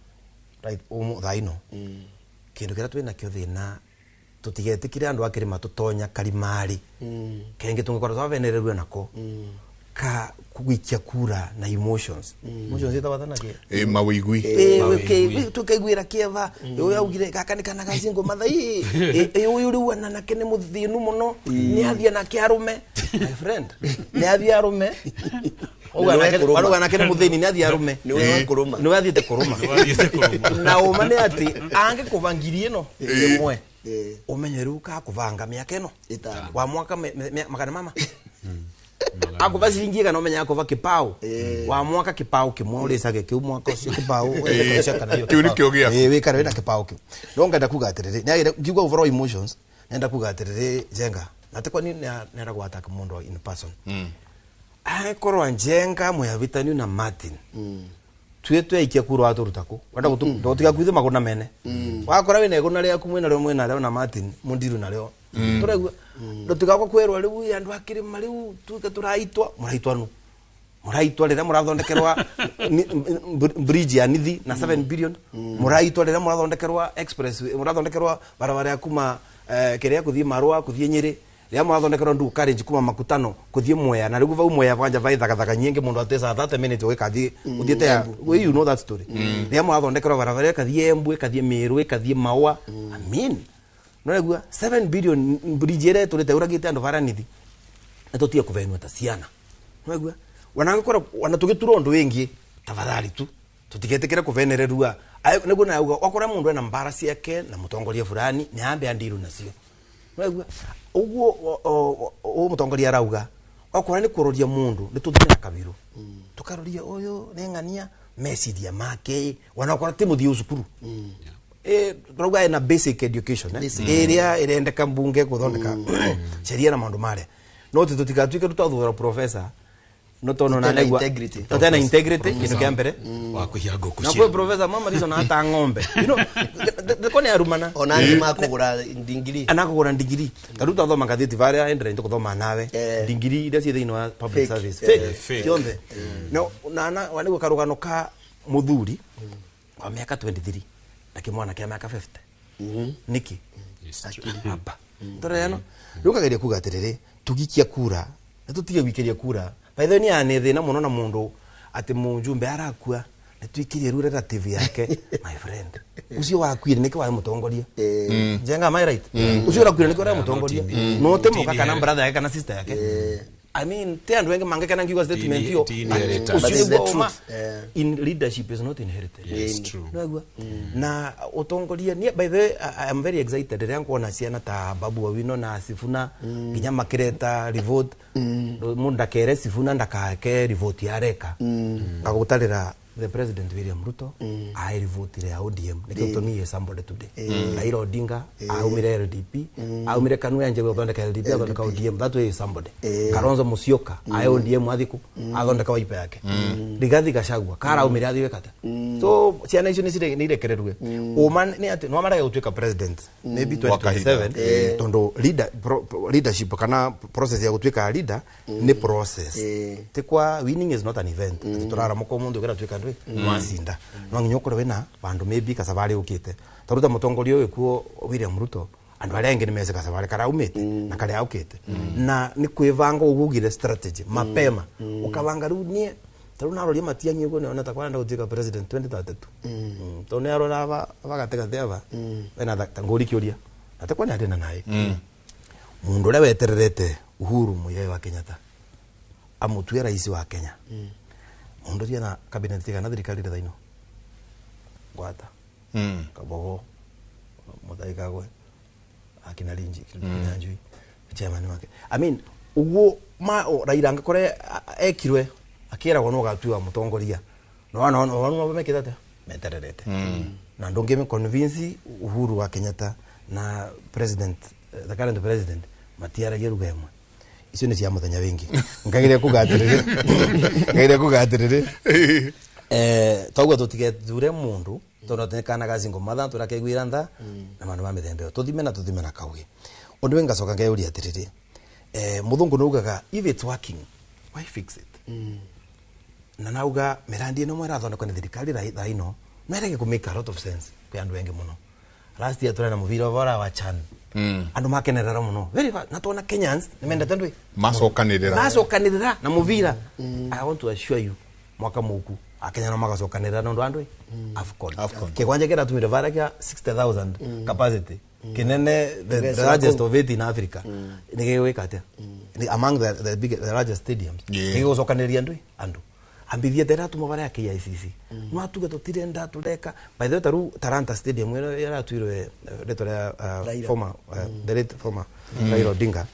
right thaa ino kindu kira twina kio thina tutigetikire andu a kirima tutonya karimari kenge tungikorwo twavenererwe nako ka kugwikia kura na emotions emotions itawathana ke mawigui tukaiguira kieva uyu augire gaka ni kana gacingo mathai uyu riu ana nake ni muthinu muno ni athia nake arume my friend ni athia arume uga nake ni muthini ni athia arume ni we kuruma ni wathiete kuruma na uma ni ati angikuva ngiri ino imwe umenye riu ka kuvanga miaka ino wa mwaka magana mama akuva ciringi kana umenya akuva kipao wa mwaka kipao kimwe uricage kiu mwaka ucio kipao kiu nikio giaku wikare wina kipao kiu no ngenda kuga atiriri ngiuga overall emotions nenda kuga atiriri Njenga na ti kwani nenda gwataka mundu in person akorwo Njenga Mwavitaniu na Martin Tue twaikia kura waturuta ku wenda gutiga kwithe maguna mene wakora wina iguna riaku mwina rio mwina rio na Martin mundiru nario turaigua ndutigakwa kwirwo riu andu akirima riu tuke turaitwa muraitwa nu muraitwa rira murathondekerwa bridge ya nithi na 7 billion muraitwa rira murathondekerwa express murathondekerwa barabara ya kuma kiria kuthie Marua kuthie Nyeri rira murathondekerwa ndu carriage kuma Makutano kuthie Mwea na riu vau Mwea kwanja vai thagathaka nyingi mundu atesa 30 minutes ugikathie uthiete you know that story rira murathondekerwa barabara ikathie Embu ikathie Meru ikathie Maua. I mean no 7 billion bridge ira turite uragite andu bara nithi na tutie kuvenwa ta ciana no wanangikora wanatugitura undu wingi tafadhali tu tutigetikire kuvenererua niguo nauga wakora mundu ena mbara ciake na mutongoria fulani ni ambe andiru nacio niguo uguo o mutongoria arauga wakora ni kuroria mundu ni tuthime na kabiru tukaroria uyu ni ng'ania meciria make wanakora ti muthii cukuru turauga ena basic education area irendeka mbunge kuthondeka sheria na maundu maria no tutigatuike tutathura professor no tono na negwa tena integrity kindu kia mbere wa kuhia ngũkũ na kwa professor mama rizo na ata ng'ombe you know kone arumana ona angi makugura ndingiri anakugura ndigiri taruta thoma ngatheti varia endere ndukuthoma nawe ndingiri iria ci thiini wa public service fake cionthe no na wanigwa karugano ka muthuri wa miaka 23 na kimwana kia miaka 50 niki hapa toreno rukageria kuga atiriri tugikia kura na tutige gwikeria kura. By the way, ni thina muno na mundu ati munjumbe arakua na tuikirie ru relative yake my friend ucio wakuire niki wa mutongoria njenga my right ucio urakuire niki wa mutongoria no te muka kana brother yake kana sister yake. I mean te andu engi mangekana ngiuga statement yo ucio in leadership is not inherited. Yes, true. No na utongoria ni by the way I am very excited riria nkuona ciana ta Babu Owino na Sifuna nginya makireta revolt mundu ndakere Sifuna ndakake revolt yareka ngagutarira the president William Ruto I revolt ya ODM nikio tumie somebody today. Raila Odinga aumire LDP aumire Kanu ya njewe athondeka LDP athondeka ODM that way is somebody. Kalonzo Musyoka aye ODM athiku athondeka Wiper yake. Rigathi Gachagua kara aumire athiwe kata. So ciana icio ni irekererwe uma ni ati no maraga gutuika president maybe 2027 tondu leadership kana process ya gutuika leader ni process ti kwa winning is not an event turara muko mundu ugira tuika mwacinda no nginya ukorwo wina bandu maybe kasabari ukite taruta mutongoria uyu kuo William Ruto andu aria angi nimece kasabari karaumite na karia aukite na ni kwivanga ugugire strategy mapema ukabanga riu nie taru naroria Matiang'i uguo niona ta kwarenda gutuika president 2032 tondu ni arora aba bagatigati aba wena nguri kiuria na te kwani na naye mundu uria wetererete Uhuru Muigai wa Kenyatta amutue rais wa Kenya mundu ria na cabinet kana thirikari ri thaino ngwata Kabogo Mutahi Kagwe akina Linji Kinyanjui chairman wake. I mean uguo ma Raila angakore ekirwe akiragwo no gatua mutongoria no no no mekithate metererete na ndungi convince Uhuru wa Kenyatta na president the current president matiaragia ruga imwe icio ni cia muthenya wingi ngagiria kuga atiriri ngagiria kuga atiriri toguo tutigethure mundu tondu tinekana ga single mother turakeiguira ntha na mandu ma mithemba iyo tuthime na tuthime na kaugi undu wingacoka ngeuria atiriri muthungu naugaga if it's working why fix it na nauga mirandi ino mwirathondekwo ni thirikari thaa ino merege ku make a lot of sense kwi andu engi muno. Last year turena muvira vora wa Chan andu makenerera muno very fast na tuona Kenyans nimendete ndwi macokanirira na muvira. I want to assure you mwaka muku akenya no magacokanirira nondu andu AFCON kigwanja kiratumire vara kia 60,000 capacity kinene the largest of it in Africa nigigwika atia among the big the largest stadiums nigigucokaniria ndwi andu ambithia ndĩratũmwo bara ya KICC no atuge tũtirenda tũreka by the way taru Talanta Stadium ĩyo ĩratuirwe rĩtwa rĩa former the late former Raila Odinga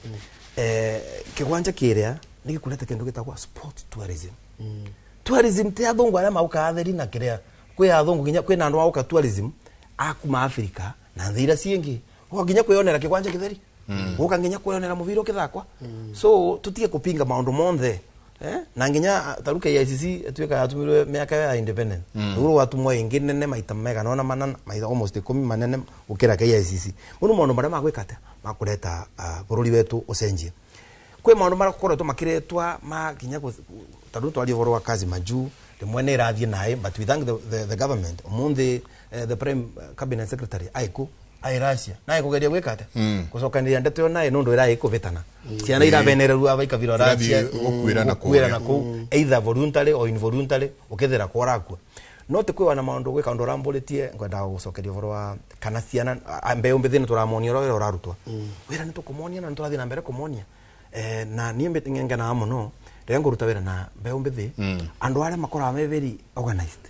kĩgwanja kĩrĩa nĩgĩkũrete kĩndũ gĩtagwo sport tourism. Tourism ti athũngũ arĩa maukaga atheri na kĩrĩa kwĩ athũngũ nginya kwĩna andũ mauka tourism a kuma Africa na thĩ iria ciĩngĩ ũka nginya kwĩyonera kĩgwanja kĩtheri ũka nginya kwĩyonera mũbira ũkĩthakwa so tũtige kũpinga maũndũ monthe Na nginya taru KICC atuika yatumirwe miaka ya independence. Ruru watumwa ingi nene maita mega nona manana maitha almost 10 manene gukira KICC. Muno maundu maria magwika atia makureta bururi wetu ucenjie. Kwi maundu marakoretwo makiretwa ma nginya taru twari uhoro wa kazi majuu rimwe nä ĩrathiĩ naĩ, but we thank the government umuthi, the prime cabinet secretary aiku ai Russia naĩ kũgeria gwĩka atĩa gũcokanĩria ndeto ĩyo naĩ nũndũ ĩraĩ kũvĩtana ciana iravenererua baikabirwa Russia gũkuĩra na kũu either voluntary or involuntary ũkethera kwa ũrakua no ti kwĩwa na maũndũ gwĩka ũndũ ũrambũrĩtie ngwendaga gũcokeria ũhoro wa kana ciana mbeu mbĩthĩ nĩ tũramonia ũrĩa wĩra ũrarutwo wĩra nĩ tũkũmonia na nĩ tũrathiĩ na mbere kũmonia na niĩ ngenaga mũno rĩrĩa ngũruta wĩra na mbeu mbĩthĩ andũ arĩa makoragwo me very organized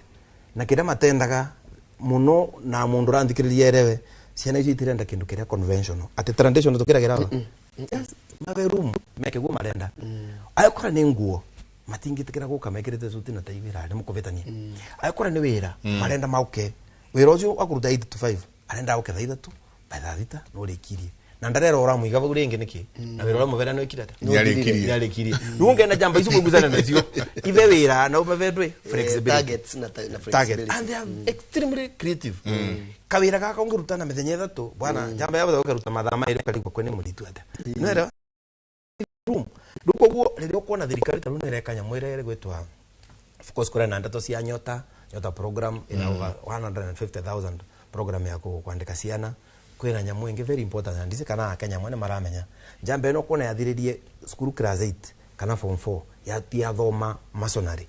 na kĩrĩa matendaga mũno na mũndũ ũrathikĩrĩria erewe ciana icio itirenda kĩndũ kĩrĩa conventional atĩ traditional tũkĩragĩra aba mabe room meke guo marenda ayakora nĩ nguo matingĩtĩkĩra gũka mekĩrĩte suti na tai wĩra nĩ mũkũvĩtania ayakora nĩ wĩra marenda mauke wĩra ũcio wa kũruta 8 to 5 arenda auke thaa ithatũ by thaa thita no ũrĩkirie na ndarera ũramũiga vau rĩngĩ nĩkĩ na wĩra ũrĩa mũvera nĩwĩkire atĩa nĩarĩkirie rĩu ngenda jamba icio kũigucana nacio ive wĩra na ũmeve ndwĩ flexibility targets na flexibility and they are extremely creative kawĩra gaka ũngĩruta na mĩthenya ĩthatũ bwana jamba yabotha ũkaruta mathaa maĩrĩ ũkarigwo kwĩ nĩ mũritũ atĩa nĩwera room rĩu koguo rĩrĩa ũkuona thirikari ta rĩu nĩreka nyamũ ĩrĩa ĩgwĩtwa of course kũrĩ na ndeto cia nyota nyota program ina over 150,000 program ya kwandĩka ciana kwina nyamu ingi very important na ndisi kana Kenya mwene maramenya njambe no kuona yathiririe school class 8 kana form 4 ya thoma masonry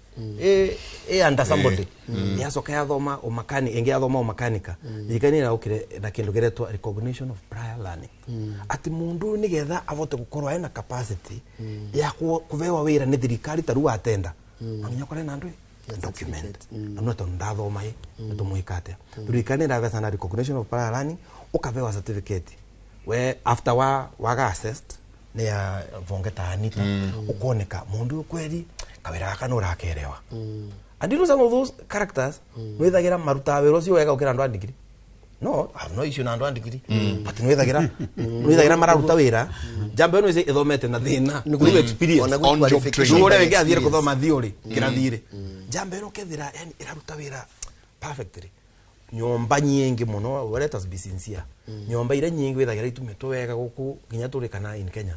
under somebody yacoka yathoma umakani ingi yathoma umakanika thirikari iraukire na kindu kiretwa recognition of prior learning ati mundu nigetha avote gukorwo ena capacity ya kuvewa wira ni thirikari taru atenda nginya kore na andu document na to ndathoma i tumwika atia thirikari iravetha na recognition of prior learning ukavewa certificate we after wa waga assessed ni ya vongeta anita ukoneka mundu kweri kawira gaka no urakerewa and you know some of those characters nwithagira maruta wira ucio wega ukira andu a degree no I have no issue na andu a degree but nwithagira mararuta wira jambo ino ithomete na thina ni experience on job training uria wingi athire kuthoma theory kirathire jambo ino kethira yani iraruta wira perfectly nyomba nyingi muno let us be sincere nyomba ira nyingi withagira itumitwo wega guku nginya turi kana in Kenya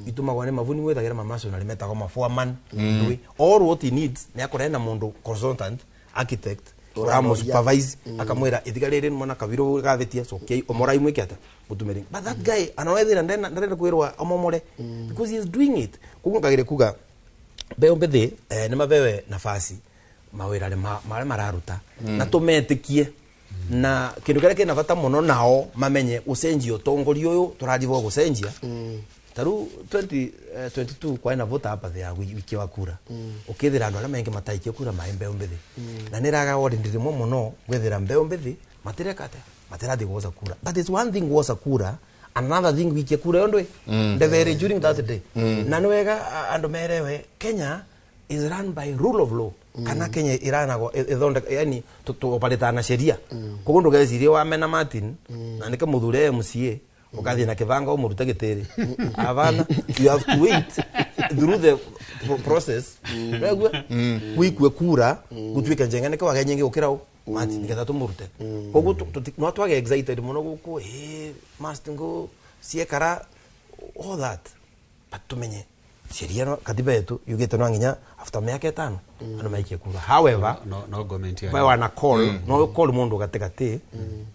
itumagwo ni mavuni withagira ma masonry metagwo ma foreman ndui all what he needs ni akore na mundu consultant architect uramu supervise akamwira ithiga riri mona kabiro gathetia so okay omora imwike ata mutumire but that guy anawethira ndarenda kwirwa omomore because he is doing it koguo ngagire kuga mbeu mbithi ni mabewe nafasi mawira maria mararuta na tumetikie na kindu kiria kina bata muno nao mamenye ucenjia utongoria uyu turathivwo gucenjia taru 2022 kwaina vota apathy ya wiki wa kura ukithira andu aria mengi mataikie kura mai mbeu mbithi na niraga wori ndirimwe muno gwethira mbeu mbithi matireka atia matirathi gwoca kura but it's one thing gwoca kura another thing wikie kura yo ndwi ndevere during that day na ni wega andu merewe Kenya is run by rule of law kana Kenya iranagwo ithondeka yani tuoparitana na sheria koguo ndugecirie wa mena Martin na nike muthure MCA ukathie na kibanga umurute gitiri avana you have to wait through the process wegwe wikue kura gutuike njenga nike wage nyingi gukira u Martin nigetha tumurute koguo no twage excited muno guku must go ciekara all that but tumenye sheria no katiba yetu yugite no nginya after miaka 5 andu maikie kura however no government ya wana call no call mundu gatigati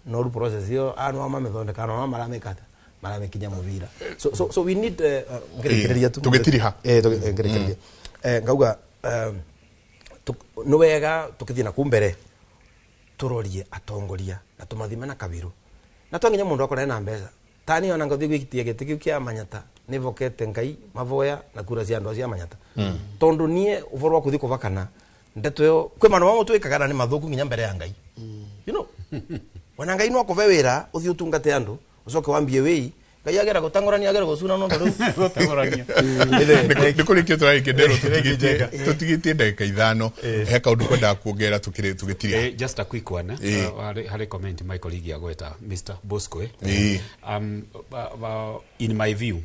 no ru process yo anu ama methondeka no maramekata maramekinya muvira so we need ngirekereria tu tugitiriha ngirekereria ngauga no wega tukithie na kumbere turorie atongoria na tumathime na kabiru na twanginya mundu akore na mbeca tani ona ngothi gwikitie giti kiu kia manyata nivokete ngai mavoya na kura cia andu acio manyata tondu nie uvoro wa kuthi kuvakana ndeto yo kwi mandu mamwe twikaga na ni mathuku nginya mbere ya ngai you know wana ngai no akuve wira uthi utungate andu ucoke wambie wei ngai agera gutangurania agera gucuna no ndu gutangurania ni kurikia turaikenderwo tutigitie ndagika 5 he kaundu kwendaga kuongerera tugitiria just a quick one hari comment Michael Igi agweta Mr Bosco in my view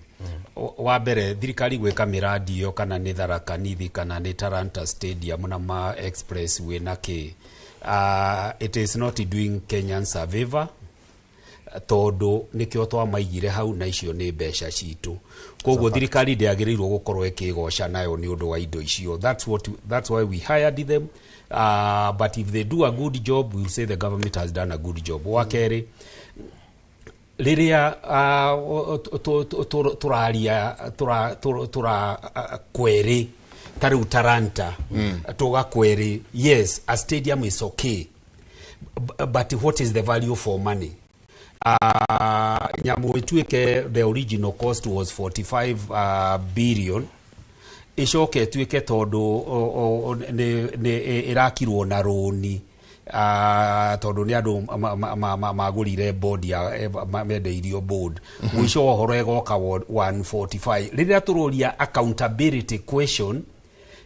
Wa mbere thirikari gwĩka mĩradi ĩyo, kana nĩ Tharaka Nithi kana nĩ Talanta Stadium na ma expressway na kĩ, it is not doing Kenyans a favor, tondũ nĩkĩo twamaigire hau na icio nĩ mbeca citũ. Koguo thirikari ndĩagĩrĩirwo gũkorwo ĩkĩgoca nayo nĩ ũndũ wa indo icio. That's why we hired them. But if they do a good job, we will say the government has done a good job. Wa kerĩ, rĩrĩa tũraria tũra query ta rĩu Talanta, tũga query, yes, a stadium is okay, but what is the value for money? Nyamũ ĩtuĩke the original cost was 45 billion, ĩcoke ĩtuĩke tondũ nĩ ĩrakirwo na rũni, tondũ nĩ andũ magũrire board ya mendeirio board, mũico wa ũhoro ĩgoka 145. Rĩrĩa tũroria accountability question,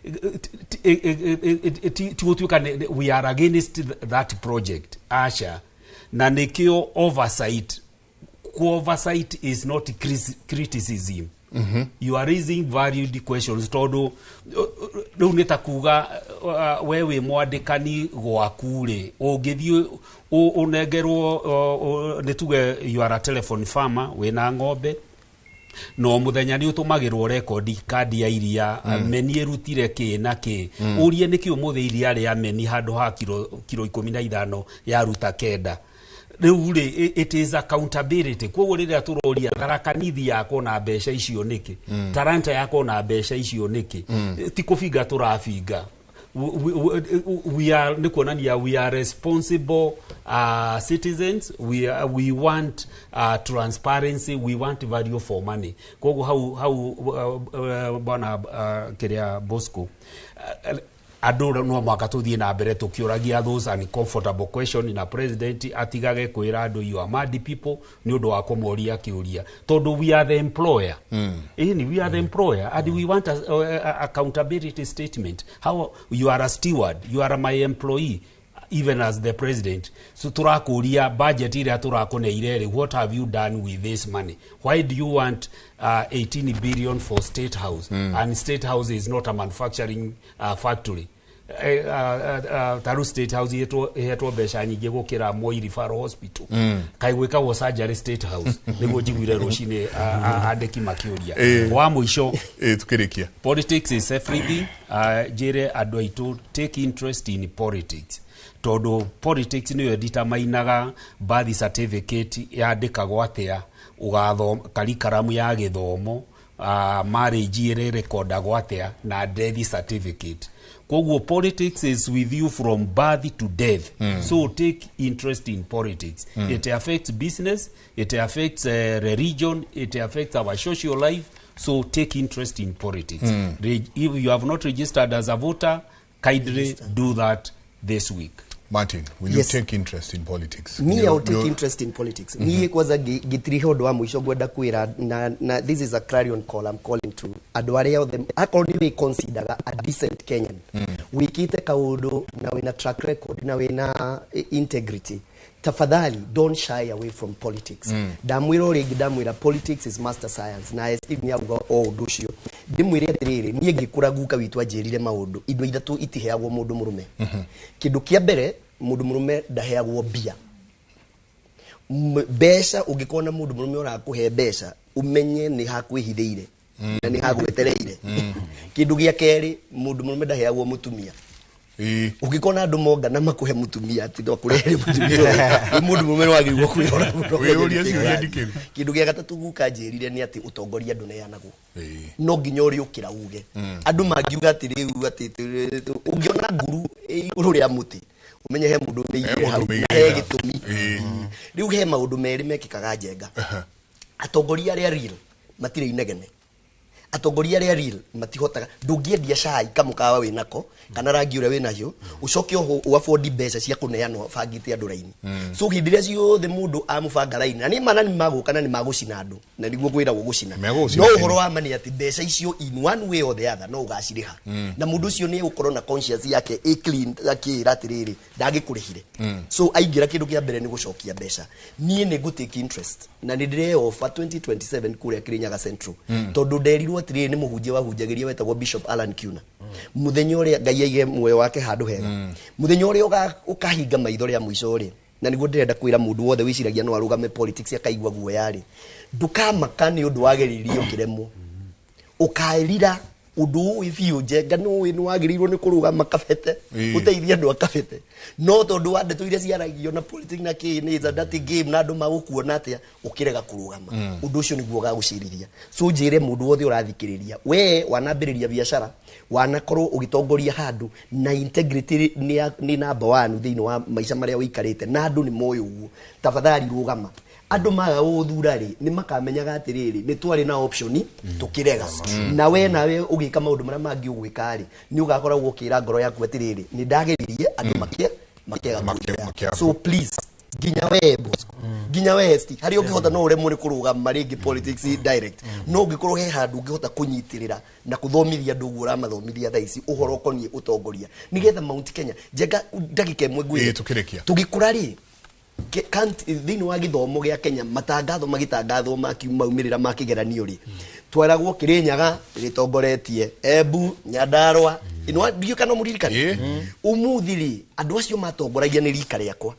ti gũtuĩka we are against that project, aca. Na nĩkĩo oversight, oversight is not criticism. You are raising valid questions, tondũ rĩu nĩ ta kuga we wĩ mwandĩkani gwaku rĩ, ũngĩthiĩ ũnengerwo, nĩ tuge you are a telephone farmer, wĩna ng'ombe no muthenya nĩ ũtũmagĩrwo rekondi kandi ya iria, meni ĩrutire kĩ na kĩ. Ũrie nĩkĩ ũmũthĩ iria rĩa meni handũ ha kiro 15 yaruta 9. Rĩu rĩ, it is accountability. Koguo rĩrĩa tũroria Tharaka Nithi yakwo na mbeca icio nĩkĩ, Talanta yakwo na mbeca icio nĩkĩ, ti kũbinga tũrabinga. We are nĩ kuonania we are responsible citizens. We want transparency, we want value for money. Koguo hau bwana kĩrĩa Bosco, andũ no mwaka tũthiĩ na mbere tũkĩũragia those uncomfortable question, na president atigage kwĩra andũ "you are mad people" nĩ ũndũ wa kũmoria kĩũria, tondũ we are the employer. Ĩni, we are the employer and we want a accountability statement. How you are a steward, you are my employee even as the president, so tũrakũria budget ĩrĩa tũrakũneire rĩ, what have you done with this money? Why do you want 18 billion for State House, and State House is not a manufacturing factory? Taru State House ihetwo mbeca nyingĩ gũkĩra Moi Referral Hospital. Kaĩ gwĩkagwo surgery State House? Nĩguo njiguire rũcinĩ andĩki makĩũria. Wa mũico, Tukĩrĩkia, politics is everything. Njĩre andũ aitũ, take interest in politics, tondũ politics nĩyo determinaga birth certificate yandĩkagwo atĩa, ũgathoma curriculum ya gĩthomo, marriage ĩrĩ rekondagwo atĩa, na death certificate. Koguo politics is with you from birth to death. So take interest in politics. It affects business, it affects religion, it affects our social life, so take interest in politics. If you have not registered as a voter, kindly do that this week. Martin, will Yes. you take interest in politics? Me, I will take interest in politics. Niĩ kwanza ngĩtiriha ũndũ wa mũico ngwenda kwĩra na this is a clarion call I'm calling to andũ arĩa othe, akorwo nĩ wĩ consideraga a decent Kenyan, wĩkĩte kaũndũ na wĩna track record na wĩna integrity, tafadhali don't shy away from politics. Ndamwĩra o rĩngĩ, ndamwĩra politics is master science, na Steve nĩ auga o ũndũ ũcio. Ndĩmwĩre atĩrĩrĩ, niĩ ngĩkũra guka witũ anjĩrire maũndũ, indo ithatũ itiheagwo mũndũ mũrũme. Kĩndũ kĩa mbere, mũndũ mũrũme ndaheagwo mbia. Mbeca, ũngĩkorwo na mũndũ mũrũme ũrakũhe mbeca, ũmenye nĩ hakwĩhithĩire na nĩ hagwetereire. Kĩndũ gĩa kerĩ, mũndũ mũrũme ndaheagwo mũtumia. Ũngĩkorwo na andũ mongana makũhe mũtumia, atĩ akũrehere mũtumia ũyũ, mũndũ mũrũme nĩ wagĩrĩirwo kwĩrora mũno. Wĩyũrie ciũria ndikĩru. Kĩndũ gĩa gatatũ guka njĩrire nĩ atĩ ũtongoria ndũneanagwo, no nginya ũrĩũkĩra uge. Andũ mangiuga atĩ rĩu atĩ ũngĩona nguru ĩ igũrũ rĩa mũtĩ, ũmenye he mũndũ ũmĩigire He mũndũ hau na ũmĩigĩrĩire he hau. gĩtũmi. Rĩu he maũndũ merĩ mekĩkaga njenga. Atongoria arĩa real matirĩ inegene. Atongoria arĩa real matihotaga. Ndũngĩendia cai kamũkawa wĩnako kana rangi ũrĩa wĩnacio, ũcoke oho ũafford mbeca cia kũneanwo bangĩte andũ raini. So hĩndĩ ĩrĩa ciothe mũndũ amũbanga raini, na nĩ ma na nĩ magũka na nĩ magũcina andũ, na nĩguo kwĩragwo gũcina. Megũgũcina No kĩni. ũhoro wa ma nĩ atĩ mbeca icio in one way or the other no ũgacirĩha, na mũndũ ũcio nĩ egũkorwo na conscience yake ĩ clean, akĩĩra atĩrĩrĩ, ndangĩkũrĩhire. So aingĩra, kĩndũ kĩa mbere nĩ gũcokia mbeca. Niĩ nĩ ngũ take interest na nĩ ndĩreoba 2027 kũrĩa Kirinyaga Central, tondũ nderirwo atĩrĩrĩ, nĩ mũhunjia wahunjagĩria wetagwo Bishop Alan Kiuna, mũthenya ũrĩa Ngai aige muoyo wake handũ hega, mũthenya ũrĩa ũkahinga maitho rĩa mũico rĩ, na nĩguo ndĩrenda kwĩra mũndũ wothe wĩciragia no arũgame politics akaigua guoya rĩ, ndũkamaka nĩ ũndũ wageririe ũkĩremwo. Ũkaĩrira ũndũ ũĩ biũ, Njenga, nĩ ũĩ nĩ wagĩrĩirwo nĩ kũrũgama Kabete, ũteithie andũ a Kabete, no tondũ wa ndeto iria ciaragio na politics na kĩ nĩ a dirty game na andũ magũkuona atĩa, ũkĩrega kũrũgama. Ũndũ ũcio nĩguo ũgagũcirithia. So njĩre mũndũ wothe ũrathikĩrĩria, we wanambĩrĩria biacara, wanakorwo ũgĩtongoria handũ na integrity nĩ number one thĩinĩ wa maica marĩa ũikarĩte na andũ nĩ moĩ ũguo, tafadhali rũgama. Andũ maga gũgũthura rĩ, nĩ makamenyaga atĩrĩrĩ, nĩ twarĩ na option tũkĩrega. Na we nawe ũgĩka maũndũ marĩa mangĩ ũgwĩka rĩ, nĩ ũgakoragwo ũkĩra ngoro yaku atĩrĩrĩ, nĩ ndageririe, andũ makĩaga kũnjoya. So please, nginya we Bosco, nginya we ST, harĩa ũngĩhota, no ũremwo nĩ kũrũgama rĩngĩ politics direct, no ũngĩkorwo he handũ ũngĩhota kũnyitĩrĩra na kũthomithia andũ ũguo ũramathomithia thaa ici ũhoro ũkoniĩ ũtongoria, nĩgetha Mount Kenya. Njenga, ndagĩka ĩmwe ngwĩre. Ĩĩ, tũkĩrĩkia. Tũgĩkũra rĩ, thĩinĩ wa gĩthomo gĩa Kenya, matangatho magĩtangathwo ma maumĩrĩra ma kĩgeranio rĩ, tweragwo Kĩrĩnyaga rĩtongoretie, Embu, Nyandarua. Ĩno ndiũĩ kana mũririkane. Ũmũthĩ rĩ, andũ acio matongoragia nĩ rika rĩakwa,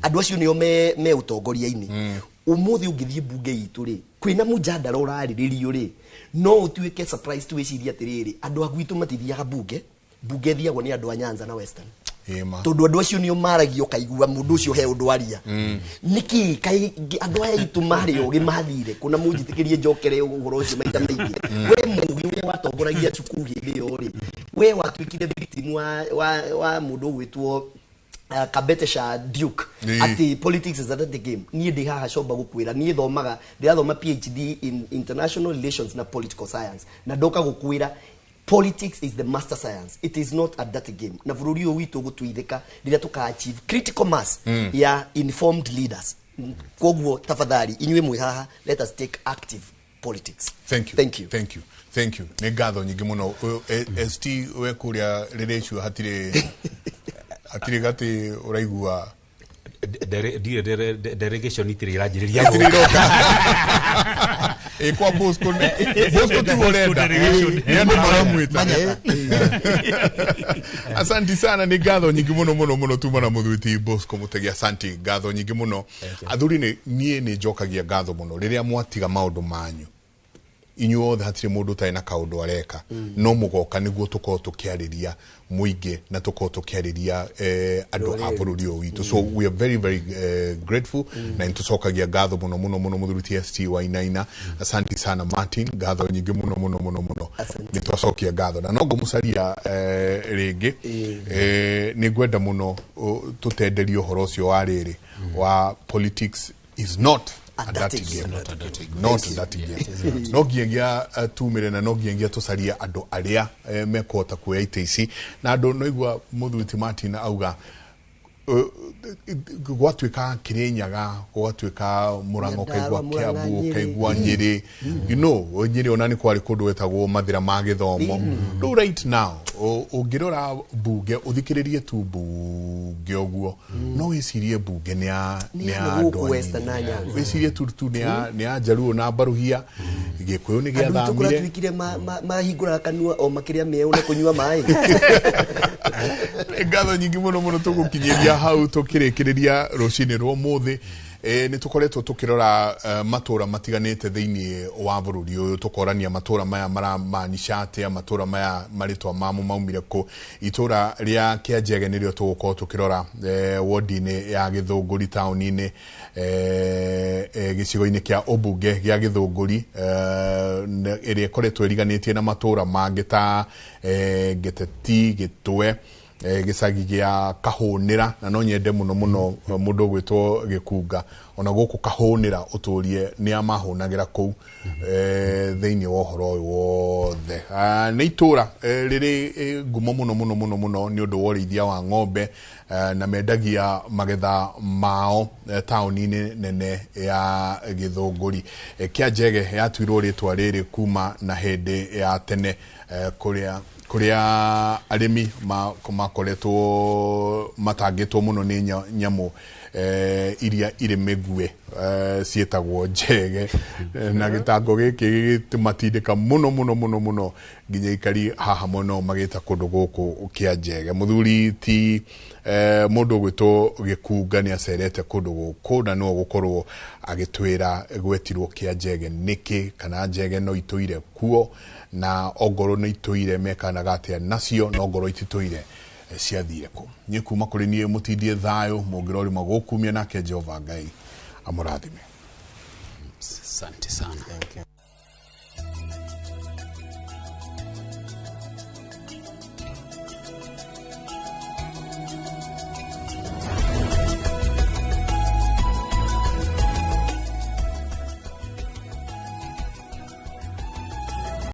andũ acio nĩo me ũtongoria-inĩ ũmũthĩ. Ũngĩthiĩ mbunge itũ rĩ, kwĩna mũjandara ũrarĩrĩrio rĩ, no ũtuĩke surprise tu wĩcirie atĩrĩrĩ, andũ a gwitũ matithiaga mbunge. Mbunge ĩthiagwo nĩ andũ a Nyanza na Western, Ĩma. tondũ andũ acio nĩo maragia, ũkaigua mũndũ ũcio he ũndũ aria. Nĩkĩ kaĩ andũ aya aitũ marĩ ogĩ mathire kuna? Mũnjĩtĩkĩrie njokere ũhoro ũcio maita maingĩ. We mũgĩ ũrĩa watongoragia cukuru hĩndĩ ĩyo rĩ, we watuĩkire victim wa mũndũ ũgwĩtwo Kabete sha Duke, atĩ politics is a dirty game. Niĩ ndĩ haha comba gũkwĩra, niĩ thomaga, ndĩrathoma PhD in international relations na political science, na ndoka gũkwĩra politics is the master science, it is not a dirty game. Na bũrũri ũyũ witũ gũtuithĩka rĩrĩa tũka achieve critical mass ya informed leaders. Koguo tafadhali, inyuĩ mwĩ haha, let us take active politics. Thank you. Thank you. Thank you, thank you. Nĩ ngatho nyingĩ mũno. Ũyũ, ST, we kũrĩa rĩrĩcio hatirĩ gatĩ ũraigua? Ndirĩ delegation itirĩ iranjĩrĩria. Itirĩ iroka. Ĩ kwa Bosco Bosco tu ũrenda nĩ andũ maramwĩta. Asanti sana, nĩ ngatho nyingĩ mũno mũno mũno tuma na mũthuri Bosco Mũtegi. Asanti, ngatho nyingĩ mũno. Athuri, nĩ niĩ nĩ njokagia ngatho mũno rĩrĩa mwatiga maũndũ manyu inyuothe. Hatirĩ mũndũ ũtarĩ na kaũndũ areka, no mũgoka nĩguo tũkorwo tũkĩarĩria mũingĩ na tũkorwo tũkĩarĩria andũ a bũrũri ũyũ witũ. So we are very very grateful na nĩ tũcokagia ngatho mũno mũno mũno. Mũthuri TST Wainaina, asanti sana. Martin, ngatho nyingĩ mũno mũno mũno mũno. Nĩ twacokia ngatho na no ngũmũcaria rĩngĩ. Nĩ ngwenda mũno tũtenderie ũhoro ũcio wa rĩrĩ wa politics is not a dirty game, not a dirty game. No nginyagia tumire na no nginyagia tũcarie andũ arĩa mekũhota kuoya itĩ ici na andũ. No igua mũthuri ti Martin auga gwatuĩka Kĩrĩnyaga, gũgatuĩka Mũrang'a, ũkaigua Nyandarua, Kiambu, Mũrang'a, ũkaigua Nyĩrĩ. Nyĩrĩ. Nyĩrĩ ona nĩ kwarĩ kũndũ gwetagwo mathĩra ma gĩthomo. Rĩu right now ũngĩrora mbunge, ũthikĩrĩrie tu mbunge ũguo, no wĩcirie mbunge nĩ ya Nĩ nĩ ya ya gũkũ andũ Western anini. na Nyanza. Wĩcirie tu nĩ ya Njaruo na Mbaruhia. Gĩkũyũ nĩ andũ itũ gĩathamire. kũratuĩkire mahingũraga kanua o makĩrĩa mĩeũ na kũnyua maĩ. Nĩ ngatho nyingĩ mũno mũno. Tũgũkinyĩria hau tũkĩrĩkĩrĩria rũcinĩ rwa ũmũthĩ. Nĩ tũkoretwo tũkĩrora matũra matiganĩte thĩinĩ wa bũrũri ũyũ, tũkorania matũra maya maramaanisha atĩa, matũra maya marĩtwa mamo maumire kũ. Itũra rĩa Kĩanjege nĩrĩo tũgũkorwo tũkĩrora, wodi-inĩ ya Gĩthũngũri, taũni-inĩ, gĩcigo-inĩ kĩa ũmbunge gĩa Gĩthũngũri, ĩrĩa ĩkoretwo ĩriganĩtie na matũra mangĩ ta Gĩteti, Gĩtwe. Gĩcagi gĩa Kahũnĩra, na no nyende mũno mũno mũndũ ũgwĩtwo Gĩkunga ona gũkũ Kahũnĩra ũtũrie nĩ amahũnagĩra kũu thĩinĩ wa ũhoro ũyũ wothe. Nĩ itũra rĩrĩ ngumo mũno mũno mũno mũno nĩ ũndũ wa ũrĩithia wa ng'ombe, na mendagia magetha mao taũni-inĩ nene ya Gĩthũngũri. Kĩanjege yatuirwo rĩtwa rĩrĩ kuma na hĩndĩ ya tene, kũrĩa arĩmi makoretwo matangĩtwo mũno nĩ nyamũ iria irĩ mĩguĩ ciĩtagwo njege, na gĩtango gĩkĩ gĩgĩmatindĩka mũno mũno mũno mũno nginya ikari haha mũno magĩta kũndũ gũkũ Kĩanjege. Mũthuri ti mũndũ ũgwĩtwo Gĩkunga nĩ acerete kũndũ gũkũ na no gũkorwo agĩtwĩra gwetirwo Kĩanjege nĩkĩ, kana njege no itũire kuo, na ongorwo nĩ itũire mekanaga atĩa nacio, na ongorwo ititũire ciathire kũ. Niĩ kuma kũrĩ niĩ mũtindie thayũ, mũngĩrorima gũkumia nake Jehova Ngai amũrathime. Asante sana. Thank you.